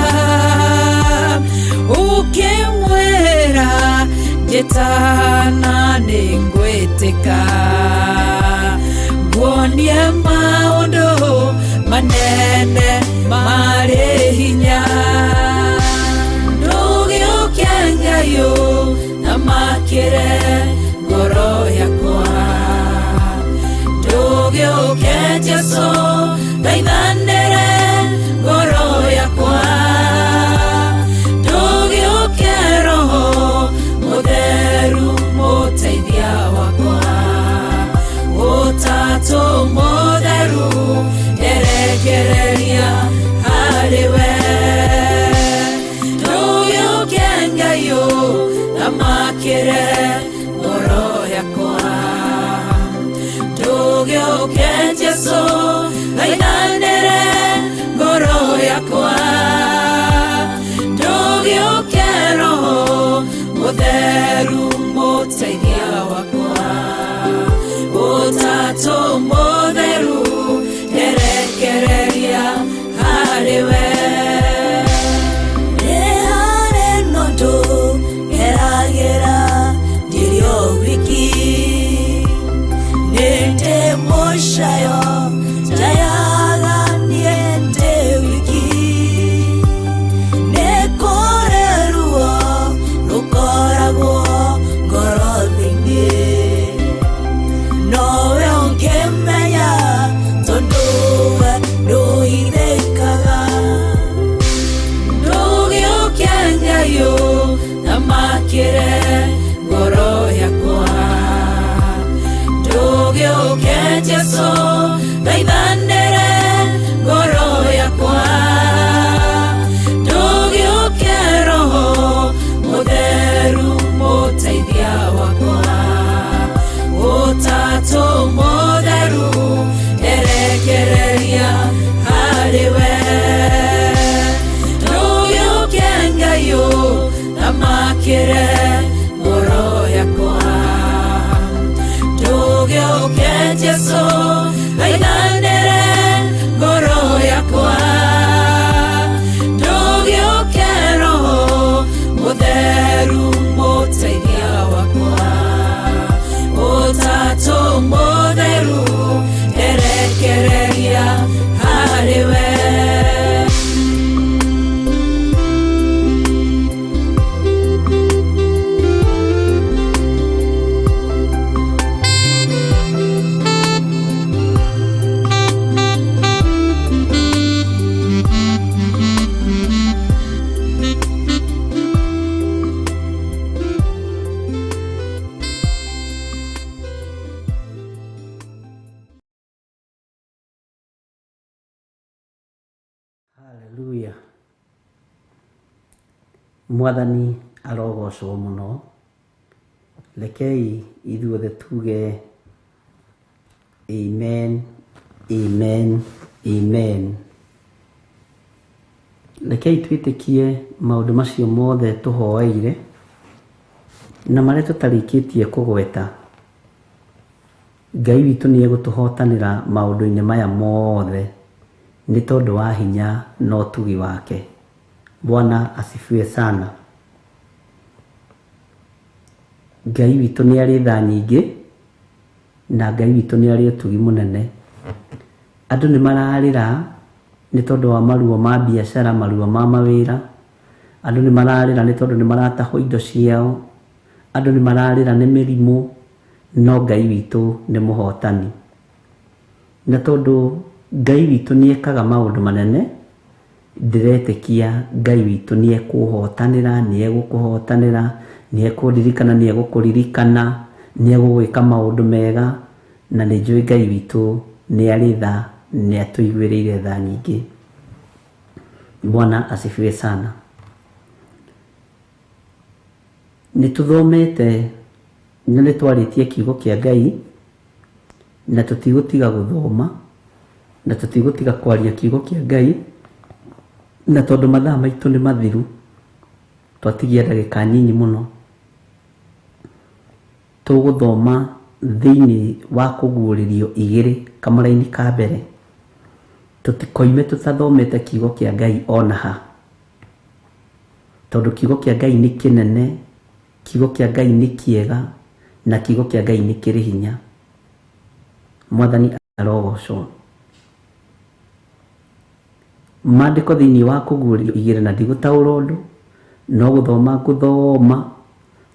ũkĩmwĩra njĩtana nĩngwĩtĩka nguonie maũndũ manene marĩ hinya. Ndũgĩũke Ngai ũthamakĩre ngoro yakwa. Ndũgĩũke Jesũ thaithanĩre ngoro yakwa. Ndũgĩũke Roho Mũtheru mũteithia wakwa. Ũtatũ Mũtheru nderekereria harĩ we. Mwathani arogocwo mũno. Rekei ithuothe tuge amen, amen, amen. Rekei twĩtĩkie maũndũ macio mothe tũhoeire na marĩa tũtarĩkĩtie kũgweta. Ngai witũ nĩ egũtũhotanĩra maũndũ-inĩ maya mothe nĩ tondũ wa hinya na ũtugi wake. Bwana asifiwe sana. Ngai witũ nĩ arĩ tha nyingĩ na Ngai witũ nĩ arĩ ũtugi mũnene. Andũ nĩ mararĩra nĩ tondũ wa maruo ma biacara, maruo ma mawĩra. Andũ nĩ mararĩra nĩ tondũ nĩ maratahwo indo ciao. Andũ nĩ mararĩra nĩ mĩrimũ, no Ngai witũ nĩ mũhotani. Na tondũ Ngai witũ nĩ ekaga maũndũ manene, ndĩretĩkia Ngai witũ nĩ ekũhotanĩra, nĩ egũkũhotanĩra, nĩ ekũndirikana, nĩ egũkũririkana, nĩ egũgwĩka maũndũ mega, na nĩ njũĩ Ngai witũ nĩ arĩ tha, nĩ atũiguĩrĩire tha nyingĩ. Bwana asifiwe sana. Nĩ tũthomete na nĩ twarĩtie kiugo kĩa Ngai, na tũtigũtiga gũthoma, na tũtigũtiga kwaria kiugo kĩa Ngai, na tondũ mathaa maitũ nĩ mathiru, twatigia ndagĩka nyinyi mũno, tũgũthoma thĩinĩ wa kũguũrĩrio igĩrĩ kamũraini ka mbere. Tũtikoime tũtathomete kiugo kĩa Ngai ona ha, tondũ kiugo kĩa Ngai nĩ kĩnene, kiugo kĩa Ngai nĩ kĩega, na kiugo kĩa Ngai nĩ kĩrĩ hinya. Mwathani arogocwo. Maandĩko thĩinĩ wa kũguũrĩrio igĩrĩ, na ndigũtaũra ũndũ, no gũthoma ngũthoma,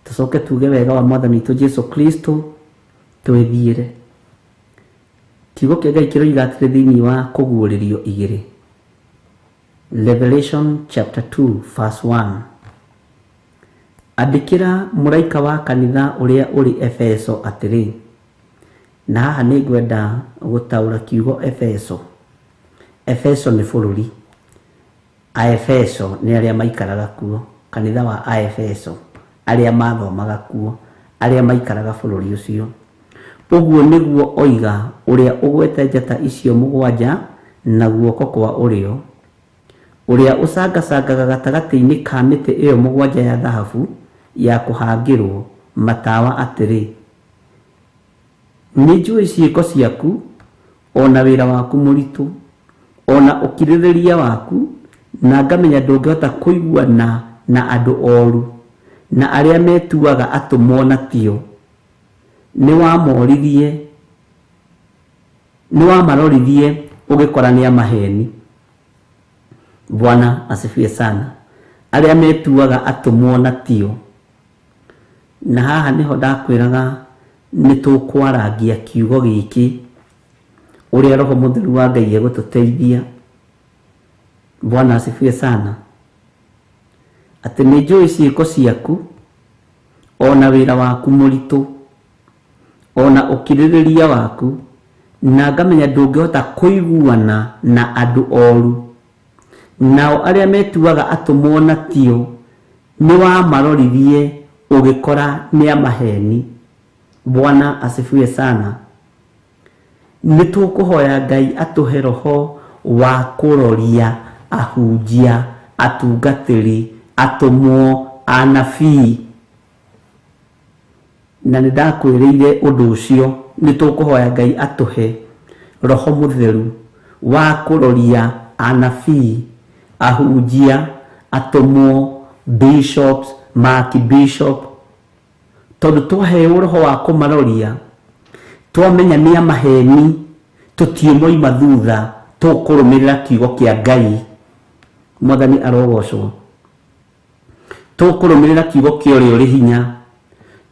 tũcoke tuge wega wa Mwathani witũ Jesu Kristo, twĩthiĩre. Kiugo kĩa Ngai kĩroiga atĩrĩ thĩinĩ wa kũguũrĩrio igĩrĩ, Revelation chapter 2 verse 1. Andĩkĩra mũraika wa kanitha ũrĩa ũrĩ Efeso atĩrĩ, na haha nĩ ngwenda gũtaũra kiugo Efeso. Efeso nĩ bũrũri. Aefeso nĩ arĩa maikaraga kuo, kanitha wa Aefeso, arĩa mathomaga kuo, arĩa maikaraga bũrũri ũcio. Ũguo nĩguo oiga ũrĩa ũgwete njata icio mũgwanja na guoko kwa ũrĩo, ũrĩa ũcangacangaga gatagatĩ-inĩ ka mĩtĩ ĩyo mũgwanja ya thahabu ya kũhangĩrwo matawa atĩrĩ, nĩ njũĩ ciĩko ciaku, o na wĩra waku mũritũ, o na ũkirĩrĩria waku, na ngamenya ndũngĩhota kũiguana na andũ oru, na arĩa metuaga atũmwo na tio. Nĩ wamaroririe ũgĩkora nĩ amaheni. Bwana asifiwe sana. Arĩa metuaga atũmwo na tio. Na haha nĩho ndakwĩraga nĩ tũkwarangia kiugo gĩkĩ, ũrĩa Roho Mũtheru wa Ngai egũtũteithia. Bwana asifiwe sana. Atĩ nĩ njũĩ ciĩko ciaku, o na wĩra waku mũritũ, o na ũkirĩrĩria waku, na ngamenya ndũngĩhota kũiguana na andũ oru. Nao arĩa metuaga atũmwo na tio, nĩ wamaroririe ũgĩkora nĩ amaheni. Bwana asifiwe sana. Nĩ tũkũhoya Ngai atũhe roho wa kũroria ahunjia, atungatĩri, atũmwo, anabii. Na nĩ ndakwĩrĩire ũndũ ũcio, nĩ tũkũhoya Ngai atũhe roho mũtheru wa kũroria anabii, ahunjia, atũmwo, bishops, maarchbishop, tondũ twaheo roho wa kũmaroria, twamenya nĩ amaheni, tũtiũmoima thutha, tũkũrũmĩrĩra kiugo kĩa Ngai. Mwathani arogocwo. Tũkũrũmĩrĩra kiugo kĩa ũrĩa ũrĩ hinya,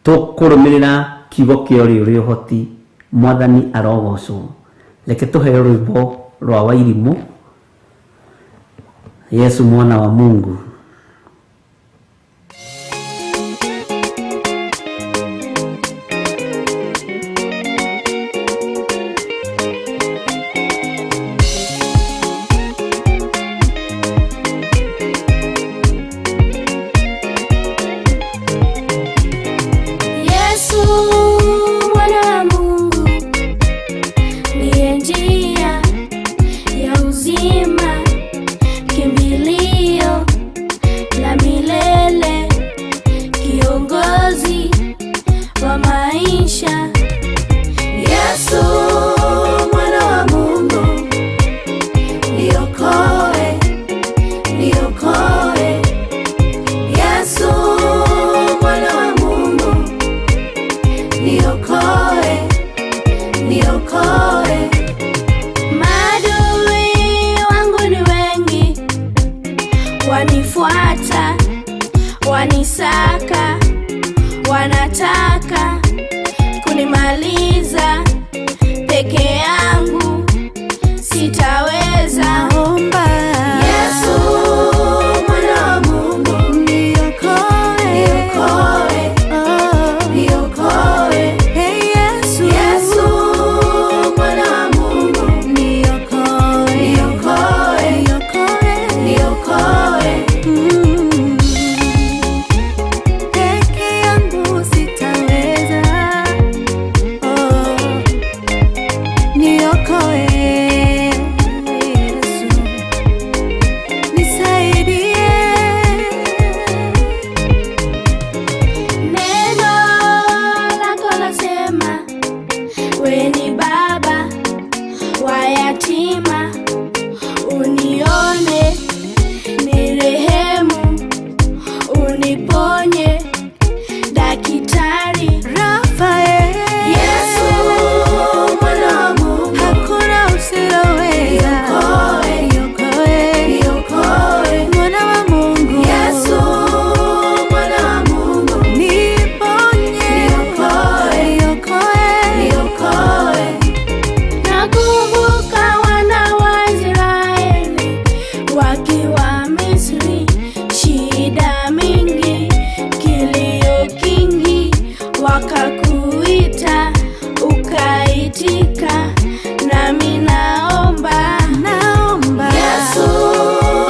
tũkũrũmĩrĩra kiugo kĩa ũrĩa ũrĩ ũhoti. Mwathani arogocwo. Reke tũheo rwĩmbo rwa Wairimũ, Yesu mwana wa Mungu. Wanifuata, wanisaka, wanataka kunimaliza. Peke yangu sitaweza. Omba Yesu mwana wa Mungu, niokoe, niokoe, oh. niokoe. Hey Yesu, Yesu mwana wa Mungu, niokoe, niokoe, niokoe, niokoe. Peke yangu sitaweza, oh, niokoe Yesu, nisaidie. Neno lako lasema, we ni baba wa yatima, unione nirehemu, uniponye daktari. Rafael, Yesu mwana wa Mungu, hakuna usiloweza, Niokoe, niokoe, niokoe. mwana wa Mungu, Yesu mwana wa Mungu, niponye, Niokoe, niokoe, niokoe. Nakumbuka wana wa Israeli wakiwa Misri, shida mingi, kilio kingi, wakakuita ukaitika, nami naomba naomba Yesu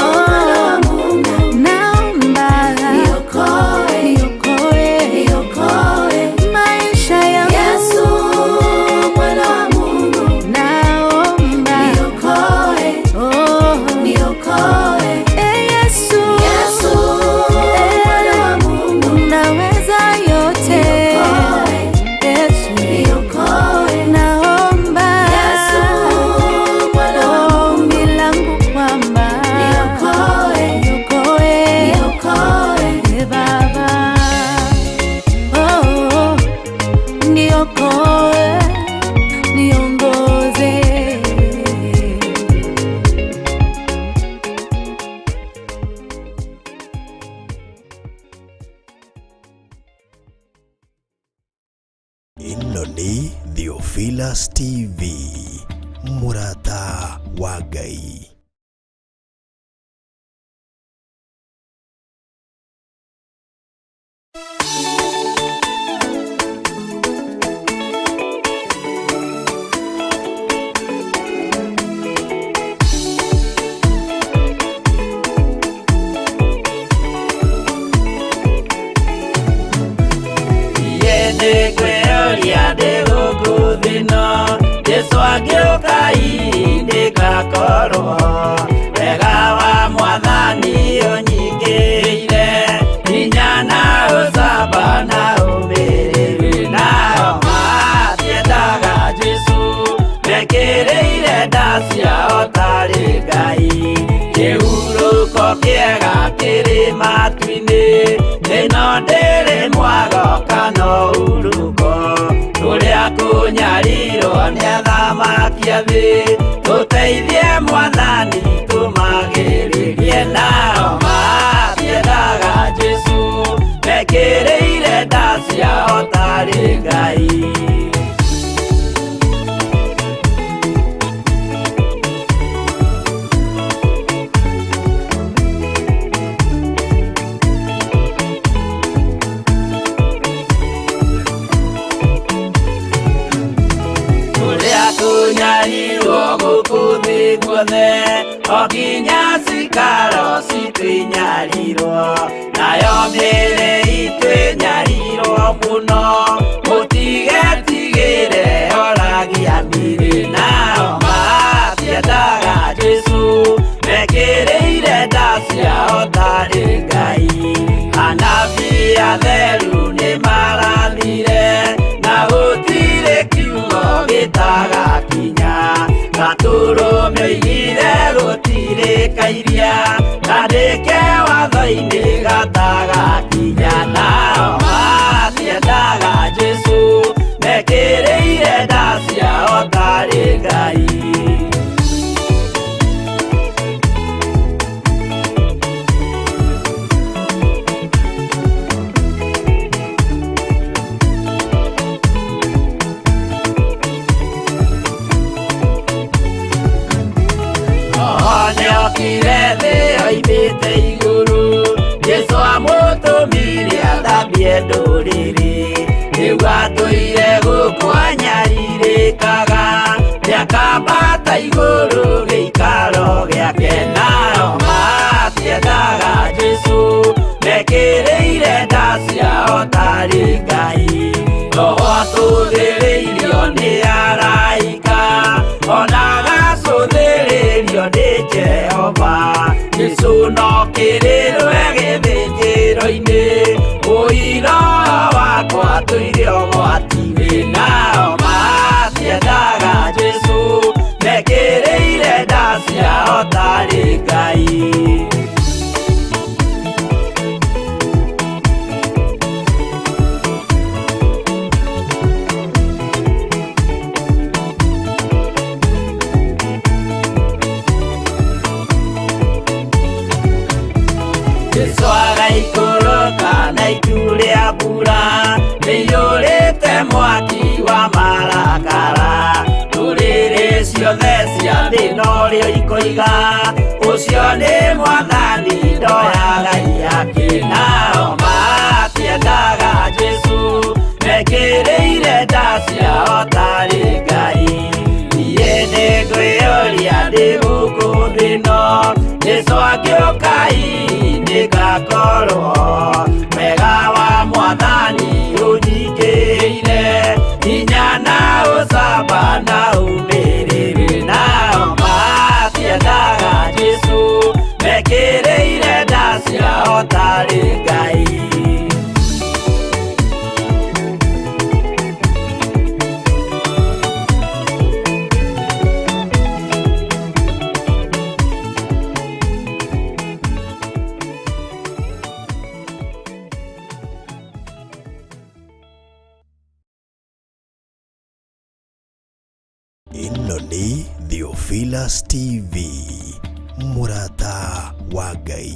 mwana wa Mungu, naomba niokoe, niokoe, niokoe. maisha yangu, Yesu mwana wa Mungu, naomba niokoe, oh, niokoe. eh, Yesu, Yesu mwana wa Mungu, unaweza yote, niokoe, Yesu, niokoe. naomba Yesu mwana wa Mungu, ombi langu kwamba niokoe, niokoe, niokoe. eh, Baba, oh, niokoe, niongoze. Ĩno nĩ Theophilus TV, mũrata wa Ngai. Nĩngwĩyũria ndĩ gũkũ thĩ ĩno, Jesũ angĩũka hihi ndĩgakorwo. Wega wa Mwathani ũnyingĩrĩire, hinya na ũcamba na ũmĩrĩru. Nao matiendaga Jesũ, mekĩrĩire nda ciao tarĩ Ngai. Kĩhurũko kĩega kĩrĩ matu-inĩ, ĩno ndĩrĩ mwago kana ũhurũko. Kũrĩa kũnyarirwo nĩ athamaki a thĩ, tũteithie Mwathani tũmagĩrĩrie. Nao matiendaga Jesũ, mekĩrĩire nda ciao tarĩ Ngai. Kũrĩa kũnyarirwo gũkũ thĩ guothe, o nginya cikaro citũ inyarirwo, nayo mĩĩrĩ itũ ĩnyarirwo mũno, mũtigetigĩre oragia mĩĩrĩ. Nao matiendaga Jesũ, mekĩrĩire nda ciao tarĩ Ngai. Anabii atheru nĩmarathire, na gũtirĩ kiugo gĩtagakinya. Gatũrũme oigire gũtirĩ kairia, kandĩke watho-inĩ gatagakinya. Nao matiendaga Jesũ, mekĩrĩire nda ciao tarĩ Ngai. Igũrũ gĩikaro gĩake. Nao matiendaga Jesũ, mekĩrĩire nda ciao tarĩ Ngai. Roho atũthĩrĩirio nĩ araika, ona agacũthĩrĩrio nĩ Jehova. Jesũ no kĩrĩrwe gĩthĩnjĩro-inĩ, ũira wakwa tũire ũgwati-inĩ. Nao matiendaga Jesũ, mekĩrĩire nda ciao tarĩ Ngai. Jesũ agaikũrũka na itu rĩa mbura rĩiyũrĩte mwaki wa marakara. Ndũrĩrĩ ciothe cia thĩ norĩo ikoiga, ũcio nĩ Mwathani ndoyaga iyake. Nao matiendaga Jesũ, mekĩrĩire nda ciao tarĩ Ngai. Niĩ nĩngwĩyũria ndĩ gũkũ thĩ ĩno, Jesũ angĩũka hihi nĩngakorwo. Wega wa Mwathani ũnyingĩrĩire, hinya na ũcamba na ũmĩrĩru. Nao matiendaga Jesũ, mekĩrĩire nda ciao tarĩ Ngai. Ĩno nĩ Theophilus TV, mũrata wa Ngai.